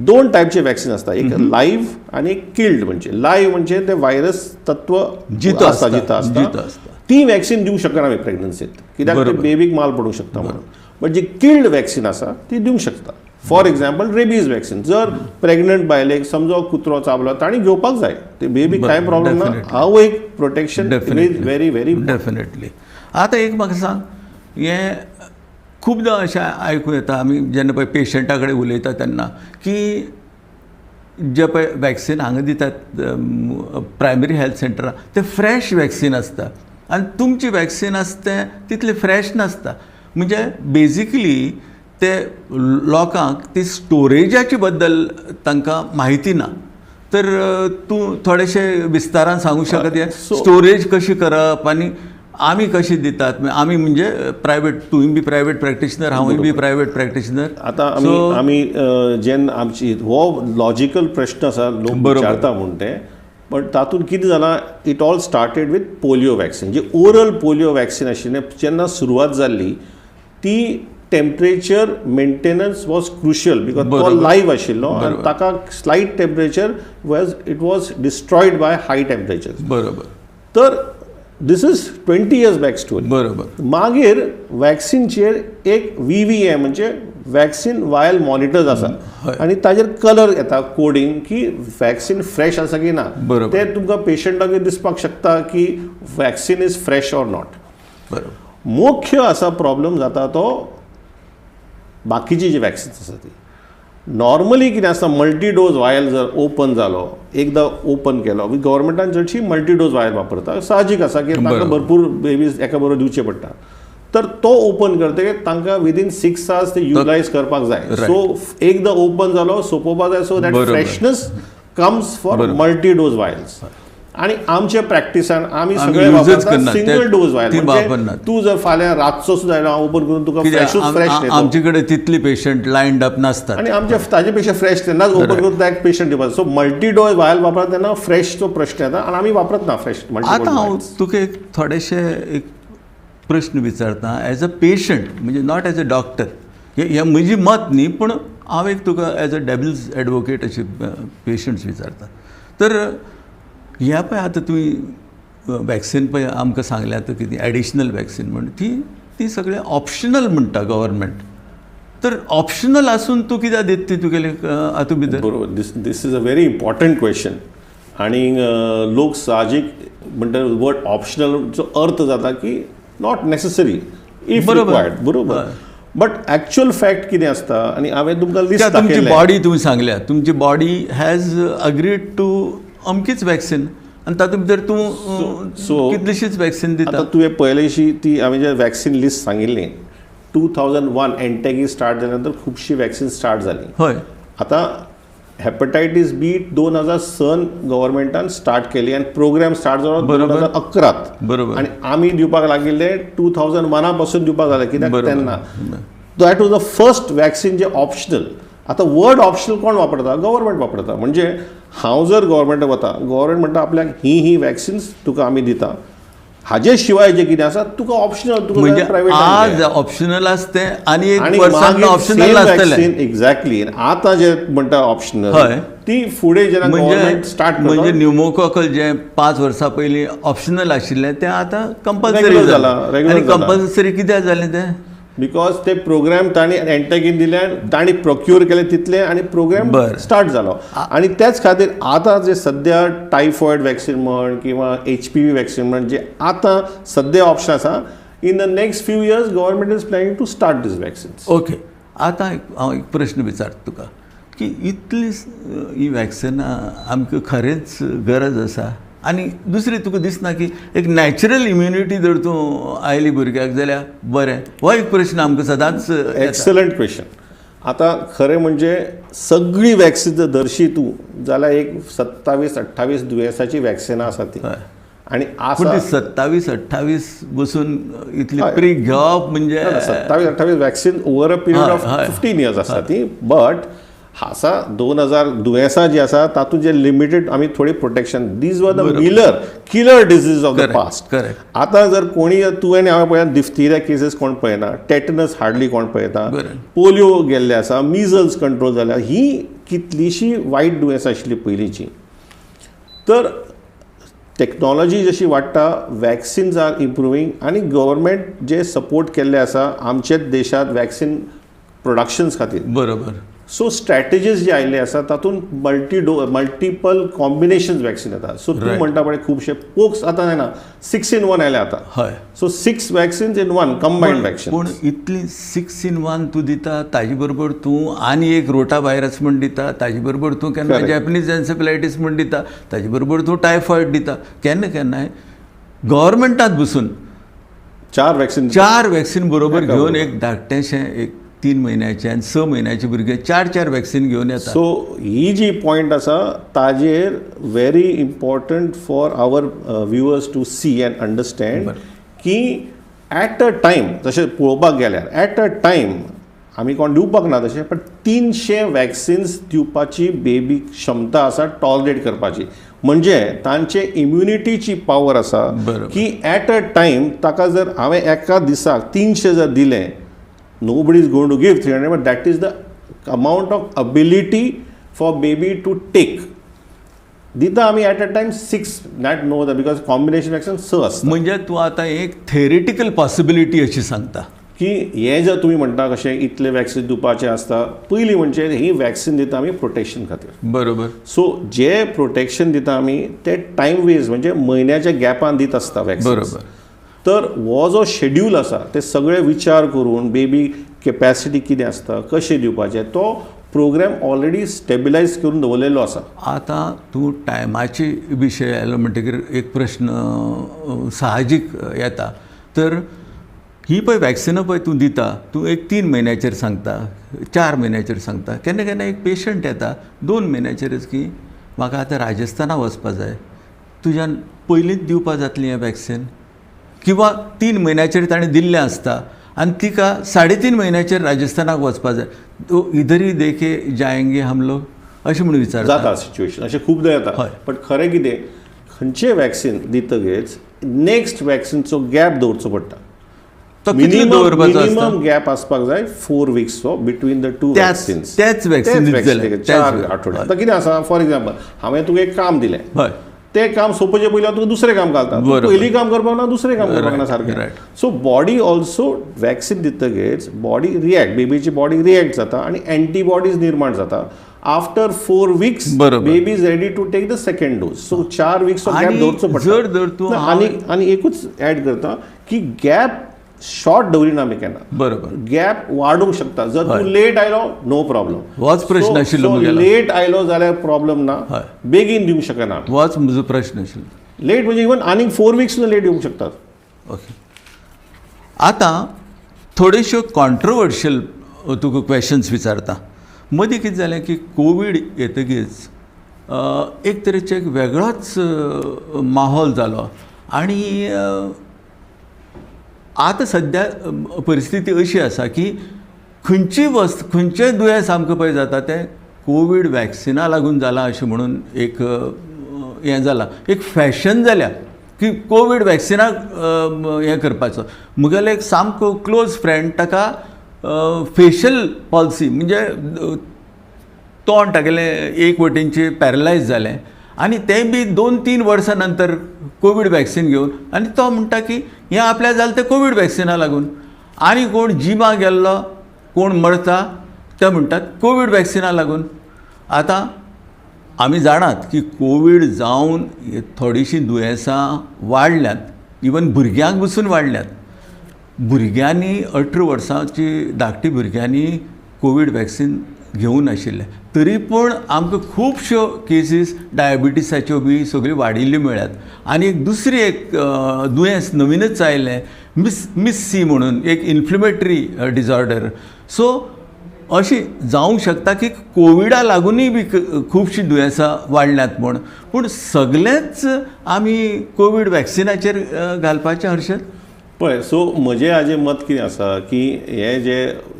S24: 2 टायपचे वॅक्सिन आसता, एक लायव्ह आनी एक किल्ड. म्हणजे लायव्ह म्हणजे ते व्हायरस तत्व जितो आसता, जितो आसता, ती वॅक्सिन दिवंक शकना आमी प्रेग्नन्सीत, कित्याक ते बेबीक माल पडूंक शकता म्हणून. बट जी किल्ड वॅक्सिन आसा ती दिवंक शकता. फॉर एग्जाम्पल रेबीज वॅक्सिन, जर प्रेग्नंट बायलेक समजो कुत्रो चाबलो तांणी घेवपाक जाय, ते बेबीक कांय प्रॉब्लम ना, हांव एक protection is very very
S23: definitely. आतां एक म्हाका सांग, हें खुबदां अशें आयकूं येता आमी जेन्ना पळय पेशंटा कडेन उलयता तेन्ना की जे पळय वॅक्सिन हांगा दितात प्रायमरी हेल्थ सेंटरान तें फ्रेश वॅक्सिन आसता आनी तुमची वॅक्सिन आसता तें तितलें फ्रेश नासता. म्हणजे बेजिकली ते लोकांक ती स्टोरेजाचे बद्दल तांकां म्हायती ना. तर तूं थोडेशें विस्तारान सांगूं शकत हें स्टोरेज कशी करप आनी आमी कशी दितात? आमी म्हणजे प्रायवेट, तूंय बी प्रायवेट प्रॅक्टिशनर, हांवूय बी प्रायवेट प्रॅक्टिशनर.
S24: आतां आमी आमी जेन्ना आमची हो लॉजिकल प्रश्न आसा, लोक विचारता म्हूण तें, बट तातूंत कितें जालां, it all started with polio vaccine. Ji oral polio vaccine आशिल्लें जेन्ना सुरवात जाल्ली ती temperature maintenance was crucial because तो लायव्ह आशिल्लो आनी ताका slight temperature was it was destroyed by high temperature.
S23: बरोबर.
S24: तर this is 20 years back story.
S23: बरोबर.
S24: मागीर वॅक्सिनचेर एक VVM म्हणजे वॅक्सिन वायल मॉनिटर्स आसा आनी ताजेर कलर येता कोडींग की वॅक्सिन फ्रेश आसा की ना.
S23: बरोबर.
S24: ते तुमकां पेशंटाक दिसपाक शकता की vaccine is fresh or not.
S23: बरोबर.
S24: मुख्य असा प्रॉब्लम जाता तो बाकीची जी वॅक्सिन्स आसा ती नॉर्मली कितें आसता, मल्टी डोज वायल जर ओपन जालो, एकदां ओपन केलो, गव्हर्मेंटान चडशी मल्टी डोज वायल वापरता, साहजीक आसा की तांकां भरपूर बेबीज एका बरोबर दिवचे पडटा, तर तो ओपन करतकीर तांकां विदीन 6 आवर्स ते युटिलायज करपाक जाय. सो एकदां ओपन जालो सोंपोवपाक जाय, so that freshness comes for multi dose vials. आनी आमच्या प्रॅक्टिसान आमी सगळे वापरतात सिंगल डोज वायल, म्हणजे तूं जर फाल्यां रातचो सुद्दां आयलो हांव ओपन करून तुका फ्रेशूच फ्रेश दिता.
S23: आमचे कडेन तितली पेशंट लायन्ड अप नासतात
S24: आनी आमच्या ताजे पेक्षा फ्रेश तेन्नाच ओपन करून त्या पेशंट दिवपाक. सो मल्टी डोज वायल वापरता तेन्ना फ्रेशचो प्रश्न येता आनी आमी वापरत ना फ्रेश.
S23: आतां हांव तुका एक थोडेशे एक प्रश्न विचारता एज अ पेशंट, म्हणजे not as a doctor, हें म्हजी मत न्ही, पूण हांव एक तुका एज अ डेबल्स एडवोकेट अशे पेशंट्स विचारता. तर ह्या पळय आतां तुमी वॅक्सिन पळय आमकां सांगलें आतां कितें एडिशनल वॅक्सिन म्हण, ती ती सगळें ऑप्शनल म्हणटा गव्हर्मेंट, तर ऑप्शनल आसून तूं कित्याक दिता ती तुगेले हातूंत भितर?
S24: बरोबर, this is a very important question. आनी लोक साहजीक म्हणटा वर्ड ऑप्शनलचो अर्थ जाता की not necessary if required, बरोबर. बट एक्चुअल फॅक्ट कितें आसता आनी हांवें तुमकां लिस्ट
S23: तुमची बॉडी तुमी सांगल्या, तुमची बॉडी हॅज अग्रीड टू अमकीच वॅक्सिन आनी तातूंत भितर तूं कितलीशीच वॅक्सिन दिता.
S24: आतां तुवें पयलींशी ती हांवें जे वॅक्सिन लिस्ट सांगिल्ली 2001 एन्टेगी स्टार्ट जाल्या नंतर खुबशीं वॅक्सिन स्टार्ट जाली.
S23: हय.
S24: आतां हेपटायटीस बी 2006 गव्हर्मेंटान स्टार्ट केली आनी प्रोग्राम स्टार्ट जालो 2011.
S23: बरोबर.
S24: आनी आमी दिवपाक लागिल्ले 2001 पासून दिवपाक जाले, कित्याक तेन्ना that was the first vaccine J optional. आतां वर्ड ऑप्शनल कोण वापरता? गव्हर्मेंट वापरता. म्हणजे हांव जर गव्हर्मेंटाक वता, गव्हर्मेंट म्हणटा आपल्याक ही ही वॅक्सिन्स तुका आमी दिता, हाजे शिवाय जे कितें आसा तुका ऑप्शनल, तुका
S23: म्हणजे
S24: प्रायवेट
S23: आज ऑप्शनल आसता आनी एक वर्सान ऑप्शनल आसतलें.
S24: एक्झॅक्टली. आतां जे म्हणटा ऑप्शनल ती फुडें जेन्ना गव्हर्मेंट स्टार्ट
S23: म्हणजे न्यूमोकॉकल जे 5 वर्सां पयलीं ऑप्शनल आशिल्लें तें आतां कंपल्सरी जालां. आनी कंपल्सरी कित्याक जालें तें?
S24: Because ते प्रोग्राम तांणी एन्टेगीन दिले, तांणी प्रोक्युअर केले तितले आनी प्रोग्राम स्टार्ट जालो. आनी त्याच खातीर आतां जे सद्या टायफॉयड वॅक्सिन म्हण किंवा HPV vaccine म्हण जे आतां सद्या ऑप्शन आसा, in the next few years government is planning to start these vaccines.
S23: Okay, आतां हांव एक प्रश्न विचारता तुका की इतली ही वॅक्सिनां आमकां खरेंच गरज आसा? आनी दुसरी तुका दिसना की एक नॅचरल इम्युनिटी जर तूं आयली भुरग्याक जाल्यार बरें? हो एक प्रश्न आमकां सदांच.
S24: Excellent question. आतां खरें म्हणजे सगळीं वॅक्सिन जर धरशी तूं जाल्यार एक 27-28 दुयेंसाची वॅक्सिनां आसा ती. आनी
S23: आसा 27-28 बसून इतली प्री घेवप म्हणजे
S24: 27-28 vaccine over a period of 15 years आसा ती. बट आसा 2000 दुयेंसां जी आसा तातूंत जे लिमिटेड आमी थोडी protection, these were the killer disease of the past. आतां जर कोणी तुवें आनी हांवें पळयना डिफ्थिरिया केसीस कोण पळयना, टेटनस हार्डली कोण पळयता, पोलियो गेल्ले आसा, मिजल्स कंट्रोल जाल्या, ही कितलीशीं वायट दुयेंसां आशिल्लीं पयलींचीं. तर टॅक्नॉलॉजी जशी वाडटा, वॅक्सिन्स are improving आनी गव्हर्मेंट जे सपोर्ट केल्ले आसा आमच्याच देशांत वॅक्सिन प्रोडक्शन्स खातीर.
S23: बरोबर.
S24: सो स्ट्रॅटेजीज जे आयिल्ले आसा तातूंत मल्टिपल कॉम्बिनेशन्स वॅक्सिन येता. सो तूं म्हणटा पळय खुबशे पोक्स आतां जायना 6 in 1 आयले आतां.
S23: हय.
S24: So 6 vaccines in 1 combined vaccine.
S23: पूण इतली 6 in 1 तूं दिता, ताजे बरोबर तूं आनी एक रोटा व्हायरस म्हण दिता, ताजे बरोबर तूं केन्ना जॅपनीज एन्सेफेलायटीस म्हण दिता, ताजे बरोबर तूं टायफॉयड दिता, केन्ना केन्नाय गव्हर्मेंटांत बसून 4 वॅक्सिन बरोबर घेवन एक धाकटेशें एक 3 म्हयन्याचे आनी 6 म्हयन्याचे भुरगे 4-4 वॅक्सिन घेवन येता.
S24: सो ही जी पॉयंट आसा ताजेर very important for our viewers to see and understand की एट अ टायम जशें पळोवपाक गेल्यार एट अ टायम आमी कोण दिवपाक ना तशें, पण 300 वॅक्सिन्स दिवपाची बेबी क्षमता आसा टॉलरेट करपाची, म्हणजे तांचे इम्युनिटीची पावर आसा की एट अ टायम ताका जर हांवें एका दिसाक 300 जर दिलें, nobody is going to give 300, but that is the amount of ability for baby to take. दिता आमी at a time 6, not no other, because combination vaccine 6 आसता.
S23: म्हणजे तूं आतां एक थेरिटिकल पॉसिबिलिटी अशी सांगता.
S24: की हें जर तुमी म्हणटा कशें इतलें वॅक्सिन दिवपाचें आसता, पयलीं म्हणजे ही वॅक्सिन दिता आमी प्रोटेक्शन खातीर.
S23: बरोबर.
S24: सो जे प्रोटेक्शन दिता आमी ते टायम वेज म्हणजे म्हयन्याच्या गॅपान दित आसता वॅक्सिन.
S23: बरोबर.
S24: तर हो जो शेड्यूल आसा ते सगळे विचार करून बेबी कॅपॅसिटी कितें आसता, कशें दिवपाचें, तो प्रोग्राम ऑलरेडी स्टेबिलायज करून दवरलेलो आसा.
S23: आतां तूं टायमाची विशय आयलो म्हणटकीर एक प्रश्न साहजीक येता. तर ही पळय वॅक्सिनां पळय तूं दिता, तूं एक 3 म्हयन्याचेर सांगता, 4 म्हयन्याचेर सांगता, केन्ना केन्ना एक पेशंट येता 2 म्हयन्याचेरच की म्हाका आतां राजस्थाना वचपा जाय, तुज्यान पयलींच दिवपा जातली हें वॅक्सिन, किंवा 3 म्हयन्याचेर ताणें दिल्लें आसता आनी तिका 3.5 म्हयन्याचेर राजस्थानाक वचपा जाय, तो इधर ही देखे जायंगे हम लोग अशें म्हणून विचारता.
S24: जाता सिच्युएशन अशें खुबदां येता. बट खरें कितें, खंयचें वॅक्सिन दितगीच नेक्स्ट वॅक्सिनचो गॅप दवरचो पडटा. मिनिमम गॅप आसपाक जाय 4 वीक्सचो बिटवीन the 2 vaccines.
S23: त्याच वॅक्सिन
S24: 4 आठवडे. आतां कितें आसा, फॉर एक्झाम्पल हांवें तुका एक काम दिलें, तें काम सोंपचे पयलीं हांव तुका दुसरें काम घालता, पयलीं काम करपाक ना दुसरें काम करपाक ना सारकें. सो बॉडी ऑल्सो वॅक्सिन दितगीच बॉडी रिएक्ट, बेबीची बॉडी रिएक्ट जाता आनी एंटीबॉडीज निर्माण जाता. After 4 weeks baby is ready to take the second dose. So 4 वीक्सचो gap दवरचो पडटा. आनी आनी एकूच एड करता की गॅप शॉर्ट दवरिना आमी केन्ना.
S23: बरोबर.
S24: गॅप वाडूंक शकता. जर तूं लेट आयलो नो प्रॉब्लम,
S23: होच प्रश्न आशिल्लो.
S24: लेट आयलो जाल्यार प्रॉब्लम ना, बेगीन दिवंक शकना,
S23: होच म्हजो प्रश्न आशिल्लो.
S24: लेट म्हणजे इवन आनीक 4 वीक्स सुद्दां लेट येवंक शकतात.
S23: ओके. आतां थोड्योश्यो कॉन्ट्रोवर्शियल तुका क्वेशन्स विचारता. मदीं कितें जालें की कोवीड येतगीच एक तरेचो एक वेगळोच माहोल जालो आनी आतां सद्या परिस्थिती अशी आसा की खंयची वस्त, खंयचें दुयेंस आमकां पळय जाता तें कोवीड वॅक्सिना लागून जालां अशें म्हणून एक हें जालां, एक फॅशन जाल्या की कोवीड वॅक्सिनाक हें करपाचो. म्हगेलो एक सामको क्लोज फ्रेंड, ताका फेशियल पॉलिसी म्हणजे तोंड तागेलें एक वटेनचें पॅरलायज जालें आनी तें बी 2-3 वर्सां नंतर कोवीड वॅक्सिन घेवन, आनी तो म्हणटा की हें आपल्या जालें तें कोवीड वॅक्सिना लागून. आनी कोण जिमा गेल्लो, कोण मरता ते म्हणटात कोवीड वॅक्सिना लागून. आतां आमी जाणात की कोवीड जावन थोडीशीं दुयेंसां वाडल्यांत, इवन भुरग्यांक पसून वाडल्यांत. भुरग्यांनी 18 वर्सांची धाकटी भुरग्यांनी कोवीड वॅक्सिन घेवूं नाशिल्लें, तरी पूण आमकां खुबश्यो केसीस डायबिटीसाच्यो बी सगळ्यो वाडिल्ल्यो मेळ्ळ्यात. आनी एक दुसरी एक दुयेंस नवीनच आयलें, मिस सी म्हणून एक इन्फ्लेमेटरी डिसऑर्डर. सो अशें जावंक शकता की कोविडा लागूनय बी खुबशीं दुयेंसां वाडल्यांत म्हूण, पूण सगळेंच आमी कोवीड वॅक्सिनाचेर घालपाचें हर्षद?
S24: पळय, सो म्हजें हाजें मत कितें आसा की हे जे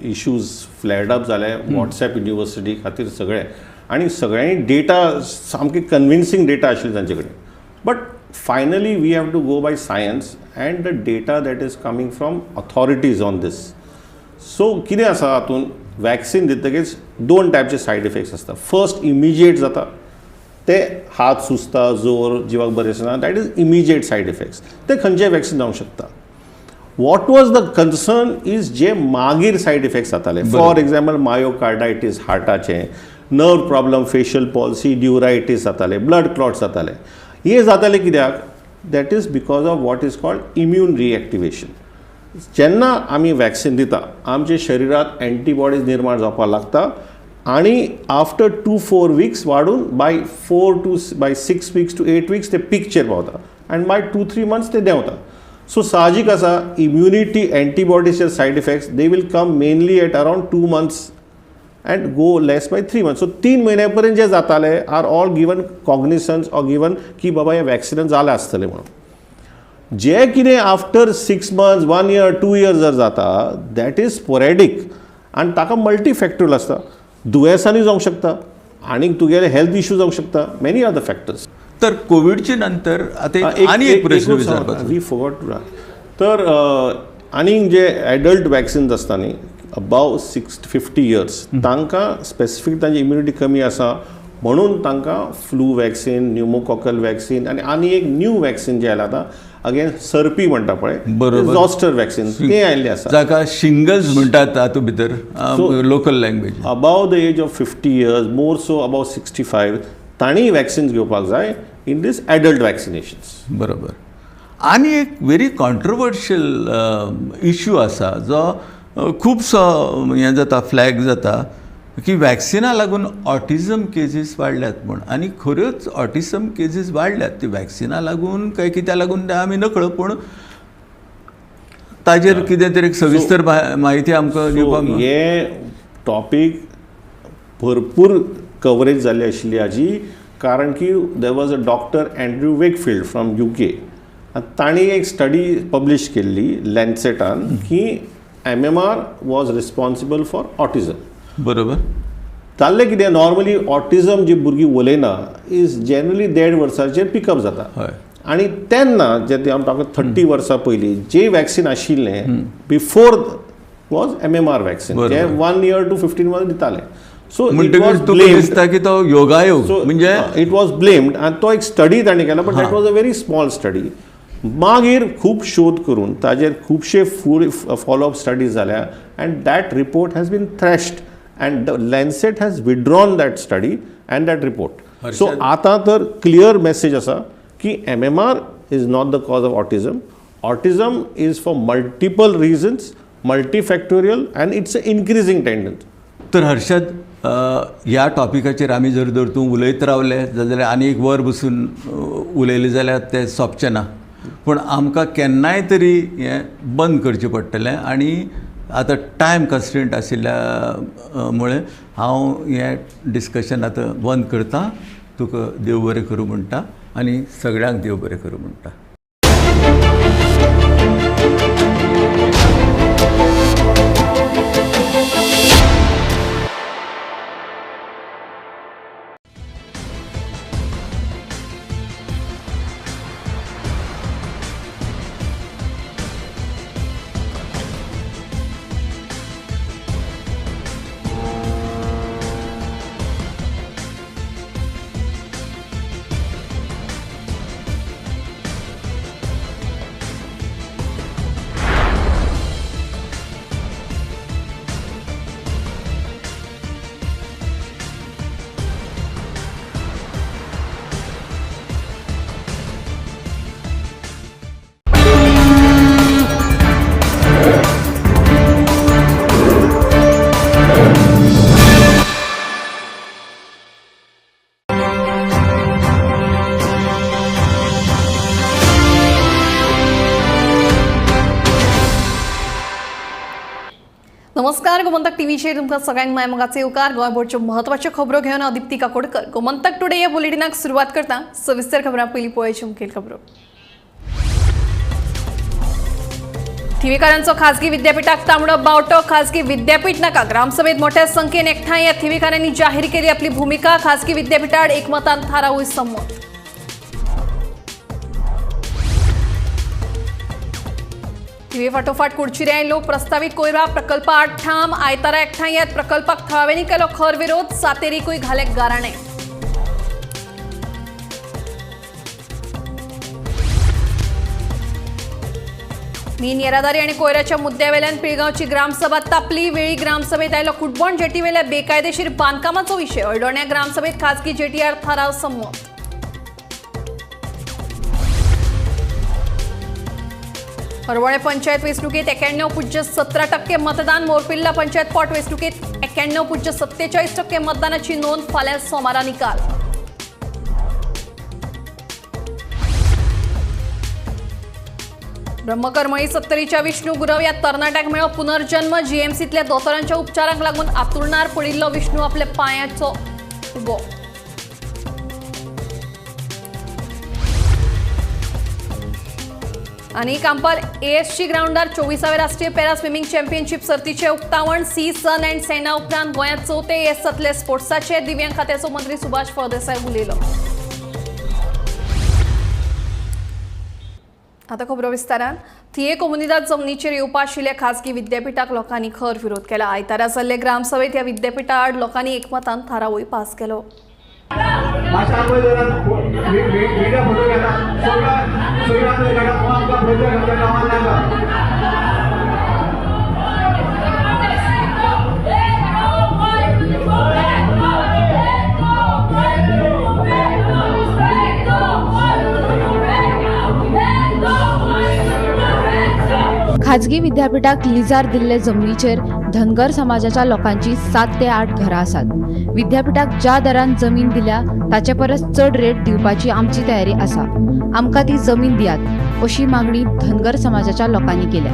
S24: इशूज फ्लॅड अप जाले वॉट्सएप युनिवर्सिटी खातीर सगळे, आनी सगळ्यांनी डेटा सामकी कन्विन्सींग डेटा आशिल्ली तांचे कडेन, but finally we have to go by science and the data that is coming from authorities on this. So कितें आसा हातूंत, वॅक्सिन दितकीच 2 टायपचे सायड इफेक्ट्स आसता. फर्स्ट इमिजिएट जाता, ते हात सुजता, जोर, जिवाक बरें दिसना, that is immediate side effects. ते खंयचेय वॅक्सिन जावंक शकता. What was the concern is जे मागीर सायड इफेक्ट्स जाताले, फॉर एक्झाम्पल मायोकार्डायटीस, हार्टाचें, nerve problem, facial palsy, neuritis जाताले, ब्लड क्लॉट्स जाताले. हे जाताले कित्याक? That is because of what is called immune reactivation. जेन्ना आमी वॅक्सिन दिता आमच्या शरिरांत एंटीबॉडीज निर्माण जावपाक लागता आनी आफ्टर 2-4 वीक्स वाडून by 4 to by 6 weeks to 8 weeks ते पीकचेर पावता आनी बाय 2-3 मंथ्स ते देंवता. सो साहजीक आसा, immunity एंटीबॉडीजचे side effects they will come mainly at around 2 months and go less by 3 months. So 3 म्हयन्या पर्यंत जे जाताले are all given cognisance or given की बाबा हें वॅक्सिनान जालें आसतलें म्हणून. जे कितें आफ्टर 6 मंथ्स, 1 इयर, 2 इयर जर जाता that is sporadic आनी ताका मल्टीफॅक्टोरियल आसता. दुयेंसांनी जावंक शकता आनी तुगेले हेल्थ इश्यू जावंक शकता, मेनी अदर फॅक्टर्स.
S23: तर कोविडचे नंतर आता आनी एक प्रश्न विचारपाचो,
S24: we forgot to. तर आनीक जे एडल्ट वॅक्सिन्स आसता न्ही अबाव 50 इयर्स, तांकां स्पेसिफीक तांची इम्युनिटी कमी आसा म्हणून तांकां फ्लू वॅक्सिन, न्युमोकॉकल वॅक्सिन आनी आनी एक न्यू वॅक्सिन जें आयलां आतां अगेन सर्पी म्हणटा पळय,
S23: बरोबर.
S24: झॉस्टर वॅक्सिन ते आयिल्ले आसा.
S23: जाका शिंगल्स म्हणटात तातूंत भितर local language.
S24: Above the age of 50 years, more so above 65, तांणी वॅक्सिन्स घेवपाक जाय इन दीस एडल्ट वॅक्सिनेशन्स.
S23: बरोबर. आनी एक व्हेरी कॉन्ट्रोवर्शियल इश्यू आसा जो खुबसो हें जाता, फ्लॅग जाता की वॅक्सिना लागून ऑटिझम केजीस वाडल्यात म्हूण. आनी खऱ्योच ऑटिझम केजीस वाडल्यात ती वॅक्सिना लागून काय कित्याक लागून तें आमी नकळो, पूण ताजेर कितें तरी सविस्तर म्हायती आमकां दिवपाक.
S24: हे टॉपीक भरपूर कवरेज जाल्ली आशिल्ली हाजी, कारण की there was a doctor Andrew Wakefield from UK, तांणी एक स्टडी पब्लिश केल्ली लॅन्सेटान की MMR was responsible for autism.
S23: बरोबर.
S24: जाल्लें कितें, नॉर्मली ऑटिझम जी भुरगीं उलयना is generally 1.5 वर्साचेर पिकअप जाता. आनी तेन्ना जे आमी 30 वर्सां पयलीं जे वॅक्सिन आशिल्लें before was MMR vaccine, J 1 year to 15 months दिताले. सो
S23: दिसता की तो योगायोग म्हणजे
S24: it was blamed. आनी तो एक स्टडी तांणी केला, but that was a very small study. मागीर खूब शोध करून ताजेर खुबशे फूड फॉलोअप स्टडीज जाल्या and that report has been thrashed and the Lancet has withdrawn that study and that report. So आतां तर क्लियर मॅसेज आसा की MMR is not the cause of autism. Autism is for multiple reasons, multifactorial and it's a increasing tendency.
S23: तर हर्षद, ह्या टॉपिकाचेर आमी जर जर तूं उलयत रावले जाल्यार आनी एक वर बसून उलयलें जाल्यार तें सोंपचें ना, पूण आमकां केन्नाय तरी हें बंद करचें पडटलें. आनी आतां टायम कन्स्ट्रेंट आशिल्ल्या मुळे हांव हें डिस्कशन आतां बंद करता. तुका देव बरें करूं म्हणटा आनी सगळ्यांक देव बरें करूं म्हणटा.
S6: नमस्कार, गोमंतक टीव्हीचेर तुमकां सगळ्यांक माय मोगाचे येवकार. गोंयभरच्यो म्हत्वाच्यो खबरो घेवन हांव दीप्ती काकोडकर. गोमंतक टुडे ह्या बुलेटिनाक सुरवात करता. सविस्तर खबरां पयलीं पळोवची मुखेल खबरो. थिवीकारांचो खासगी विद्यापीठाक तांबडो बावटो, खासगी विद्यापीठ नाका. ग्रामसभेत मोठ्या संख्येन एकठांय ह्या थिवीकारांनी जाहीर केली आपली भूमिका. खासगी विद्यापीठाआड एकमतान थारावूय संमत. थिवे फाटोफाट कुडचिऱ्यां लोक प्रस्तावीत कोयरा प्रकल्पा आड ठाम. आयतारा एकठांय येत प्रकल्पाक थळाव्यांनी केलो खर विरोध. सातेरीकूय घाले गाराणे. मीन येरादारी आनी कोयराच्या मुद्द्यावेल्यान पिळगांवची ग्रामसभा तापली. वेळी ग्रामसभेत आयलो कुटबण जेटीवेल्या बेकायदेशीर बांदकामाचो विशय. हळदोण्या ग्रामसभेत खासगी जेटीआर थाराव संमत. हरवळे पंचायत वेंचणुकेत 91.17% मतदान. मोरपिल्ला पंचायत पोट वेंचणुकेत 91.47% मतदानाची नोंद. फाल्यां सोमारा निकाल. ब्रह्मकर्मळी सत्तरीच्या विष्णू गुरव ह्या तरणाट्याक मेळ्ळो पुनर्जन्म. जीएमसींतल्या दोतोरांच्या उपचारांक लागून आतुरणार पडिल्लो विष्णू आपल्या पांयाचो उबो. आनी कांपाल एएससी ग्राउंडार 24व्या राष्ट्रीय पॅरा स्विमिंग चॅम्पियनशीप सर्तीचे उक्तावण. सी सन अँड सेना उपरांत गोंयांत चवथे येस जातले स्पोर्ट्साचे. दिव्यांग खात्याचो मंत्री सुभाष फळदेसाय उलयलो. आतां खबरो विस्तारान. थिये कोमुनिदाद जमनीचेर येवपा आशिल्ल्या खासगी विद्यापीठाक लोकांनी खर विरोध केला. आयतारा जाल्ले ग्रामसभेत ह्या विद्यापीठा आड लोकांनी एकमतान थारावूय पास केलो.
S10: प्रोजेक्ट आमच्या गांवांत नाका.
S4: खाजगी विद्यापीठाक लिजार दिल्ले जमनीचेर धनगर समाजाच्या लोकांची 7 ते 8 घरां आसात. विद्यापीठाक ज्या दरान जमीन दिल्या ताचे परस चड रेट दिवपाची आमची तयारी आसा. आमकां ती जमीन दियात अशी मागणी धनगर समाजाच्या लोकांनी केल्या.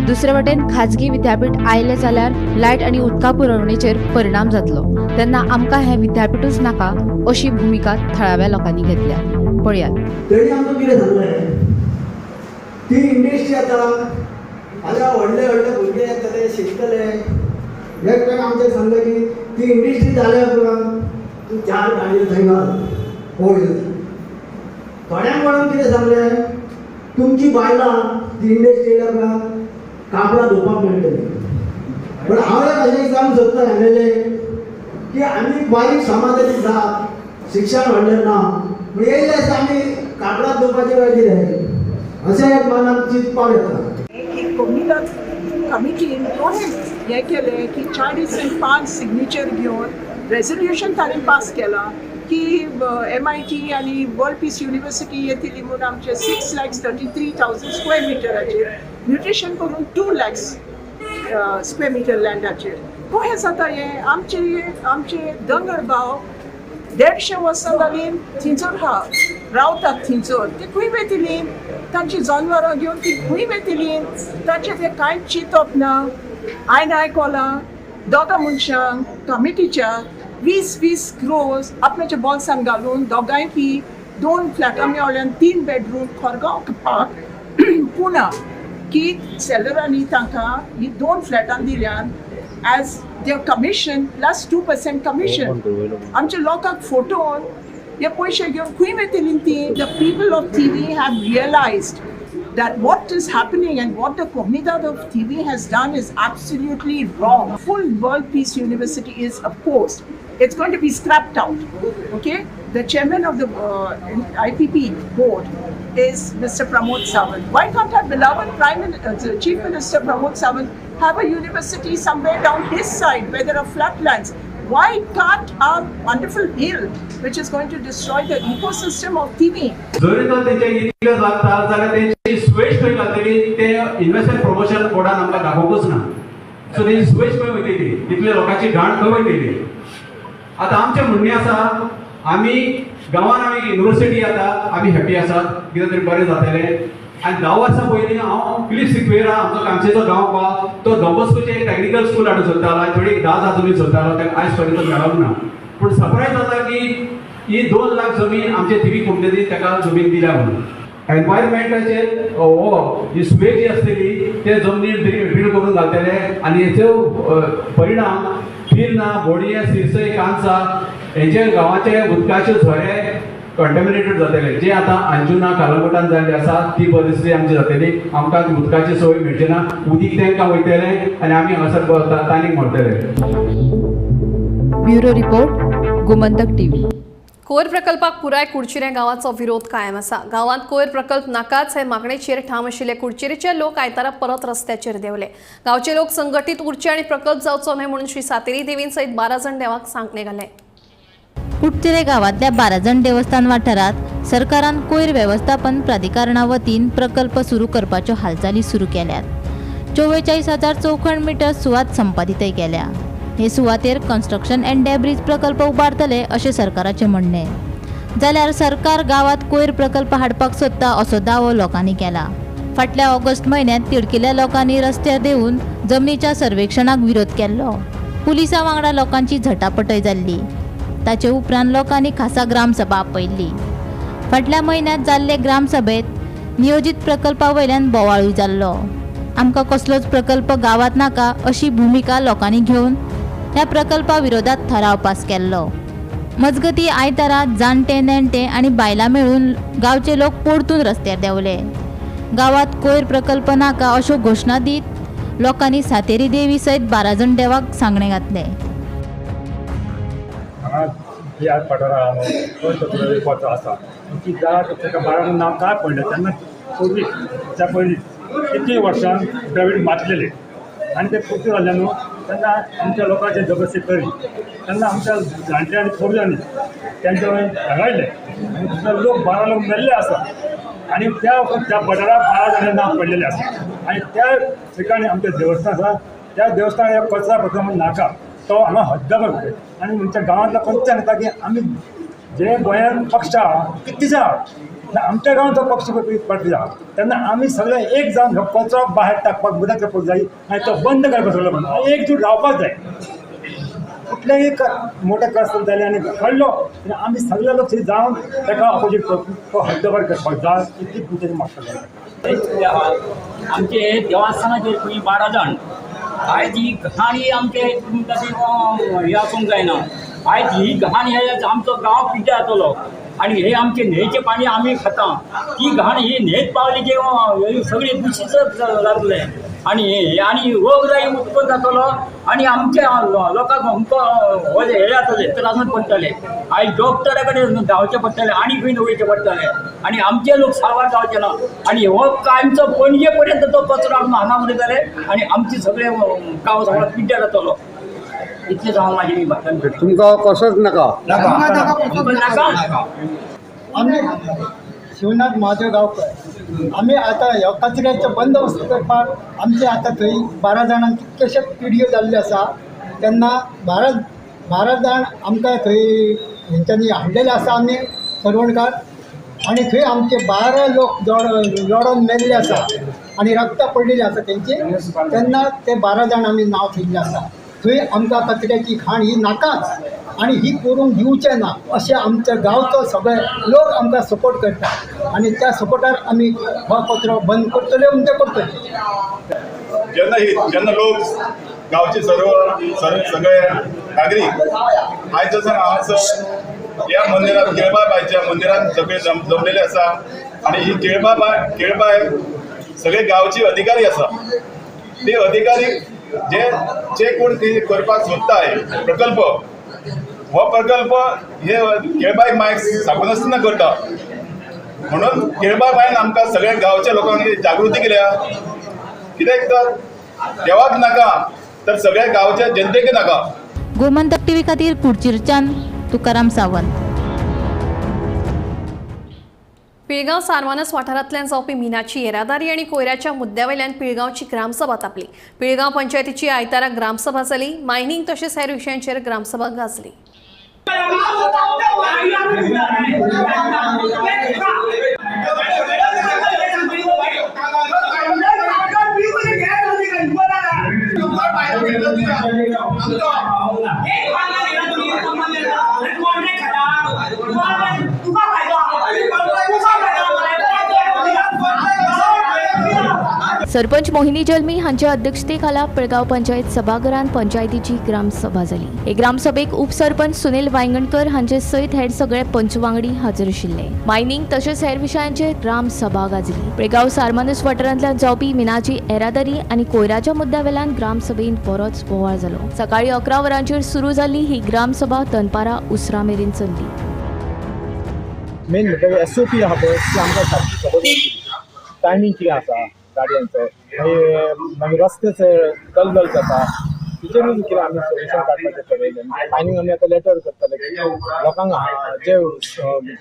S4: दुसरे वटेन खाजगी विद्यापीठ आयलें जाल्यार लायट आनी उदका पुरवणेचेर परिणाम जातलो, तेन्ना आमकां हें विद्यापीठूच नाका अशी भुमिका थळाव्या लोकांनी घेतल्या. पळयात.
S8: तेणी आमकां कितें सांगलें, ती इंडस्ट्री आतां आतां व्हडले व्हडले भुरगे येतले शिकतले. एक टायम आमचें सांगलें की ती इंडस्ट्री जाल्या उपरांत तूं 4 गाडयो थंय घाल होय. थोड्यांक कोणाक कितें सांगलें, तुमची बायलां ती इंडस्ट्री येयल्या उपरांत कापडां धुवपाक मेळटलीं. पण हांव एक अशें सांगूंक सोदतां एमएलए की आमी बारीक समाजाची जात, शिक्षण व्हडलें ना, पूण येयले आसता आमी कापडां धुवपाचें काय कितें अशें एक मनाक चिंतपाक येता.
S11: कोमिनाथ कमिटीन कोणें हें केलें की 45 सिग्नेचर घेवन रेजोल्युशन ताणें पास केलां की MIT आनी वर्ल्ड पीस युनिवर्सिटी येतली म्हूण आमचे 6,33,000 स्क्वेअर मिटराचेर म्युटेशन करून 2 lakhs square metre लँडाचेर. कशें जाता हें? आमचे आमचे दोंगर भाव 150 वर्सां जालीं थिंचर आहा, रावतात थिंचर. ती खंय वयतलीं? तांची जनावरां घेवन ती खंय वयतलीं? तांचें तें कांयच चिंतप ना. हांवें आयकलां दोगां मनशांक कमिटीच्या 20-20 क्रोर्स आपणाच्या बोल्सान घालून दोगांयकी 2 फ्लॅटां मेवल्यान 3 बेडरूम खोरगांव पार्क पुना की सेलरांनी तांकां ही 2 फ्लॅटां दिल्यान as their commission plus 2% commission. आमच्या लोकांक फोटोन हे पयशे घेवन खंय वयतलीं ती? The people of Thivim have realised that what is happening and what the Comunidade of Thivim has done is absolutely wrong. Full World Peace University is opposed. It's going to be scrapped out. Okay? The chairman of the IPP board is Mr. Pramod Sawant. Why can't our beloved Chief Minister Pramod Sawant have a university somewhere down his side where there are flatlands? Why can't our wonderful hill, which is going to destroy the ecosystem of Thivim?
S10: जरी तर तेंच्या इतलें लागता जाल्यार तेंची sewage खंय घालतली ते इन्वेस्टमेंट प्रमोशन बोर्डान आमकां दाखोवंकूच ना. सो तेंची सुवेज खंय वयतली, इतले लोकांची घाण खंय वयतली? आतां आमचें म्हणणें आसा, आमी गांवान आमी युनिवर्सिटी येता, आमी हॅपी आसात, कितें तरी बरें जातलें. आनी 10 वर्सां पयलीं हांव फिलीप सिक्वेरा आमचो कामशेचो गांव पा तो डॉन बॉस्कोचें एक टॅक्निकल स्कूल हाडूंक सोदतालो आनी थोडी 10 आजुनूय सोदतालो, ताका आयज पर्यंत मेळोंक ना. पूण सरप्रायज जाता की ही 2 लाख जमीन आमचे थिवी कुमटेनी ताका जमीन दिल्या म्हणून. एनवायरमेंटाचेर हो ही सुवेज जी आसतली ते जमनीर ड्रील करून घालतले आनी हेचो परिणाम पिर्ना, बोडये, सिरसय, कांसा हेचे गांवाचे उदकाचे झरे कंटेमिनेटेड जातले. जे आतां अंजुना कालंगुटान जाल्ली आसा ती परिस्थिती आमची जातली. आमकां उदकाची सोय मेळची ना, उदीक तांकां वयतलें आनी आमी हांगासर ताणीक मरतले.
S4: Bureau report, Gomantak TV.
S6: कोयर प्रकल्पाक पुराय कुडचिरें गांवाचो विरोध कायम आसा. गांवांत कोयर प्रकल्प नाकाच हे मागणेचेर ठाम आशिल्ले कुडचिरेचे लोक आयतारा परत रस्त्याचेर देंवले. गांवचे लोक संघटीत उरचे आनी प्रकल्प जावचो न्हय म्हणून श्री सातेरी देवीन सयत 12 जण देवाक सांगणे घाले.
S12: कुडचिरे गांवांतल्या 12 जण देवस्थान वाठारांत सरकारान कोयर वेवस्थापन प्राधिकरणा वतीन प्रकल्प सुरू करपाच्यो हालचाली सुरू केल्यात. 44,000 चौखण मिटर सुवात संपादितय केल्या. हे सुवातेर कन्स्ट्रक्शन अँड डेब्रीज प्रकल्प उबारतले अशें सरकाराचें म्हणणें. जाल्यार सरकार गांवांत कोयर प्रकल्प हाडपाक सोदता असो दावो लोकांनी केला. फाटल्या ऑगस्ट म्हयन्यांत तिडकिल्ल्या लोकांनी रस्त्यार देंवून जमनीच्या सर्वेक्षणाक विरोध केल्लो. पुलिसां वांगडा लोकांची झटापटय जाल्ली. ताचे उपरांत लोकांनी खासा ग्रामसभा आपयल्ली. फाटल्या म्हयन्यांत जाल्ले ग्रामसभेंत नियोजीत प्रकल्पा वयल्यान बोवाळूय जाल्लो. आमकां कसलोच प्रकल्प गांवांत नाका अशी भुमिका लोकांनी घेवन ह्या प्रकल्पा विरोधात ठराव पास केल्लो. मजगती आयतारा जाणटे नेणटे आनी बायलां मेळून गांवचे लोक परतून रस्त्यार देंवले. गांवांत कोयर प्रकल्प नाका अश्यो घोशणा दीत लोकांनी सातेरी देवी सयत 12 जण देवाक सांगणे घातले.
S25: हांगा पठार आहा न्हू आसा ती जाग ताका 12 नांव काय पडलें तेन्ना
S7: पूर्वी त्या पयलीं कितलीं वर्सां द्रवीड मातलेले आनी ते पुर्ती जाल्ले न्हू तेन्ना आमच्या लोकांचे जबरदस्ती करी तेन्ना आमच्या जाणट्या आनी पुर्वजांनी तेंच्या वयर झगडले आनी दुसरे लोक 12 लोक मेल्ले आसा आनी त्या त्या गटाराक 12 जाणां नांव पडलेले आसा आनी त्या ठिकाणी आमचें देवस्थान आसा त्या देवस्थान कचरा पत्र म्हणून नाका तो हांगा हद्दपाक जाय. आनी आमच्या गांवांतलो पंच सांगता की आमी जे गोंयांत पक्ष आहा कितलेशे आहा आमच्या गांवांत जो पक्ष पार्टी आहा तेन्ना आमी सगळे एक जावन हो कचरो भायर टाकपाक मदत करपाक जाय आनी तो बंद करपाक सगळो एकजूट रावपाक जाय. कुठलेही मोठे कष्ट जाले आनी घडलो आमी सगळे लोक जावन ताका ऑपोजीट तो हद्दपार करपाक जाय इतली तुमचे मागता.
S13: आमचे देवस्थानाचेर खंय 12 जाण आयज ही घाणी आमचे तशी हे आसूंक जायना. आयज ही घाण हे आमचो गांव पिड्ड्यार जातलो आनी हे आमचे न्हंयचें पाणी आमी खाता ती घाण ही न्हंयेत पावली की सगळी दुशीत जातलें आनी आनी रोगराई उत्पन्न जातलो आनी आमच्या लोकांक अमको हो हे जातले त्रासान पडटले. आयज डॉक्टरा कडेन धांवचें पडटलें आनी खंय वयचें पडटलें आनी आमचे लोक साल्वार जावचे ना आनी हो कायमचो पणजे पर्यंत तो कचरो हाडून हांगा उडयतले आनी आमचे सगळे गांव सगळो पिड्ड्यार जातलो. इतलेंच हांव म्हाजें भाशण करतां.
S14: तुमकां कसोच नाका
S13: नाका.
S8: आमी शिवनाथ महादेव गांवकर आमी आतां ह्या कचऱ्याचो बंदोबस्त करपाक आमचे आतां थंय 12 जाणांक कितलेशेच पिडयो जाल्ल्यो आसा तेन्ना 12 जाण आमकां थंय हेंच्यांनी हाडलेले आसा आमी सरवणकार आनी थंय आमचे 12 लोक लडोन मेल्ले आसा आनी रक्तां पडलेली आसा तेंची तेन्ना ते 12 जाण आमी नांव थेयल्लें आसा. थंय आमकां कचऱ्याची घाण ही नाकाच आनी ही करूंक दिवचें ना अशें आमच्या गांवचो सगळे लोक आमकां सपोर्ट करता आनी त्या सपोर्टार आमी हो कचरो बंद करतले म्हणजे करतले.
S16: जेन्ना जेन्ना लोक गांवचे सर्व सगळे नागरीक आयज जसो हांगासर ह्या मंदिरात केळबाबायच्या मंदिरात सगळे जमलेले आसा आनी ही केळबाय सगळे गांवचे अधिकारी आसा ते अधिकारी जे जे कोण ते करपाक सोदताय प्रकल्प हो प्रकल्प हे केळबाय मायक सांगून करता म्हणून केळबाय बायन आमकां सगळ्या गांवच्या लोकांक जागृती केल्या कित्याक तर देवाक नाका तर सगळ्या गांवच्या जनतेक नाका.
S12: गोमंतक टीव्ही खातीर कुडचिरच्यान तुकाराम सावंत.
S6: पिळगांव सारमानस वाठारांतल्यान जावपी मिनाची येरादारी आनी कोयराच्या मुद्द्यावेल्यान पिळगांवची ग्रामसभा तापली. पिळगांव पंचायतीची आयतारा ग्रामसभा जाली. मायनिंग तशेंच हेर विशयांचेर ग्रामसभा गाजली.
S4: सरपंच मोहिनी जल्मी हांच्या अध्यक्षतेखाला पिळगांव पंचायत सभाघरांत पंचायतीची ग्रामसभा जाली. हे ग्रामसभेक उपसरपंच सुनील वायंगणकर हांचे सयत हेर सगळे पंच वांगडी हाजीर आशिल्ले. मायनिंग तशेंच हेर विशयांचेर ग्रामसभा गाजली. पिळगांव सारमानस वाठारांतल्यान जावपी मिनाची येरादारी आनी कोयराच्या मुद्द्यावेल्यान ग्रामसभेंत बरोच बोवाळ जालो. सकाळी 11 वरांचेर सुरू जाल्ली ही ग्रामसभा दनपारां उसरां मेरेन चल्ली.
S9: मेन म्हटल्यार एसओपी आहा पळय ती आमकां सारकी खबर टायमींग कितें आसा गाडयांचो, मागीर मागीर रस्ते दलदल जाता तिचेरूय कितें आमी सोल्युशन काडपाचें ठरयलें. मायनींग आमी आतां लेटर करतले की लोकांक जे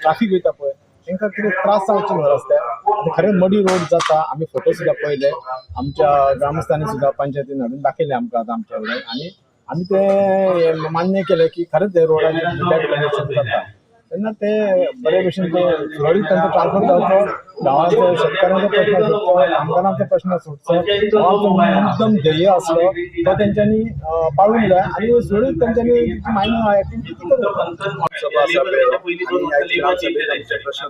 S9: ट्राफीक वयता पळय तांकां कितें त्रास जावचे न्हू रस्त्यार. आतां खरें मडी रोड जाता, आमी फोटो सुद्दां पळयले, आमच्या ग्रामस्थांनी सुद्दां पंचायतीन हाडून दाखयले आमकां आतां आमच्या कडेन आनी आमी ते मान्य केलें की खरेंच हे रोडाचेर कनेक्शन जाता तेन्ना ते बरे भशेन ते सुरळीत तांचो ट्रान्सपोर्ट जावचो, गांवांचो शेतकारांचो प्रश्न सुटचो, कामगारांचो प्रश्न सुटचो, गांवाचो मुद्दम ध्येय आसलो तो तेंच्यांनी पाळूंक जाय आनी सुरळीत तेंच्यांनी मायनिंग एक्टिविटी
S25: सभा आसा प्रश्न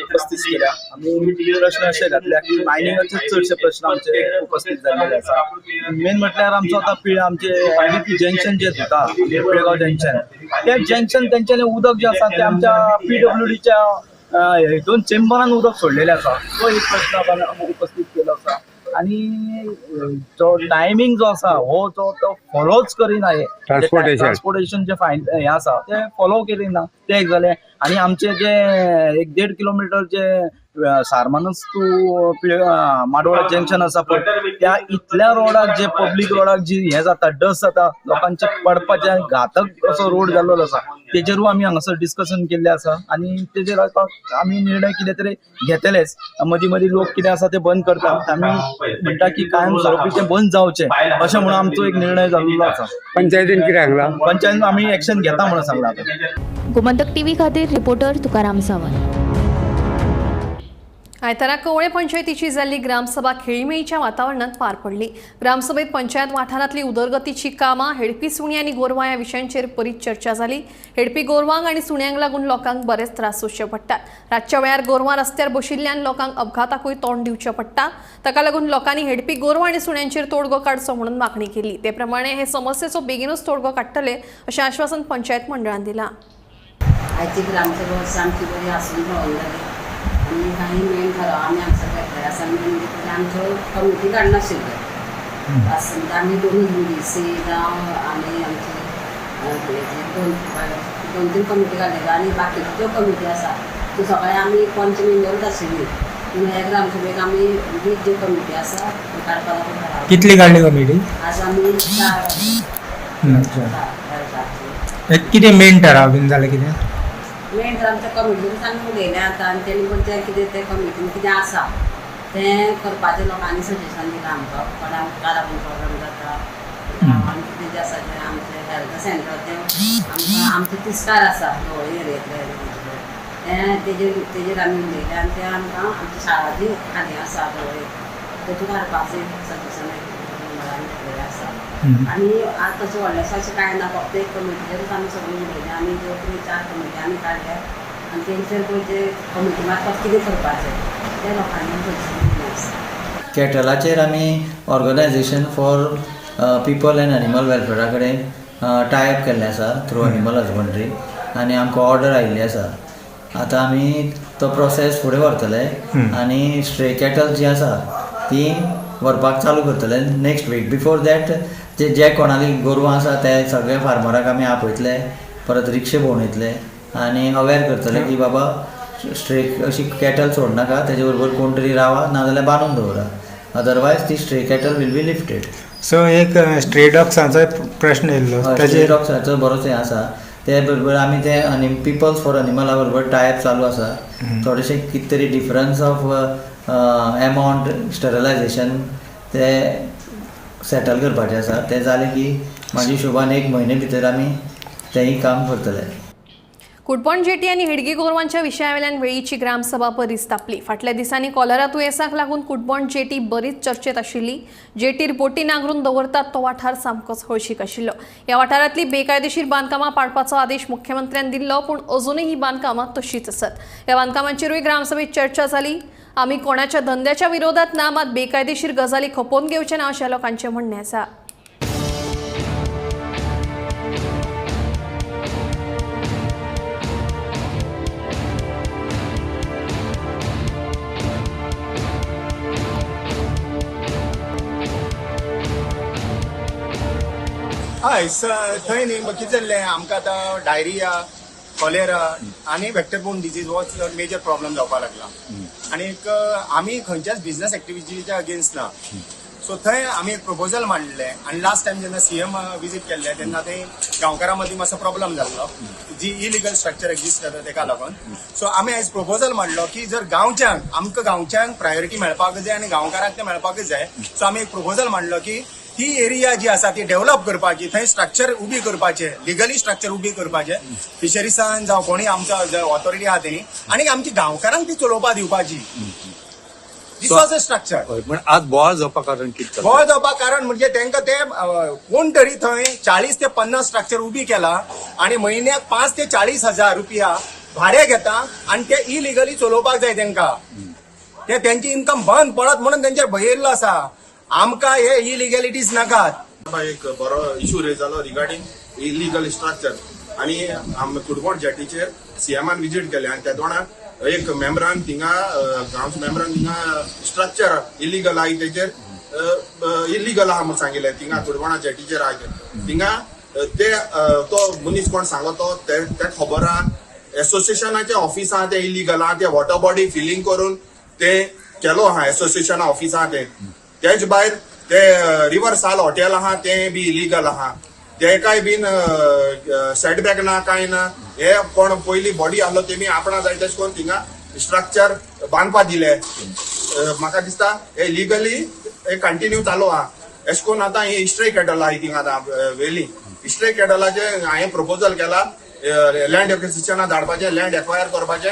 S25: उपस्थित केल्या. आमी प्रश्न अशे घातल्या की मायनिंगाचे चडशे प्रश्न आमचे उपस्थित जाल्ले आसा. मेन म्हटल्यार आमचो आतां आमचे आयडीपी जंक्शन जे जाता पिळगांव जंक्शन, ते जंक्शन तेंच्यांनी उदक जे आसा ते आमच्या पीडब्ल्यूडीच्या हितून चेंबरान उदक सोडलेलें आसा, तो एक प्रश्न आपण उपस्थित केलो आसा. आनी जो टायमींग जो आसा हो जो तो फॉलोच करिना, हे ट्रान्सपोर्टेशन जे फायन हे आसा ते फॉलो करिना, ते एक जालें. आनी आमचे जे 1.5 किलोमिटर जे
S9: सारमानस टू माडवळ जंक्शन आसा पळय त्या इतल्या रोडाक जे पब्लीक रोडाक जी हें जाता डस्ट जाता लोकांचे पडपाचे घातक असो रोड जाल्लो आसा तेजेरूय आमी हांगासर डिस्कशन केल्लें आसा आनी तेजेर आतां आमी निर्णय कितें तरी घेतलेच. मदीं मदीं लोक कितें आसा ते बंद करता, आमी म्हणटा की कायम स्वरुपी तें बंद जावचें अशें म्हणून आमचो एक निर्णय जाल्लो आसा.
S14: पंचायतीन कितें सांगलां?
S9: पंचायतीन आमी एक्शन घेता म्हणून सांगलां. आतां
S12: गोमंतक टीव्ही खातीर रिपोर्टर तुकाराम सावंत.
S6: आयतारा कवळे पंचायतीची जाल्ली ग्रामसभा खेळीमेळीच्या वातावरणात पार पडली. ग्रामसभेत पंचायत वाठारांतली उदरगतीची कामां, हेडपी सुणी आनी गोरवां ह्या विशयांचेर बरीच चर्चा जाली. हेडपी गोरवांक आनी सुण्यांक लागून लोकांक बरेच त्रास सोंसचे पडटात. रातच्या वेळार गोरवां रस्त्यार बशिल्ल्यान लोकांक अपघाताकूय तोंड दिवचें पडटा. ताका लागून लोकांनी हेडपी गोरवां आनी सुण्यांचेर तोडगो काडचो म्हणून मागणी केली. ते प्रमाणे हे समस्येचो बेगीनूच तोडगो काडटले अशें आश्वासन पंचायत मंडळान दिलां.
S15: आयची ग्रामसभा सामकी बरी आसून पळोवंक जाली आनी काही मेन ठराव आमी हांगसर घेतले आसा. मेन म्हणजे आमच्यो कमिटी काडनाशिल्ल्यो आसून आमी दोनूच बी जावं आनी आमची दोन तीन कमिटी काडलेल्यो आनी बाकीच्यो ज्यो कमिटी आसा त्यो सगळे आमी पंच मेंबरूच आशिल्ली. पूण ह्या ग्रामसभेक आमी वीस ज्यो कमिटी आसा त्यो काडपाक लागून ठराव.
S14: कितली काडली कमिटी?
S15: आज आमी 4.
S14: कितें मेन ठराव बीन जालें कितें?
S15: मेन तर आमच्या कमिटीनूच आमी उलयलें आतां आनी तेणी पण तें कितें तें कमिटीन कितें आसा तें करपाचें लोकांनी सजेशन दिलां आमकां. कोणाक उदका लागून प्रॉब्लम जाता, गांवांत कितें जें आसा तें आमचें हेल्थ सेंटर तें आमकां आमचें तिस्कार आसा गवळी एरियेंतलें तें तेजेर आमी उलयलें आनी तें आमकां आमची शाळा जी खाली आसा गवळी तेतून हाडपाचें सजेशन मंडळान घेतलेलें आसा. आनी आतां तशें व्हडलेशें अशें कांय ना, फक्त एक कमिटीचेरूच आमी सगळीं उलयलें आनी ज्यो कितें 4 कमिटी आमी काडल्या आनी तेंचेर पळय जे कमिटी मार्फत कितें करपाचें तें लोकांनी सजेशन दिल्लें आसा.
S17: कॅटलाचेर आमी organisation for people and animal वेलफेरा कडेन टायप केल्लें आसा थ्रू एनिमल हजबंड्री आनी आमकां ऑर्डर आयिल्ली आसा. आतां आमी तो प्रोसेस फुडें व्हरतले आनी स्ट्रे कॅटल जी आसा ती व्हरपाक चालू करतले नेक्स्ट वीक. बिफोर that जे जे कोणाली गोरवां आसा ते सगळे फार्मराक आमी आपयतले, परत रिक्षे भोंवयतले आनी अवेर करतले की बाबा स्ट्रे अशी कॅटल सोडनाका, तेजे बरोबर कोण तरी रावा नाजाल्यार बांदून दवरा, अदरवायज ती stray cattle will be lifted.
S14: So एक स्ट्रे डॉग्साचो प्रश्न येयल्लो,
S17: स्ट्रे डॉग्साचो बरोच हें आसा. ते बरोबर आमी ते पिपल्स फॉर एनिमला बरोबर टायप चालू आसा. थोडेशे कितें तरी डिफरन्स ऑफ एमावंट स्टरलायजेशन ते सेटल करपाचें आसा. तें जालें की म्हाज्या हिशोबान 1 म्हयने भितर आमी तेंय काम करतले.
S6: कुडपण जेटी आनी हेडगी गोरवांच्या विशयावेल्यान वेळीची ग्रामसभा बरीच तापली. फाटल्या दिसांनी कॉलरा दुयेंसाक लागून कुडपण जेटी बरीच चर्चेत आशिल्ली. जेटीर बोटी नांगरून दवरतात तो वाठार सामकोच हळशीक आशिल्लो. ह्या वाठारांतली बेकायदेशीर बांदकामां पाडपाचो आदेश मुख्यमंत्र्यान दिल्लो, पूण अजूनय ही बांदकामां तशीच आसात. ह्या बांदकामांचेरूय ग्रामसभेत चर्चा जाली. आमी कोणाच्या धंद्याच्या विरोधात ना, मात बेकायदेशीर गजाली खपोवन घेवचे ना अशें लोकांचें म्हणणें आसा.
S18: हय, थंय न्ही कितें जाल्लें आमकां आतां डायरिया, कॉलेरा आनी वेक्टर बोर्न डिजीज हो मेजर प्रॉब्लम जावपाक लागला. आनीक आमी खंयच्याच बिझनस एक्टिविटीच्या अगेन्स्ट ना. सो थंय आमी एक प्रपोजल मांडलें आनी लास्ट टायम जेन्ना सीएम विजीट केल्लें तेन्ना थंय गांवकारां मदीं मातसो प्रॉब्लम जाल्लो, जी इलिगल स्ट्रक्चर एक्झिस्ट जाता तेका लागून. सो आमी आयज प्रपोजल मांडलो की जर गांवच्यांक, आमकां गांवच्यांक प्रायोरिटी मेळपाक जाय आनी गांवकारांक तें मेळपाकच जाय. सो आमी एक प्रपोजल मांडलो की ही एरिया जी आसा ती डेव्हलप करपाची, थंय स्ट्रक्चर उबी करपाचें, लिगली स्ट्रक्चर उबी करपाचें, फिशरीसान जावं कोणी आमचो ऑथॉरिटी आहा तेणी, आनी आमची गांवकारांक ती चलोवपा दिवपाची. This was a structure.
S1: पण आज बोवाळ जावपा कारण कितें?
S18: बोवाळ जावपा कारण म्हणजे तांकां ते कोण तरी थंय 40 ते 50 स्ट्रक्चर उबी केला आनी म्हयन्याक 5 ते 40 हजार रुपया भाडें घेता आनी ते इलिगली चलोवपाक जाय तांकां. ते तेंची इन्कम बंद पडत म्हणून तेंचेर भंय येयल्लो आसा. आमकां हे इलिगॅलिटीज नाकात.
S5: एक बरो इशू रेज जालो रिगार्डींग इलिगल स्ट्रक्चर आनी कुडकोट जेटीचेर सीएमान विजीट केले आनी त्या दोणाक एक मेंबरान थिंगा गांवच्या मेंबरान थिंगा स्ट्रक्चर इलिगल आहा तेचेर इलिगल आहा म्हूण सांगिल्लें. थिंगा कुडकोणा जेटीचेर आहा थिंगा ते तो मनीस कोण सांगो तो ते खबर आहा.
S2: एसोसिएशनाचे ऑफिस आहा तें इलिगल आहा, ते वॉटर बॉडी फिलिंग करून ते केलो आहा एसोसिएशना ऑफिस आहा ते. तेच भायर ते रिवर साल हॉटेल आहा तें बी इलिगल आहा, तेकाय बीन सेटबॅक ना कांय ना. हे कोण पयली बॉडी आहलो तेमी आपणा जाय तेश करून थिंगा स्ट्रक्चर बांदपा दिले. म्हाका दिसता हे लिगली हे कंटिन्यू चालू आहा. एश कोन आतां हे स्ट्रे कॅटल आहा थिंगा आतां वेली स्ट्रे कॅटलाचे हांवें प्रपोजल केला लँड एक्विजिशना धाडपाचें, लँड एक्वायर करपाचें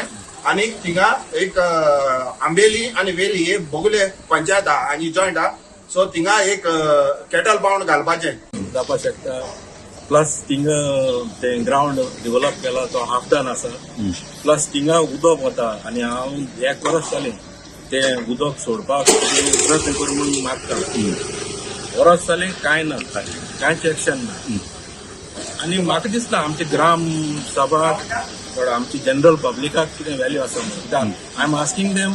S2: आनी थिंगा एक आंबेली आनी वेली हे बोगले पंचायत आहा आनी जॉयंट आहा, सो थिंगा एक कॅटल पाउंड घालपाचें
S19: जावपाक शकता. प्लस थिंगा ते ग्रावंड डेव्हलप केला तो हाफ डन आसा, प्लस थिंगा उदक वता आनी हांव एक वरस जालें ते उदक सोडपाक प्रयत्न कर म्हणून मागता, वरस जालें कांय ना, कांयच एक्शन ना. आनी म्हाका दिसता आमचे ग्राम सभा आमची जनरल पब्लिकाक कितें व्हॅल्यू आसा म्हणून. I am asking them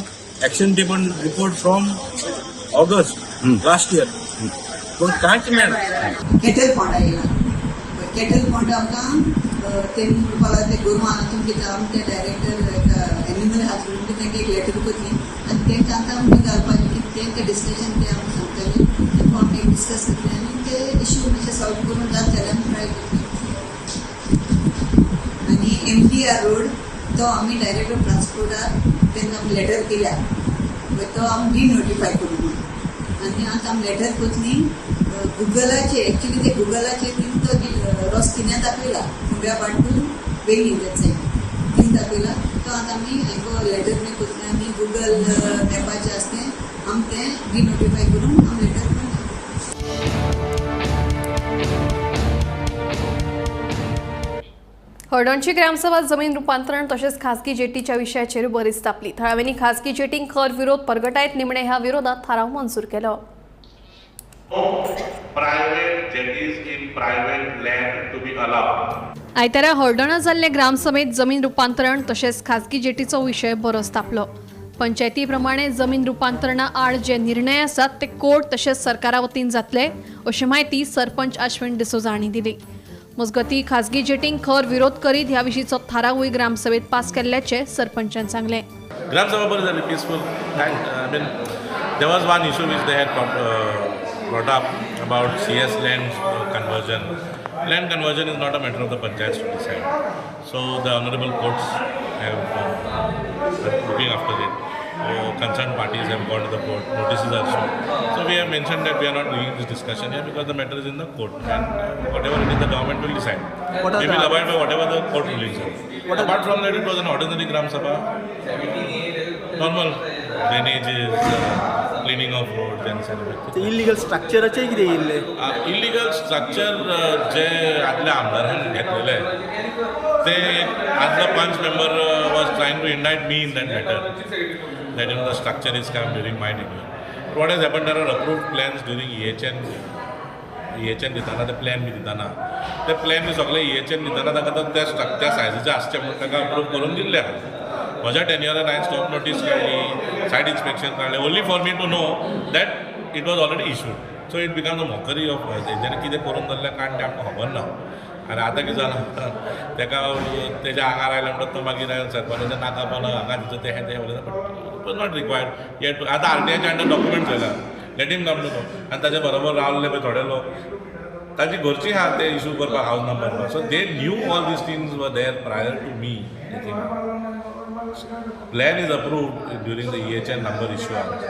S19: action taken report from August last year, पूण कांयच मेळना.
S20: केटल पॉन्ड आयला, केटल पॉन्ड आमकां तेणी म्हणपाक लागले गोरवां आहा तुमकां कितें आमी ते डायरेक्टर एनिमल हॉस्पिटल तांकां एक लेटर करतली आनी तांकां आतां आमकां घालपाचें कितें तेंकां डिस्कशन ते आमकां सांगतले, तेका आमी एक डिस्कस करतले आनी ते इश्यू मातशे सॉल्व करून जाता जाल्यार आमी ट्राय करतले. आनी MDR road तो आमी डायरेक्टर ट्रान्सपोर्टार तेंकां आमी लेटर केल्या, तो आमी डिनोटिफाय करूं म्हणून. आनी आतां आमी लेटर करतली गुगलाचे, एक्चुली ते गुगलाचे तिन तो रस्तिन्या दाखयला मुंब्या पाटून वेली that side तीन दाखयला, तो आतां आमी एक लेटर बी करतले आनी गुगल मॅपाचें आसा तें आमी तें डिनोटिफाय करून आमी लेटर करतले.
S6: हळदोणची ग्रामसभा जमीन रुपांतरण तशेंच खासगी जेटीच्या विशयाचेर बरीच तापली. थळाव्यांनी खासगी जेटींक खर विरोध परगटायत निमणे ह्या विरोधात थाराव मंजूर केलो. आयतारा हळदोणा जाल्ले ग्रामसभेत जमीन रुपांतरण तशेंच खासगी जेटीचो विशय बरोच तापलो. पंचायती प्रमाणे जमीन रुपांतरणा आड जे निर्णय आसात ते कोर्ट तशेंच सरकारा वतीन जातले अशी म्हायती सरपंच आश्विन डिसोजा हांणी दिली. मजगती खासगी जेटींक खर विरोध करीत ह्या विशींचो थारावूय ग्रामसभेत पास केल्ल्याचें सरपंचान सांगलें.
S21: ग्रामसभा बरी जाली, peaceful. I mean there was one issue which they had brought up about CS land conversion. Land conversion is not a matter of the panchayats to decide. So the honorable courts have looking after it. Concerned parties have gone to the court, notices are shown. So we have mentioned that we are not doing this discussion here because the matter is in the court and whatever it is the government will decide. We will abide by whatever the court rulings are. Apart from that, it was an ordinary Gram Sabha, normal drainages, cleaning of roads and everything.
S8: Illegal structure ache kide ille?
S21: Illegal structure je आदल्या आमदारान घेतलेले ते आदलो panch member was trying to indict me in that matter, that you know the structure is come during my tenure. But what has happened, there are approved plans during EHN दिताना ते plan बी दिताना ते plan बी सगळे EHN दिताना ताका त्या त्या सायजीचे आसचे म्हणून ताका अप्रूव करून दिल्ले आहा. म्हज्या टेन्युअरान हांवें स्टॉप नोटीस काडली, सायट इन्स्पेक्शन काडलें, only for me to know that it was already issued. So it becomes a mockery of तेंच्यांनी कितें करून दवरलें कांय तें आमकां खबर ना. आनी आतां कितें जालां तेका तेज्या आंगार आयलें म्हणटा तो मागीर सरपंचाच्या नाका पावलो हांगा तिचो तें तें उलयता, but it was not required. आतां RTIच्या अंडर डॉक्युमेंट्स व्हेला, let him come to know. आनी ताच्या बरोबर रावले पळय थोडे लोक, ताची घरची आहा ते इशू करपाक house number. So they knew all these things were there prior to me. Plan is approved during the EHN number issuance.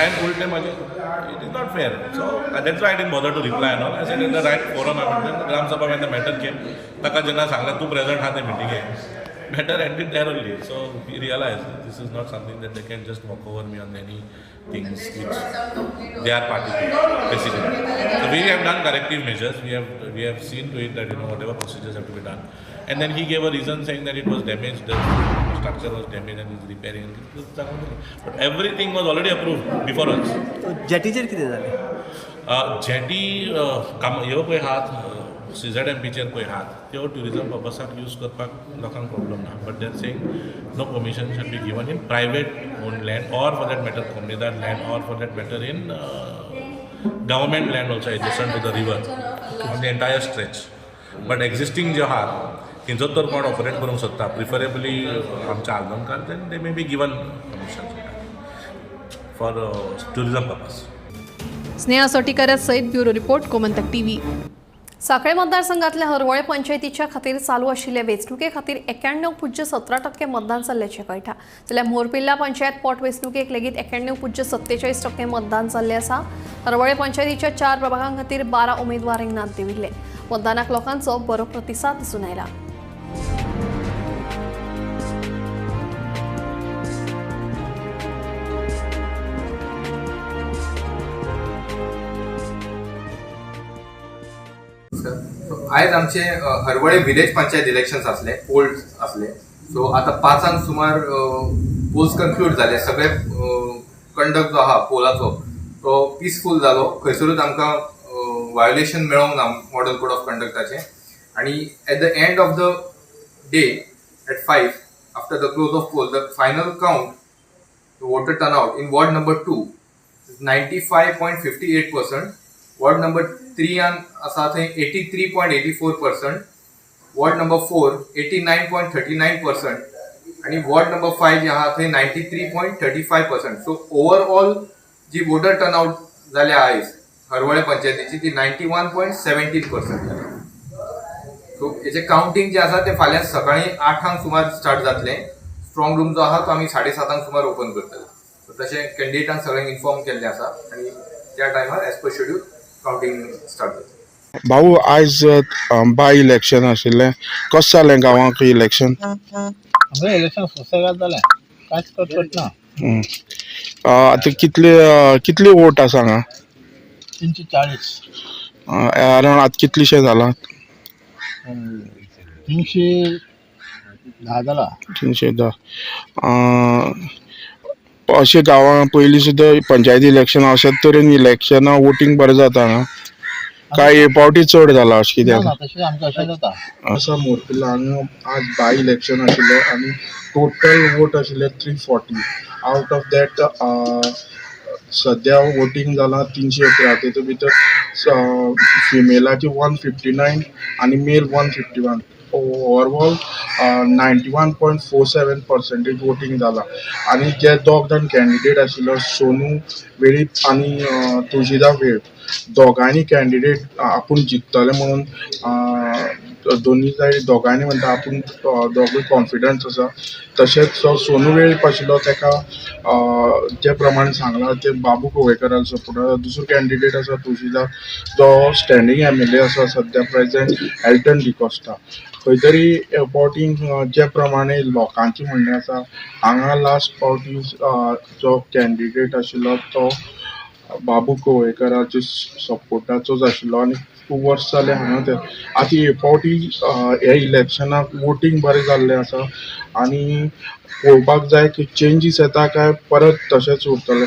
S21: And उलटे म्हणजे it is not fair. So that's why I didn't bother to reply and all. I said in the right forum, I mean, the Gram Sabha when the matter came, ताका जेन्ना सांगलें तूं present आहा ते मिटिंगेक, matter ended there only. So we realized this is not something that they can just walk over me on any things which they are party to, basically. So we have done corrective measures. We have seen to it that you know whatever procedures have to be done. And then he gave a reason saying that it was damaged, the structure was damaged and is repairing. But everything was already approved before us.
S8: जेटीचेर कितें जालें?
S21: Jetty ह्यो पळय आहात CZMPचेर पळय आहात त्यो tourism पर्पसाक use करपाक लोकांक प्रॉब्लम ना, but they are saying no permission should be given in private own land or for that matter comunidade land or for that matter in government land also adjacent to the river on the entire stretch. But existing जे आहा थंयचो तर कोण operate करूंक सोदता, preferably आमच्या आल्दोणकार, then they may be given permission for tourism purpose.
S6: Sneha Sotikar सयत ब्युरो रिपोर्ट, गोमंतक टीव्ही. साखळे मतदारसंघातल्या हरवळे पंचायतीच्या खातीर चालू आशिल्ले वेंचणुके खातीर 91.17% मतदान जाल्ल्याचें कळटा. जाल्यार मोरपिल्ला पंचायत पोट वेंचणुकेक लेगीत 91.47% मतदान जाल्लें आसा. हरवळे पंचायतीच्या 4 प्रभागां खातीर 12 उमेदवार रिंगणांत देंविल्ले. मतदानाक लोकांचो बरो प्रतिसाद दिसून आयला.
S1: आयज आमचे हरवळे विलेज पंचायत इलेक्शन्स आसले, पोल्स आसले. सो आतां 5 सुमार पोल्स कन्क्लूड जाले. सगळे कंडक्ट जो आहा पोलाचो तो पिसफूल जालो. खंयसरूच आमकां वायोलेशन मेळोंक ना मॉडल कोड ऑफ कंडक्टाचें. आनी at the end of the day at 5 after the close of poll, the final count voter turn out in ward number 2 95.58%, ward number 3 आसा थंय 83.84%, वॉर्ड नंबर 4 89.39% आनी वॉर्ड नंबर 5 जे आहा थंय 93.35%. So overall जी water turnout जाल्या आयज हरवळे पंचायतीची ती 91.17% जाल्या. सो हेचे कावंटींग जे आसा ते फाल्यां सकाळीं 8 सुमार स्टार्ट जातलें. स्ट्रॉंग रूम जो आहा तो आमी 7:30 सुमार ओपन करतले. सो तशें कॅन्डिडेटांक सगळ्यांक इन्फॉर्म केल्लें आसा आनी त्या टायमार as per schedule counting start जातलें.
S5: भाऊ, आयज बाय इलेक्शन आशिल्लें, कशें जालें गांवांक इलेक्शन?
S3: आमगेलें इलेक्शन सुसेगाद जालें, कांयच कटकट ना.
S5: आतां कितले वोट आसा हांगा?
S3: 340.
S5: अरावंड आतां कितलेशें जालां?
S3: 310 जाला.
S5: 310. अशें गांवां पयलीं सुद्दां पंचायत इलेक्शन अशेच तरेन इलेक्शनां वोटींग बरें जाता हांगा, काय हे पावटी चड जाला अशें कितें?
S3: ना, तशें आमचें अशें जाता.
S5: आसा मोरपिल्ला हांगा आज बाय इलेक्शन आशिल्लें आनी टोटल वोट आशिल्ले 340. आवट ऑफ that सद्या वोटींग जालां 311. तितूंत भितर फिमेलाची 159 आनी मेल 151. ओवरऑल 91.47% वोटींग जाला. आनी जे दोग जाण कॅन्डिडेट आशिल्लो सोनू वेळीप आनी तुळशीदा वेळीप, दोगांयनी कॅन्डिडेट आपूण जिखतले म्हणून दोनी सायड दोगांयनी म्हणटा आपूण दोगूय कॉन्फिडन्स आसा. तशेंच जो सोनू वेळीप आशिल्लो ताका जे प्रमाणे सांगलां ते बाबू कोवेकराक सपोर्ट आसा. दुसरो कॅन्डिडेट आसा तुळशीदास, जो स्टँडींग एम एल ए आसा सद्या प्रेजेंट एल्टन डिकॉस्टा. खंय तरी फावटी जे प्रमाणे लोकांचें म्हणणें आसा हांगा लास्ट फावटी जो कॅन्डिडेट आशिल्लो तो बाबू कोवेकराचे सपोर्टाचोच आशिल्लो आनी खूब वर्स जालें हांगा ते. आतां हे फावटी हे इलेक्शनाक वोटींग बरें जाल्लें आसा आनी पळोवपाक जाय की चेंजीस येता काय परत तशेंच उरतलें.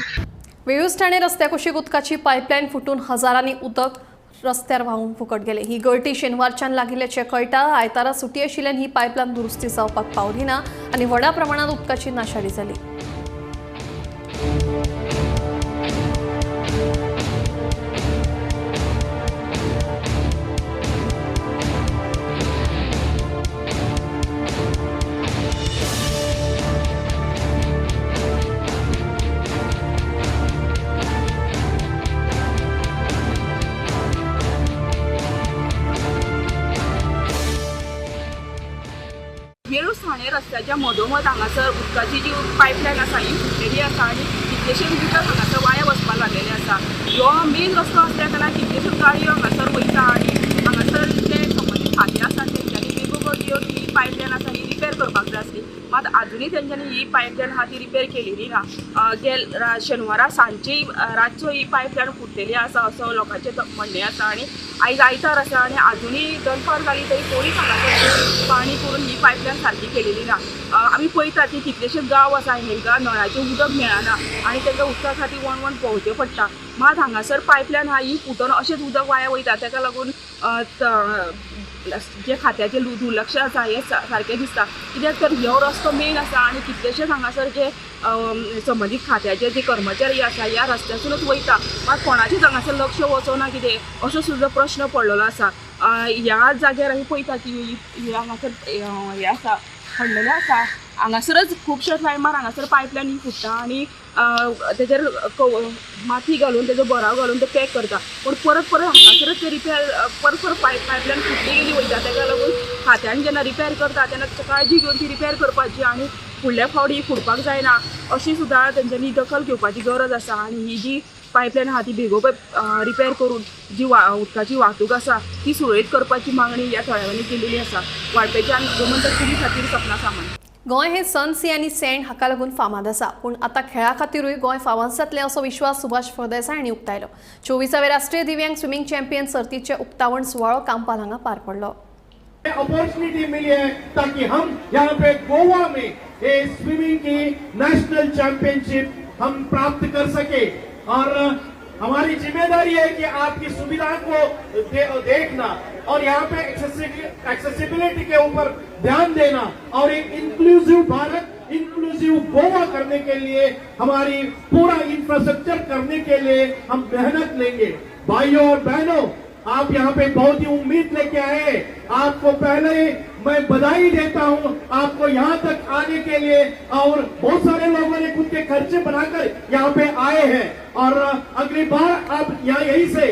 S6: वेळूस ठाणे रस्त्या कुशीक उदकाची पायपलायन फुटून हजारांनी उदक रस्त्यार व्हांवून फुकट गेले. ही गळटी शेनवारच्यान लागिल्ल्याचें कळटा. आयतारा सुटी आशिल्ल्यान ही पायपलायन दुरुस्ती जावपाक पावली ना आनी व्हडा प्रमाणात उदकाची नाशाडी जाली.
S11: रस्त्याच्या मदोमद हांगासर उदकाची जी पायपलायन आसा ही फुटलेली आसा आनी कितलेशे उदक हांगासर वाया वचपाक लागलेले आसा. हो मेन रस्तो आसल्या कारणान कितलेश्यो गाडयो हांगासर वयता आनी हांगासर जे संबंदीत खातें आसा तेंच्यांनी बेगोबेग येवन ही पायपलायन आसा ही रिपेर करपाक जाय आसली, मात आजुनूय तेंच्यांनी ही पायपलायन आहा ती रिपेर केलेली ना. शेनवारा सांजची रातचो ही पायपलायन फुटलेली आसा असो लोकांचें म्हणणें आसा आनी आयज आयतार आसा आनी आजुनूय दनपार जाली तरी कोणीच हांगासर पाणी करून ही पायपलायन सारकी केलेली ना. आमी पळयतात की कितलेशे गांव आसा हेंकां नळाचें उदक मेळना आनी तांकां उदका खातीर वण वण भोंवचें पडटा, मात हांगासर पायपलायन आहा ही फुटून अशेंच उदक वाया वयता. ताका लागून जे खात्याचें दुर्लक्ष आसा हें सारकें दिसता, कित्याक तर हो रस्तो मेन आसा आनी कितलेशेच हांगासर जे संबंदीत खात्याचे जे कर्मचारी आसा ह्या रस्त्यासूनच वयता, मात कोणाचेच हांगासर लक्ष वचना कितें असो सुद्दां प्रश्न पडलेलो आसा. ह्या जाग्यार आमी पळयता की हे हांगासर हें आसा, खणलेलें आसा, हांगासरच खुबश्या टायमार हांगासर पायपलायन ही फुट्टा आनी तेजेर माती घालून तेजो भराव घालून ते पॅक करता, पूण परत परत हांगासरच ते रिपेर परत परत पायपलायन फुटली गेली वयता. तेका लागून खात्यान जेन्ना रिपेर करता तेन्ना काळजी घेवन ती रिपेर करपाची आनी फुडल्या फावटी फुटपाक जायना अशी सुद्दां तेंच्यांनी दखल घेवपाची गरज आसा. आनी ही जी पायपलायन आहा ती बेगोबेग रिपेर करून जी उदकाची वाहतूक आसा ती सुरळीत करपाची मागणी ह्या थळाव्यांनी केलेली आसा. वाळपेच्यान गोमंतक टीव्ही खातीर सपना सामंत.
S6: गोंय हे सन, सी आनी सँड हाका लागून फामाद आसा, पूण आतां खेळा खातीरूय गोंय फामाद जातलें असो विश्वास सुभाष फळदेसाय हांणी उक्तायलो. 24व्या राष्ट्रीय दिव्यांग स्विमींग चॅम्पियन सर्तीचें उक्तावण सुवाळो कांपाल हांगा पार पडलो.
S7: अपॉर्चुनिटी मिली है ताकि हम यहाँ पे गोवा में ये स्विमिंग की नेशनल चैंपियनशिप हम प्राप्त कर सके और हमारी जिम्मेदारी है कि आपकी सुविधा को देखना और यहाँ पे एक्सेसिबिलिटी के ऊपर ध्यान देना और एक इंक्लूसिव भारत, इंक्लूसिव गोवा करने के लिए हमारी पूरा इंफ्रास्ट्रक्चर करने के लिए हम मेहनत लेंगे। भाइयों और बहनों, आप यहाँ पे बहुत ही उम्मीद लेके आए, आपको पहले मैं बधाई देता हूँ आपको यहाँ तक आने के लिए। और बहुत सारे लोगों ने खुद के खर्चे बनाकर यहाँ पे आए हैं और अगली बार आप यहाँ यहीं से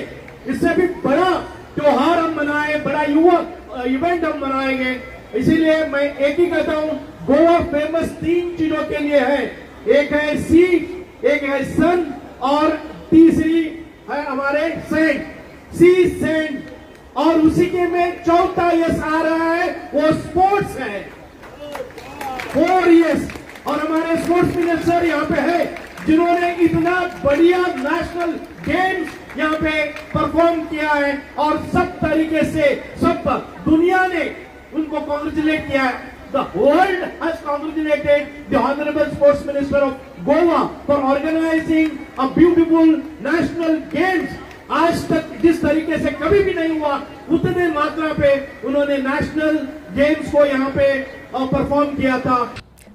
S7: इससे भी बड़ा त्योहार हम मनाए, बड़ा युवा इवेंट हम मनाएंगे। इसीलिए मैं एक ही कहता हूँ, गोवा फेमस 3 चीजों के लिए है, एक है सी, एक है सन और तीसरी है हमारे सैंड, सी सैंड। और उसी के में चौथा यस आ रहा है, वो स्पोर्ट्स है, 4 यस। और हमारे स्पोर्ट्स मिनिस्टर यहाँ पे है जिन्होंने इतना बढ़िया नेशनल गेम्स यहाँ पे परफॉर्म किया है और सब तरीके से सब दुनिया ने उनको कॉन्ग्रेचुलेट किया है। The world has congratulated the honourable sports minister of Goa for organising a beautiful national games. आज तक जिस तरीके से कभी भी नहीं हुआ उतने मात्रा पे उन्होंने नेशनल गेम्स को यहाँ पे परफॉर्म किया था।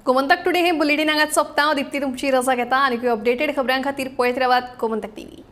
S6: गोमंतक टुडे हे बुलेटिन हांगाच सोंपता. हांव दीप्ती तुमची रजा घेता आनी अपडेटेड खबरां खातीर पळयत रावात गोमंतक टीव्ही.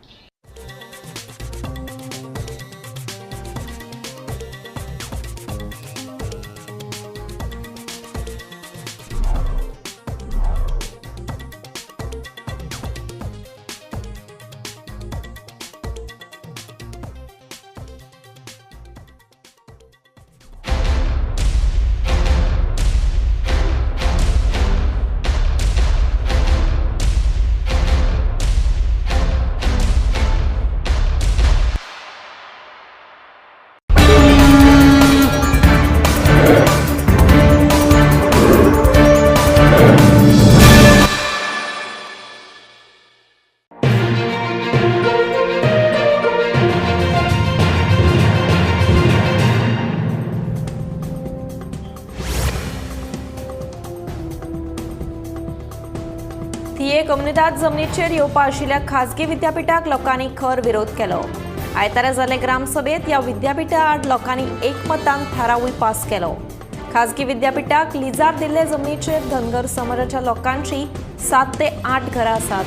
S10: कोमुनिदाद जमनीचेर येवपा आशिल्ल्या खाजगी विद्यापीठाक लोकांनी खर विरोध केलो. आयतारा जाल्ले ग्रामसभेत ह्या विद्यापीठा आड लोकांनी एकमतान थारावूय पास केलो. खाजगी विद्यापीठाक लिजार दिल्ले जमनीचेर धनगर समाजाच्या लोकांची 7 ते 8 घरां आसात.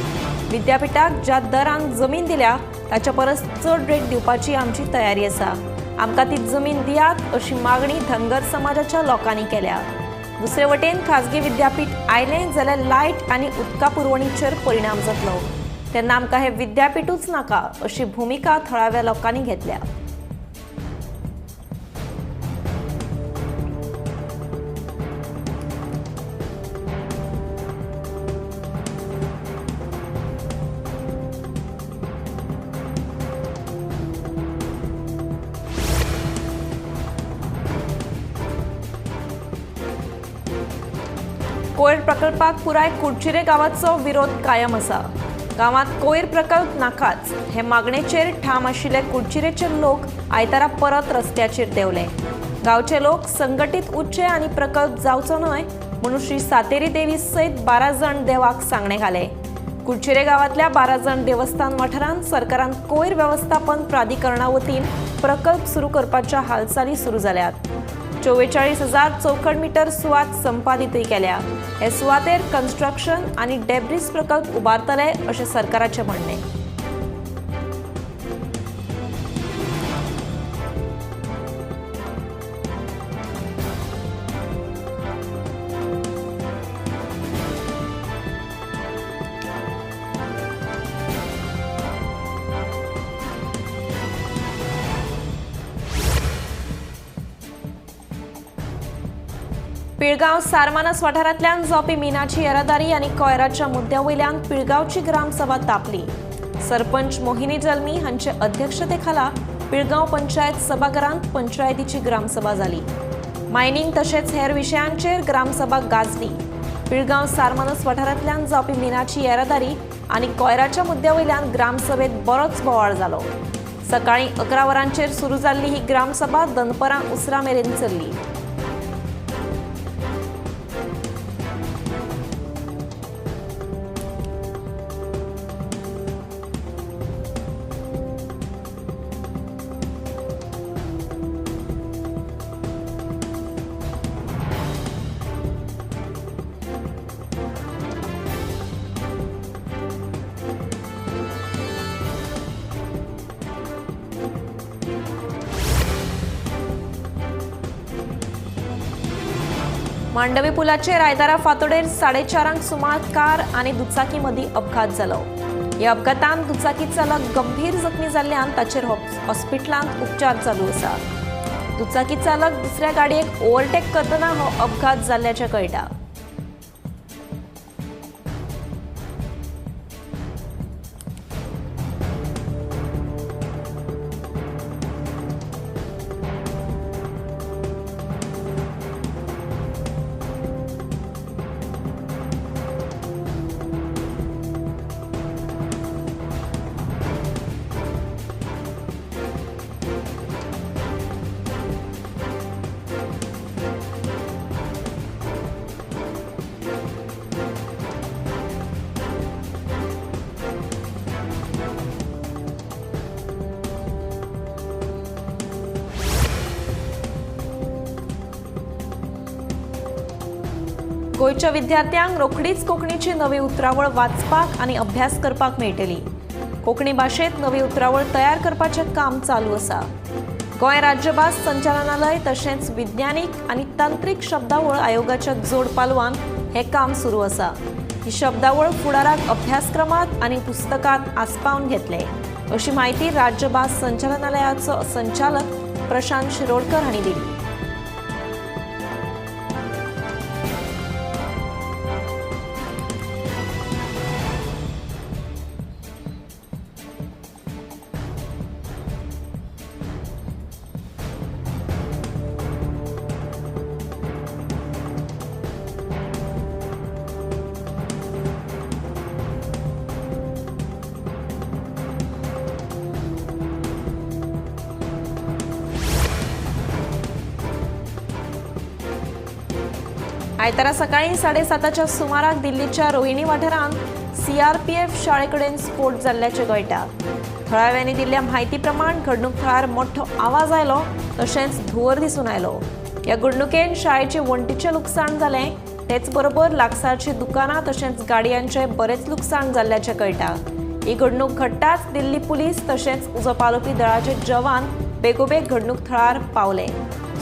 S10: विद्यापीठाक ज्या दरान जमीन दिल्या ताच्या परस चड रेट दिवपाची आमची तयारी आसा. आमकां ती जमीन दियात अशी मागणी धनगर समाजाच्या लोकांनी केल्या. दुसरे वटेन खाजगी विद्यापीठ आयलें जाल्यार लायट आनी उदका पुरवणीचेर परिणाम जातलो, तेन्ना आमकां हें विद्यापीठूच नाका अशी भुमिका थळाव्या लोकांनी घेतल्या. कोयर प्रकल्पाक पुराय कुडचिरे गांवाचो विरोध कायम आसा. गांवांत कोयर प्रकल्प नाकाच हे मागणेचेर ठाम आशिल्ले कुडचिरेचे लोक आयतारा परत रस्त्याचेर देंवले. गांवचे लोक संघटीत उरचे आनी प्रकल्प जावचो न्हय म्हणून श्री सातेरी देवी सयत 12 जाण देवाक सांगणे घाले. कुडचिरे गांवांतल्या 12 जाण देवस्थान वाठारांत सरकारान कोयर वेवस्थापन प्राधिकरणा वतीन प्रकल्प सुरू करपाच्या हालचाली सुरू जाल्यात. 44,000 चौखण मीटर सुवात संपादितूय केल्या. हे सुवातेर कन्स्ट्रक्शन आनी डेब्रीज प्रकल्प उबारतले अशें सरकाराचें म्हणणें. पिळगांव सारमानस वाठारांतल्यान जावपी मिनाची येरादारी आनी कोयराच्या मुद्द्या वयल्यान पिळगांवची ग्रामसभा तापली. सरपंच मोहिनी जल्मी हांचे अध्यक्षतेखाला पिळगांव पंचायत सभाघरांत पंचायतीची ग्रामसभा जाली. मायनिंग तशेंच हेर विशयांचेर ग्रामसभा गाजली. पिळगांव सारमानस वाठारांतल्यान जावपी मिनाची येरादारी आनी कोयराच्या मुद्द्या वयल्यान ग्रामसभेत बरोच बोवाळ जालो. सकाळीं 11 वरांचेर सुरू जाल्ली ही ग्रामसभा दनपरां उसरां मेरेन चल्ली. मांडवी पुलाचेर आयतारा फांतोडेर 4:30 सुमार कार आनी दुचाकी मदीं अपघात जालो. ह्या अपघातान दुचाकी चालक गंभीर जखमी जाल्ल्यान ताचेर हॉस्पिटलांत उपचार चालू आसा. दुचाकी चालक दुसऱ्या गाडयेक ओव्हरटेक करतना हो अपघात जाल्ल्याचें कळटा. गोंयच्या विद्यार्थ्यांक रोखडीच कोंकणीची नवी उतरावळ वाचपाक आनी अभ्यास करपाक मेळटली. कोंकणी भाशेंत नवी उतरावळ तयार करपाचें काम चालू आसा. गोंय राज्यभास संचालनालय तशेंच विज्ञानीक आनी तंत्रीक शब्दावळ आयोगाच्या जोड पालवान हें काम सुरू आसा. ही शब्दावळ फुडाराक अभ्यासक्रमांत आनी पुस्तकांत आस्पावन घेतले अशी म्हायती राज्यभास संचालनालयाचो संचालक प्रशांत शिरोडकर हांणी दिली. आयतारा सकाळी 7:30 सुमाराक दिल्लीच्या रोहिणी वाठारांत सीआरपीएफ शाळेकडेन स्फोट जाल्ल्याचें कळटा. थळाव्यांनी दिल्ल्या म्हायती प्रमाण घडणूक थळार मोठो आवाज आयलो तशेंच धुंवर दिसून आयलो. ह्या घडणुकेन शाळेचे वण्टीचें लुकसाण जालें, तेच बरोबर लागसारची दुकानां तशेंच गाडयांचें बरेंच लुकसाण जाल्ल्याचें कळटा. ही घडणूक घडटाच दिल्ली पुलीस तशेंच उजो पालोवपी दळाचे जवान बेगोबेग घडणूक थळार पावले.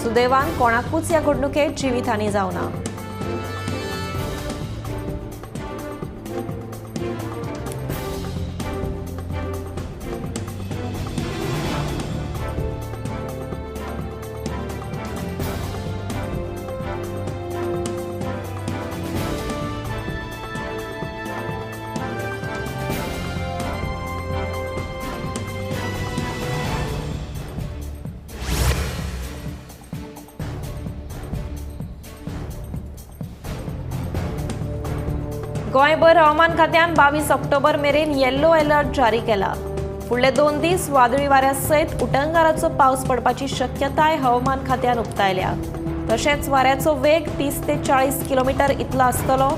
S10: सुदैवान कोणाकूच ह्या घडणुकेत जिवीतहानी जावना. गोंयभर हवामान खात्यान 22 ऑक्टोबर मेरेन येल्लो अलर्ट जारी केला. फुडले 2 दीस वादळी वाऱ्या सयत उटंगाराचो पावस पडपाची शक्यताय हवामान खात्यान उक्तायल्या. तशेंच वाऱ्याचो वेग 30 ते 40 किलोमीटर इतलो आसतलो.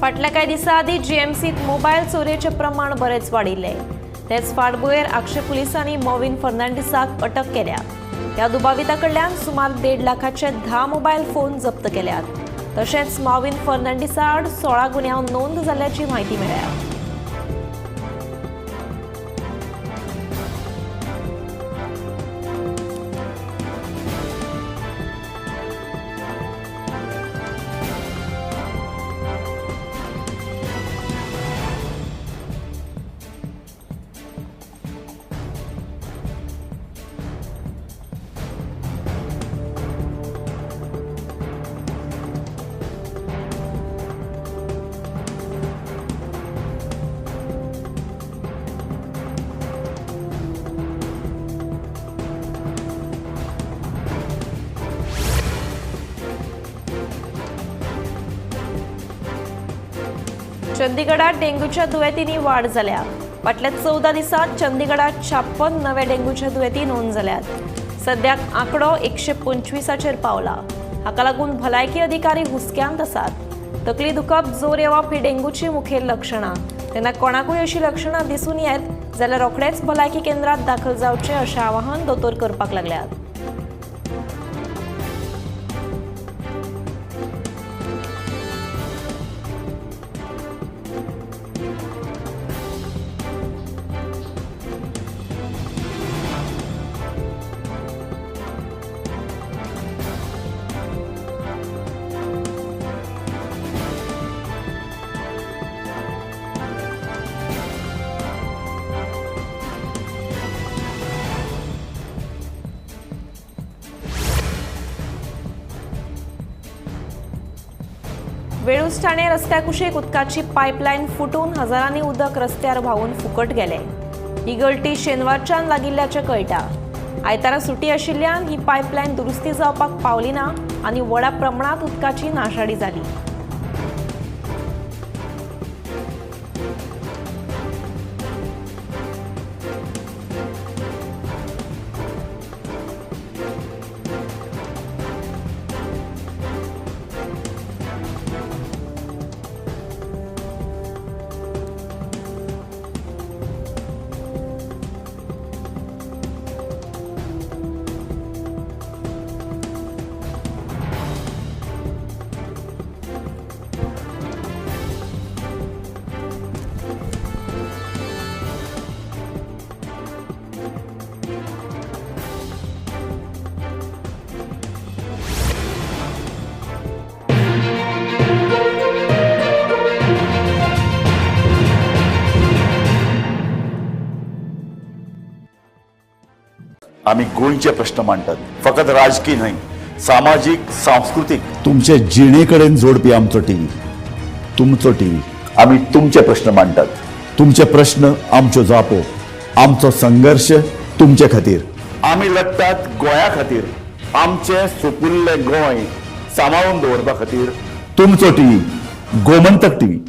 S10: फाटल्या कांय दिसां आदीं जीएमसींत मोबायल चोरयेचें प्रमाण बरेंच वाडिल्लें. तेच फाटभुंयेर आगशे पुलिसांनी मॉविन फर्नांडीसाक अटक केल्या. ह्या दुबाविता कडल्यान सुमार 1.5 लाखाचे 10 मोबायल फोन जप्त केल्यात. तशेंच मॉविन फर्नांडीसा आड 16 गुन्यांव नोंद जाल्ल्याची म्हायती मेळ्ळ्या. चंदीगडात डेंग्यूच्या दुयेंतींनी वाड जाल्या. फाटल्या 14 दिसांत चंदीगडात 56 नवे डेंग्यूच्या दुयेंती नोंद जाल्यात. सद्याक आंकडो 125चेर पावला. हाका लागून भलायकी अधिकारी हुस्क्यांत आसात. तकली दुखप, जोर येवप ही डेंग्यूची मुखेल लक्षणां. तेन्ना कोणाकूय अशी लक्षणां दिसून येत जाल्यार रोखडेच भलायकी केंद्रात दाखल जावचें अशें आवाहन दोतोर करपाक लागल्यात. वेळूस ठाणे रस्त्या कुशीक उदकाची पायपलायन फुटून हजारांनी उदक रस्त्यार व्हांवून फुकट गेले. ही गळटी शेनवारच्यान लागिल्ल्याचें कळटा. आयतारा सुटी आशिल्ल्यान ही पायपलायन दुरुस्ती जावपाक पावली ना आनी व्हडा प्रमाणांत उदकाची नाशाडी जाली.
S13: आमी गोंयचे प्रश्न मांडटात, फकत राजकीय न्हय, सामाजीक, सांस्कृतीक, तुमचे जिणे कडेन जोडपी आमचो टीव्ही, तुमचो टीव्ही. आमी तुमचे प्रश्न मांडटात, तुमचे प्रश्न आमच्यो जापो, आमचो संघर्श तुमचे खातीर. आमी लढटात गोंया खातीर, आमचें सुपुल्लें गोंय सांबाळून दवरपा खातीर. तुमचो टीव्ही, गोमंतक टीव्ही.